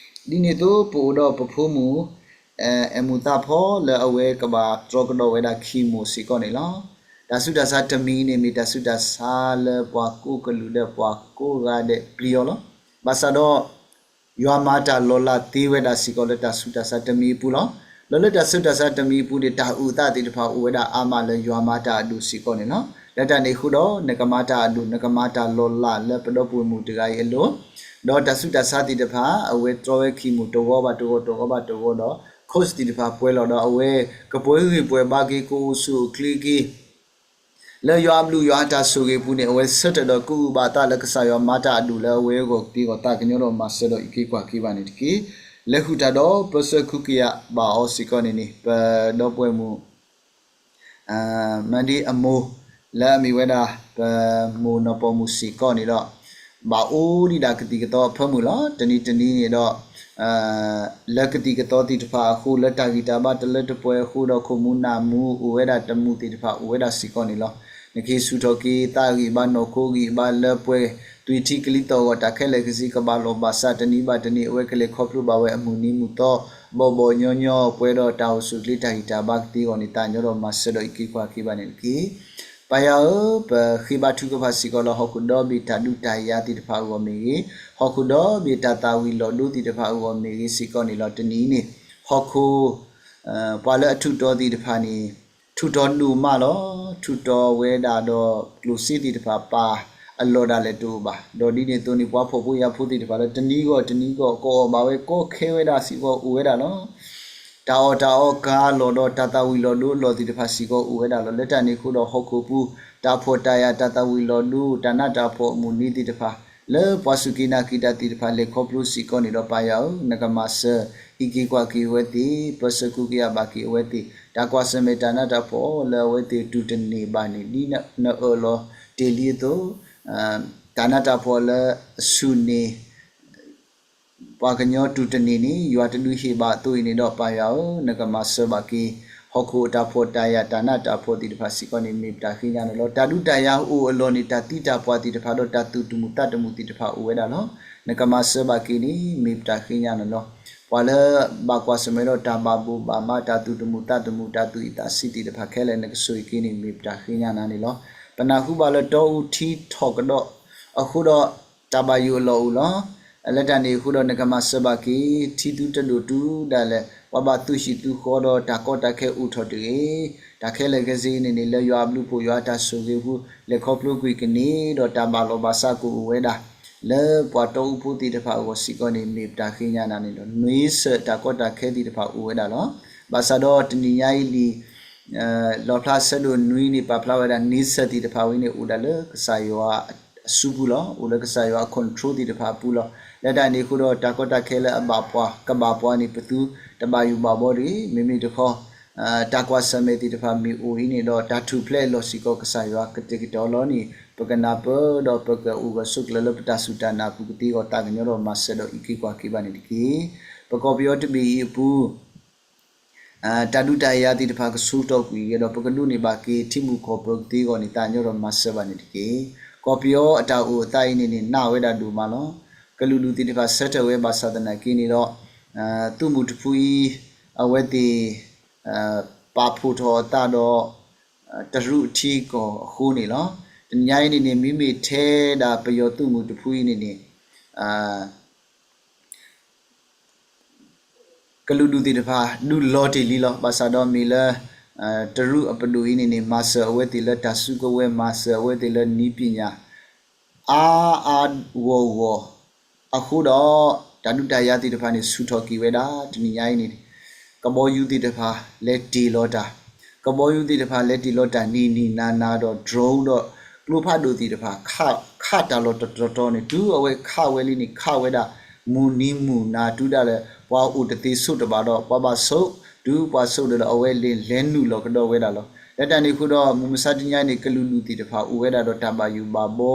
ဒ်န့ၣ်အသိး ပအိၣ်ဒီးပဖိမုၣ် အဲၣ်မူးသးဖီ လၢအဝဲကဘၣ်တြီကဒီးဝဲဒၣ် chemo စ့ၢ်ကီးန့ၣ်လီၤ. တၢ်ဆူးတၢ်ဆါတမံၤန့ၣ် မ့ၢ်တၢ်ဆူးတၢ်ဆါလၢပှၤကိးကလုာ်ဒီးပှၤကိးဂၤဒဲးပျံၤအီၤလီၤ. ဘၣ်ဆၣ်ဒီး ယွၤမၤတၢ်လီၤလးသ့ဝဲဒၣ်စ့ၢ်ကီးလၢတၢ်ဆူးတၢ်ဆါတမံၤအပူၤလီၤ. ဒီးလၢတၢ်ဆူးတၢ်ဆါတမံၤအပူၤန့ၣ် တၢ်အုၣ်အသးသ့ၣ်တဖၣ်အိၣ်ဝဲဒၣ်အါမးလၢယွၤမၤတၢ်အဒိၣ်စ့ၢ်ကီးန့ၣ်လီၤ. လၢတၢ်န့ၣ်အဃိဒီး နကမၤတၢ်အဒိၣ် နကမၤတၢ်လီၤလးလၢပဒီပုၢ်ဝဲၢ်မုၣ်တဂၤအံၤအလိၤ, ဒီးတၢ်ဆူးတၢ်ဆါသ့ၣ်တဖၣ် အဝဲတြီဝဲ chemo တဝီဘၣ်တဝီတဝီဘၣ်တဝီဒီး course သ့ၣ်တဖၣ်ပှဲၤလီၤဒီး အဝဲကပှဲၤဂံၢ်ပှဲၤဘါက့ၤ ကအိၣ်ဆူၣ်အိၣ်ချ့က့ၤ လၢယွၤအဘျုးယွၤအတၢ်ဆိၣ်ဂ့ၤအပူၤန့ၣ် အဝဲဆၢထၢၣ်ဒီးကအုၣ်ဘၣ်အသးလၢကစၢ်ယွၤမၤတၢ်အဒိၣ်လၢအဝဲအဂီၢ်ကသ့အဂီၢ် သးကညီၤဒီးမၤစၢၤဒီးအံးက့ၤကွၢ်က့ၤဘၣ်န့ၣ်တက့ၢ်. လဲၤဃုာ်တၢ်ဒီးပၢဆှၢခုကယၤဘၣ်အီၤစ့ၢ်ကီးန့ၣ်န့ၣ် ပဒီပုၢ်ဝဲၢ်မုၣ် မဒ်အမိၢ် လၢအမ့ၢ်ဝဲဒၣ် ပမိၢ်နီၢ်ပီၢ်မုၣ်စ့ၢ်ကီးန့ၣ်ဒီး ဘၣ်အိၣ်ဒံးဒၣ်ကသံၣ်ကသီအဖၢမုၢ်လီၤ. တနံၤတနံၤန့ၣ်ဒီး လၢကသံၣ်ကသီသ့ၣ်တဖၣ်အဃိ လၢတၢ်ဂံၢ်တၢ်ဘါတလၢတပှဲၤအဃိဒီး ခိၣ်မူနၢ်မူအိၣ်ဝဲဒၣ်တမုာ်သ့ၣ်တဖၣ်အိၣ်ဝဲဒၣ်စ့ၢ်ကီးန့ၣ်လီၤ. နကဟ့ၣ်ဆူၣ်ထီၣ်က့ၤသးအဂံၢ်ဘါ နီၢ်ခိအဂံၢ်အဘါ လၢပှဲၤသွံၣ်ထံကလံၤသီၣ်ဂီၤ တၢ်ခဲလၢာ်ကစ့ကဘၣ်လိာ်ဘၣ်ဆၣ် တနံၤဘၣ်တနံၤ အဝဲကလဲၤခီဖျိဘၣ်ဝဲအမုၢ်နံၤမုၢ်သီ ဘီၣ်ဘီၣ်ညီညီ ပှဲၤဒီးတၢ်အိၣ်ဆူၣ်အိၣ်ချ့တၢ်ဂံၢ်တၢ်ဘါကသ့အဂီၢ်န့ၣ် သးကညီၤဒီးမၤစၢၤဒီးအံးက့ၤကွၢ်က့ၤဘၣ်န့ၣ်တက့ၢ်. ပၢ်ယွၤဧၢ, ပဃ့ဘါထုကဖၣ်စ့ၢ်ကီးလၢ ဟီၣ်ခိၣ်ဒီဘ့ၣ်တၢ်ဒုးတၢ်ယၤသ့ၣ်တဖၣ်အဂီၢ်မ့ၢ်ဂ့ၤ, ဟီၣ်ခိၣ်ဒီဘ့ၣ်တၢ်သၣ်ဝံၤလီၤဒိသ့ၣ်တဖၣ်အဂီၢ်မ့ၢ်ဂ့ၤစ့ၢ်ကီးန့ၣ်လီၤ. တနံၤအံၤန့ၣ် ဟီၣ်ခိၣ် ပှၤလၢအထူးတီၤသ့ၣ်တဖၣ်န့ၣ် ထူးတီၤဒိၣ်မးလီၤ. ထူးတီၤဝဲဒၣ်ဒီးကျိၣ်စ့သ့ၣ်တဖၣ်ပာ်အလီၢ်ဒၣ်လဲာ်တအိၣ်ဘၣ်. ဒီးဒ်န့ၣ်အသိးန့ၣ် ပှၤဖှီၣ်ဖိယာ်ဖိသ့ၣ်တဖၣ်လၢတနံၤဂီၢ်တနံၤဂီၢ် ကအီၣ်ဘၣ်ဝဲကီခဲဝဲဒၣ်စ့ၢ်ကီးအိၣ်ဝဲဒၣ်လီၤ. တၢ်အီၣ်တၢ်အီကၤအလီၢ်ဒီးတၢ်သၣ်ဝံၤလီၤဒိအလီၢ်သ့ၣ်တဖၣ်စ့ၢ်ကီးအိၣ်ဝဲဒၣ်လီၤ. လၢတၢ်န့ၣ်အဃိဒီးဟီၣ်ခိၣ်ပူၤ တၢ်ဖှီၣ်တၢ်ယာ်တၢ်သၣ်ဝံၤလီၤဒိ တၢ်နးတၢ်ဖှီၣ်အမုၢ်နံၤသ့ၣ်တဖၣ် လၢပှၤစူၢ်က့ၤနာ်က့ၤတၢ်သ့ၣ်တဖၣ်လဲၤခီဖျိစ့ၢ်ကီးန့ၣ်ဒီး ပၢ်ယွၤဧၢ, နကမၤစၢၤအံးက့ၤကွၢ်က့ၤအဝဲသ့ၣ်, ပၢဆှၢခုကယာ်ဘၣ်က့ၤအဝဲသ့ၣ်, တၢ်ကွၢ်ဆၢၣ်မဲာ်တၢ်နးတၢ်ဖှီၣ်လၢအဝဲသ့ၣ်တူၢ်တန့ၢ်ဘၣ်န့ၣ် ဒ်နအၢၣ်လီၤတ့ၢ်လံအသိး တၢ်နးတၢ်ဖှီၣ်လၢအဆူၣ်န့ၢ် ပှၤကညီတူၢ်တန့ၢ်န့ၣ် ယွၤတဒုးဟ့ၣ်ဘၣ်အသိးအံၤန့ၣ်ဒီး ပၢ်ယွၤဧၢ, နကမၤစၢၤဘၣ်က့ၤ ဟီၣ်ခိၣ်အတၢ်ဖှီၣ်တၢ်ယာ်တၢ်နးတၢ်ဖှီၣ်သ့ၣ်တဖၣ်စ့ၢ်ကီးန့ၣ် မ့ၢ်ပတၢ်ဃ့ညါန့ၣ်လီၤ. တၢ်ဒုးတၢ်ယၤအိၣ်အလီၢ်န့ၣ် တၢ်သံတၢ်ပှၢ်သ့ၣ်တဖၣ်ဒီး တၢ်သူၣ်တမုာ်သးတမုာ်သ့ၣ်တဖၣ်အိၣ်ဝဲဒၣ်လီၤ. နကမၤစၢၤဘၣ်က့ၤန့ၣ် မ့ၢ်ပတၢ်ဃ့ညါန့ၣ်လီၤ. ပှၤလၢဘၣ်ကွၢ်ဆၢၣ်မဲာ်ဒီးတၢ်ဘၣ်ဘိးဘၣ်မး တၢ်သူၣ်တမုာ်သးတမုာ် တၢ်သူၣ်အံၣ်သးဆံးသ့ၣ်တဖၣ်ခဲလၢာ် နကဆိၣ်ဂ့ၤက့ၤန့ၣ် မ့ၢ်ပတၢ်ဃ့ညါနၤန့ၣ်လီၤ. ပနၢ်ဟူဘၣ်လၢတီအူထံထီၣ်ကဒီးအဃိဒီး တၢ်ဘၣ်ယိၣ်အလီၢ်အိၣ်လီၤ. လၢတၢ်န့ၣ်အဃိဒီး နကမၤစၢၤဘၣ်က့ၤ ထံသုတဒိၣ်တုၤဒၣ်လဲာ် ပှၤဘၣ်သူၣ်ဟံၣ်သူၣ်ဃီဒီးတၢ်ကီတၢ်ခဲအိၣ်ထီၣ်တဂ့ၤ. တၢ်ခဲလၢာ်ခဲဆ့န့ၣ်န့ၣ် လၢယွၤအဘျုးအဖှိၣ် ယွၤအတၢ်ဆိၣ်ဂ့ၤအပူၤ လဲၤခီဖျိကွံာ်ကန့ၢ်ဒီးတၢ်ဘၣ်လီၢ်ဘၣ်စးကအိၣ်ဝဲဒၣ် လၢပှၤတီအူဖိသ့ၣ်တဖၣ်အဂီၢ်စ့ၢ်ကီးန့ၣ် မ့ၢ်ပတၢ်ဃ့ညါနၤန့ၣ်လီၤ. နွံဆၢၣ်တၢ်ကီတၢ်ခဲသ့ၣ်တဖၣ်အိၣ်ဝဲဒၣ်လီၤ. ဘၣ်ဆၣ်ဒီးတနံၤညါအံၤလံာ် လီၣ်ဖျါဆၢဒိၣ်နွံန့ၣ် ပာ်ဖျါဝဲဒၣ်န့ဆၢၣ်သ့ၣ်တဖၣ်ဝဲန့ၣ် အိၣ်ဒၣ်လၢကစၢ်ယွၤအစုပူၤလီၤ. အိၣ်လၢကစၢ်ယွၤအ control သ့ၣ်တဖၣ်အပူၤလီၤ. လၢတၢ်န့ၣ်အဃိဒီး တၢ်ကီတၢ်ခဲလၢအဘၣ်ပှၤ ကဘၣ်ပှၤန့ၣ် ပသုတဘၣ်ယိၣ်ဘၣ်ဘီတဂ့ၤ. မ့မ့ၢ်တခီ တၢ်ကွၢ်ဆၢၣ်မဲာ်သ့ၣ်တဖၣ်မ့ၢ်အိၣ်အံၤန့ၣ်ဒီး တၢ်ထူၣ်ဖျဲးအလီၢ်စ့ၢ်ကီး ကစၢ်ယွၤကတဲာ်ကတီၤလီၤန့ၣ် ပကနၢ်ပၢၢ်ဒီး ပကအိၣ်ဂၢၢ်ဆိးကျၢၤလၢပတၢ်စူၢ်တၢ်နာ်အပူၤကသ့အဂီၢ် သးကညီၤဒီးမၤစၢၤဒီးအံးက့ၤကွၢ်က့ၤဘၣ်န့ၣ်တက့ၢ်. ပကီၢ်ပယီၤတဘ့ၣ်အံၤအပူၤ တၢ်ဒုးတၢ်ယၤသ့ၣ်တဖၣ်ကဆူးထီၣ်ကွံာ်အဂီၢ်ဒီး ပကဒိးန့ၢ်ဘၣ်က့ၤထံမုၢ်ကီၢ်ပၢၤကသ့အဂီၢ်န့ၣ် သးကညီၤဒီးမၤစၢၤဘၣ်န့ၣ်တက့ၢ်. ကီၢ်ပယီၤအတၢ်အိၣ်အသးအံၤန့ၣ်န့ၣ် နာ်ဝဲဒၣ်ဒိၣ်မးလီၤ. ကလုာ်ဒူၣ်သ့ၣ်တဖၣ်ဆၢထၢၣ်ဝဲဘၣ်ဆၣ်သနာ်က့န့ၣ်ဒီး သုးမုၢ်တဖုအံၤ အဝဲသ့ၣ် ပာ်ဖှိၣ်ထီၣ်အသးဒီး တရူးအထံအကီၢ်အဃိန့ၣ်လီၤ. တနံၤညါအံၤန့ၣ်န့ၣ် မ့မ့ၢ်ထဲဒၣ်ပယီၤသုးမုၢ်တဖုအံၤန့ၣ်န့ၣ် ကလုာ်ဒူၣ်သ့ၣ်တဖၣ် ဒုးလီၤတ့ၢ်လံလီၤ. ဘၣ်ဆၣ်ဒီးမ့ၢ်လၢ တရူးအပဒိၣ်အံၤန့ၣ်န့ၣ် မၤစၢၤအဝဲသ့ၣ်လၢတၢ်စုကဝဲၤ မၤစၢၤအဝဲသ့ၣ်လၢနည်းပညာ အါအါဂီၢ်ဂီၢ် အဃိဒီး တၢ်ဒုးတၢ်ယၤသ့ၣ်တဖၣ်န့ၣ် ဆူၣ်ထီၣ်က့ၤဝဲဒၣ် တနံၤညါအံၤန့ၣ် ကဘီယူၤသ့ၣ်တဖၣ် လဲၤတ့ၢ်လီၤတၢ်, ကဘီယူၤသ့ၣ်တဖၣ် လဲၤတ့ၢ်လီၤတၢ်နံၤနံၤနၤနၤဒီး drone ဒီး ကျိဖးဒိၣ်သ့ၣ်တဖၣ် ခးတၢ်လီၤတတီၤတီၤန့ၣ် တုၤအဝဲခးဝဲလံန့ၣ် ခးဝဲဒၣ် မုၢ်နံၤမုၢ်နၤတုၤဒၣ်လဲာ် ပှၤအိၣ်တသ့ဆိးတဘၣ်ဒီး ပှၤဘၣ်ဆိး တုၤပှၤဆိးဒီး အဝဲလဲၤနုာ်လီၤကဒီးဝဲဒၣ်လီၤ. လၢတၢ်န့ၣ်အဃိဒီး မုၢ်မဆါတနံၤညါအံၤန့ၣ် ကလုာ်ဒူၣ်သ့ၣ်တဖၣ်အိၣ်ဝဲဒၣ်ဒီးတၢ်ဘၣ်ယိၣ်ဘၣ်ဘီ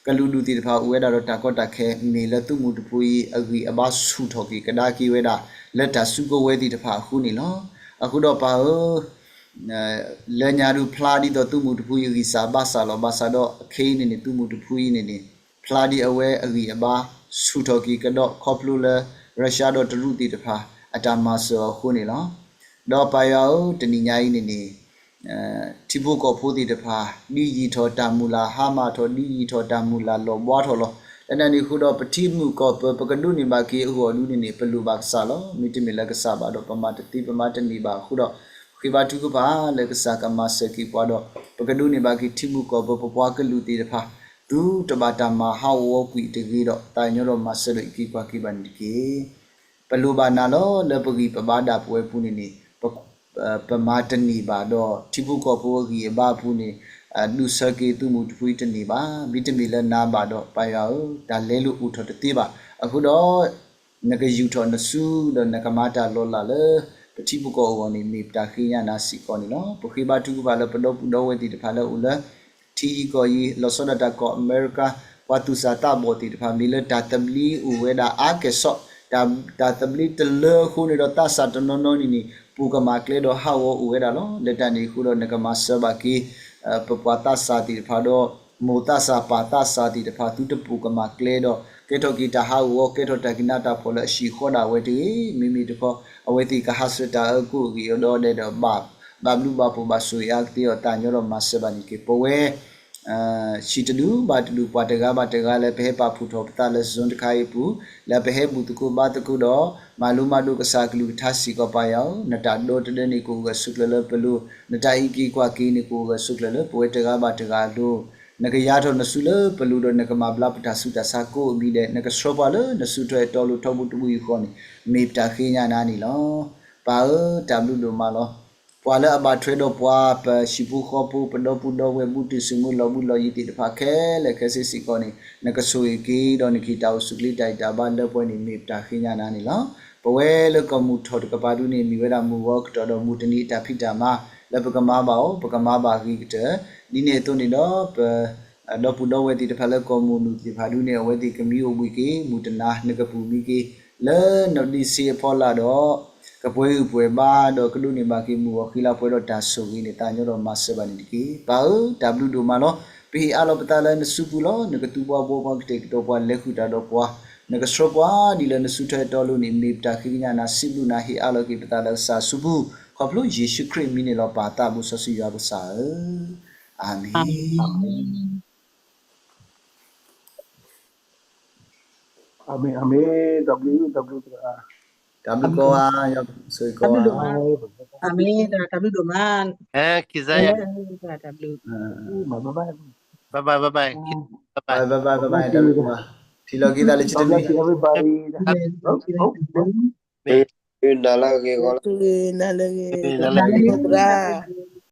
ကလုာ်ဒူၣ်သ့ၣ်တဖၣ်အိၣ်ဝဲဒၣ်ဒီးတၢ်ကီတၢ်ခဲ မ့ၢ်လၢသုးမုၢ်တဖုအံၤအဂံၢ်အဘါဆူၣ်ထီၣ်က့ၤကဒါက့ၤဝဲဒၣ် လၢတၢ်စုကဝဲၤသ့ၣ်တဖၣ်အဃိန့ၣ်လီၤ. အဃိဒီးပၢ်ဧၢ, လၢညါဒုးဖျါဒ်သိးသုးမုၢ်တဖုအံၤအဂံၢ်စၢ်ဘါစၢ်လီၤ. ဘၣ်ဆၣ်ဒီးခဲအံၤန့ၣ်န့ၣ် သုးမုၢ်တဖုအံၤန့ၣ်န့ၣ် ဖျါဒ်အဝဲအဂံၢ်အဘါဆူၣ်ထီၣ်က့ၤကဒီးခီဖျိလၢ ရၢၡါဒီးတရူးသ့ၣ်တဖၣ် အတၢ်မၤစၢၤအီၤအဃိန့ၣ်လီၤ. ဒီးပၢ်ယွၤဧၢ, တနံၤညါအံၤန့ၣ်န့ၣ် ထံဖိကီၢ်ဖိသ့ၣ်တဖၣ် ဒ်ယံာ်ထီၣ်တၢ်မုၢ်လၢ်ဟါမၢ်ထီၣ် ဒ်ယံာ်ထီၣ်တၢ်မုၢ်လၢ်လီၤဘှါထီၣ်လီၤ. လၢတၢ်န့ၣ်အဃိဒီး ပထံမုၢ်ကီၢ်ပၢၤ ပကဒိးန့ၢ်ဘၣ်က့ၤအဂီၢ်ဒုန့ၣ်န့ၣ် ပလိၣ်ဘၣ်ကစၢ်လီၤ. မ့တမ့ၢ်လၢကစၢ်ဘၣ်ဒီး ပမၤတသ့ပမၤတန့ၢ်ဘၣ်အဃိဒီး ဃ့ဘါထုကဖၣ်လၢကစၢ်ကမၤစၢၤက့ၤပှၤဒီး ပကဒိးန့ၢ်ဘၣ်က့ၤထံမုၢ်ကီၢ်ပၢၤ ပပှၤကလုာ်သ့ၣ်တဖၣ် သုတဘၣ်တၢ်မၤဟးဂီၤကွံာ်တဂ့ၤဒီး သးကညီၤဒီးမၤစၢၤဒီးအံးက့ၤကွၢ်က့ၤဘၣ်န့ၣ်တက့ၢ်. ပလိၣ်ဘၣ်နၤလီၤ. လၢပဂံၢ်ပဘါဒၣ်ပဝဲပူၤန့ၣ်န့ၣ် ပ ပမၤတန့ၢ်ဘၣ်ဒီး ထံဖိကီၢ်ဖိအဂံၢ်အဘါအပူၤန့ၣ် ဒူၣ်ဆၢက့ၤသုးမုၢ်တဖုတန့ၢ်ဘၣ်. မ့တမ့ၢ်လၢနၤဘၣ်ဒီး ပၢ်ယွၤဧၢ, တၢ်လဲလိာ်အိၣ်ထီၣ်တသ့ဘၣ်. အဃိဒီး နကယူာ်ထီၣ်နစု ဒီးနကမၤတၢ်လီၤလးလၢ ပထံပကီၢ်အဂီၢ်န့ၣ် မ့ၢ်ပတၢ်ဃ့ကညးနၤစ့ၢ်ကီးန့ၣ်လီၤ. ပဃ့ဘါထုကဖၣ်လၢပဒီပုၢ်ဒီဝဲၢ်သ့ၣ်တဖၣ်လၢအိၣ်လၢ ထံယံၤကီၢ်ယံၤ လီၤဆီဒၣ်တၢ်ကီၢ်အမဲရကၤ ပှၤသူၣ်စၢ်သးဘီၣ်သ့ၣ်တဖၣ် မ့ၢ်လၢတၢ်သဘျ့အိၣ်ဝဲဒၣ်အါကဲၣ်ဆိး, တၢ်သဘျ့တလၢအဃိန့ၣ်ဒီး သးစၢ်တနီၤနီၤန့ၣ်န့ၣ် ပိာ်ကမၣ်ကျဲဒီးဟးဂီၤအိၣ်ဝဲဒၣ်လီၤ. လၢတၢ်န့ၣ်အဃိဒီး နကမၤစၢၤဘၣ်က့ၤ ပပှၤသးစၢ်သ့ၣ်တဖၣ်ဒီး မိၢ်သးစၢ်ပၢ်သးစၢ်သ့ၣ်တဖၣ် သုတပိာ်ကမၣ်ကျဲဒီး ကဲထီၣ်က့ၤတၢ်ဟးဂီၤ ကဲထီၣ်တၢ်ကနၣ်တၢ်ဖှီၣ်လၢအဟံၣ်ဃီဒၣ်ဝဲတဂ့ၤ. မ့မ့ၢ်တခီ အဝဲသ့ၣ်ကဟးဆှဲးတၢ်အၢကိၣ်အဂ့ၢ်ဒီးဒဲးဒီး ဘၣ်ဘျုးဘၣ်ဖှိၣ်ဘၣ်ဆိၣ်ဂ့ၤအါကသ့အီၤ သးညီဒီးမၤစၢၤဘၣ်န့ၣ်တက့ၢ်. ပဝဲ ဆံးတဒူၣ်ဘၣ်တဒူၣ် ပှၤတဂၤဘၣ်တဂၤလၢပဟဲပာ်ဖှိၣ်ထီၣ်ပသးလၢ Zoom တခါအံၤအပူၤ လၢပဟဲဘူၣ်သကိးဘါသကိးဒီး မၤလိမၤဒိးကစၢ်အကလုၢ်ကထါစ့ၢ်ကီး ပၢ်ယွၤဧၢ, နတၢ်ဒီတဒၢန့ၣ် ကအိၣ်ဂၢၢ်ဆိးကျၢၤလၢပလိၤ, နတၢ်အံးက့ၤကွၢ်က့ၤန့ၣ် ကအိၣ်ဂၢၢ်ဆိးကျၢၤလၢပဝဲတဂၤဘၣ်တဂၤအလိၤ, နကယၤထီၣ်နစုလၢပလိၤဒီး နကမၤဘျါပတၢ်ဆူးတၢ်ဆါကိးအဘျီဒဲး, နကဆှၢပှၤလၢနစုထွဲအတီအလိၤထီဘိတဘိယူၢ်ဃီန့ၣ် မ့ၢ်ပတၢ်ဃ့ကညးနၤန့ၣ်လီၤ. ပၢ်ဧၢ, တၢ်ဘျုးဒိၣ်မးလီၤ. ပှၤလၢအဘၣ်ထွဲဒီးပှၤ ပဟံၣ်ဖိဃီဖိ ပဒီပုၢ်ဒီဝဲၢ် ဘူးတုၤစုမုၢ်လီၤဘူးလီၤယံၤသ့ၣ်တဖၣ်ခဲလၢာ်ခဲဆ့စ့ၢ်ကီးန့ၣ် နကဆိၣ်ဂ့ၤက့ၤဒီး နကဟ့ၣ်တၢ်အိၣ်ဆူၣ်ချ့တၢ်ဂံၢ်တၢ်ဘါလၢပှဲၤန့ၣ် မ့ၢ်ပတၢ်ဃ့ကညးနၤန့ၣ်လီၤ. ပဝဲလၢကီၢ်မုၢ်ထီၣ်တကပၤဒုန့ၣ် မ့ၢ်ဝဲဒၣ်မုၢ်ဂီၤကတီၢ်ဒီးမုၢ်တနံၤအတၢ်ဖံးတၢ်မၤ လၢပကမၤဘၣ်အီၤ ပကမၤဘၣ်ဂ့ၤကတၢၢ်, ဒ်န့ၣ်အသိးန့ၣ်ဒီး ပ ဒီပုၢ်ဒီဝဲၢ်သ့ၣ်တဖၣ်လၢကီၢ်မုၢ်နုာ်သ့ၣ်တဖၣ်ဒုန့ၣ် အဝဲသ့ၣ်ကမံအိၣ်ဘှံးက့ၤ မုၢ်တနၤ နကပူၤမံက့ၤ လၢနဒံးဆ့အဖီလာ်ဒီး ကပှဲၤဂံၢ်ပှဲၤဘါဒီးကဒိးန့ၢ်ဘၣ်က့ၤမုၢ်ဂီၤဃံလၤပှဲၤဒီးတၢ်ဆိၣ်ဂ့ၤန့ၣ် သးညီဒီးမၤစၢၤဘၣ်န့ၣ်တက့ၢ်. ပၢ်ဧၢ, တၢ်ဘျုးဒိၣ်မးလီၤ. ပဟ့ၣ်အါလီၤပသးလၢနစုပူၤလီၤ. နကသူပှၤဘှီပှၤကတဲာ်ကတီၤပှၤလဲၤဃုာ်တၢ်ဒီးပှၤ နကဆှၢပှၤဒ်လၢနစုထွဲအတီအလိၤန့ၣ် မ့ၢ်ပတၢ်ဃ့ကညးနၤ စံးဘျုးနၤ ဟ့ၣ်အါလီၤက့ၤပသးလၢကစၢ်စုပူၤ ခီဖျိယ့ၣ်ၡူးခရံာ်အမံၤန့ၣ်လီၤ. ပၢ်သးဘိစီဆှံယွၤကစၢ်ဧၢ, အၤမ့ၣ်. အၤမ့ၣ်, အၤမ့ၣ်, တၢ်ဘျုး, တၢ်ဘျုး, တၢ်ဘျုးကိးဂၤ, ဆိၣ်ဂ့ၤကိးဂၤ, အၤမ့ၣ်, တၢ်ဘျုးဒိၣ်မး, တၢ်ဘျုး, bye bye, bye bye, bye bye, bye bye, တၢ်ဘျုးကိးဂၤ, ထံၣ်လိာ်က့ၤသးလၢခံတနွံ, နၤလၢအဂ့ၤဂီၤလီၤ, နၤလၢအဂ့ၤဂီၤလီၤ,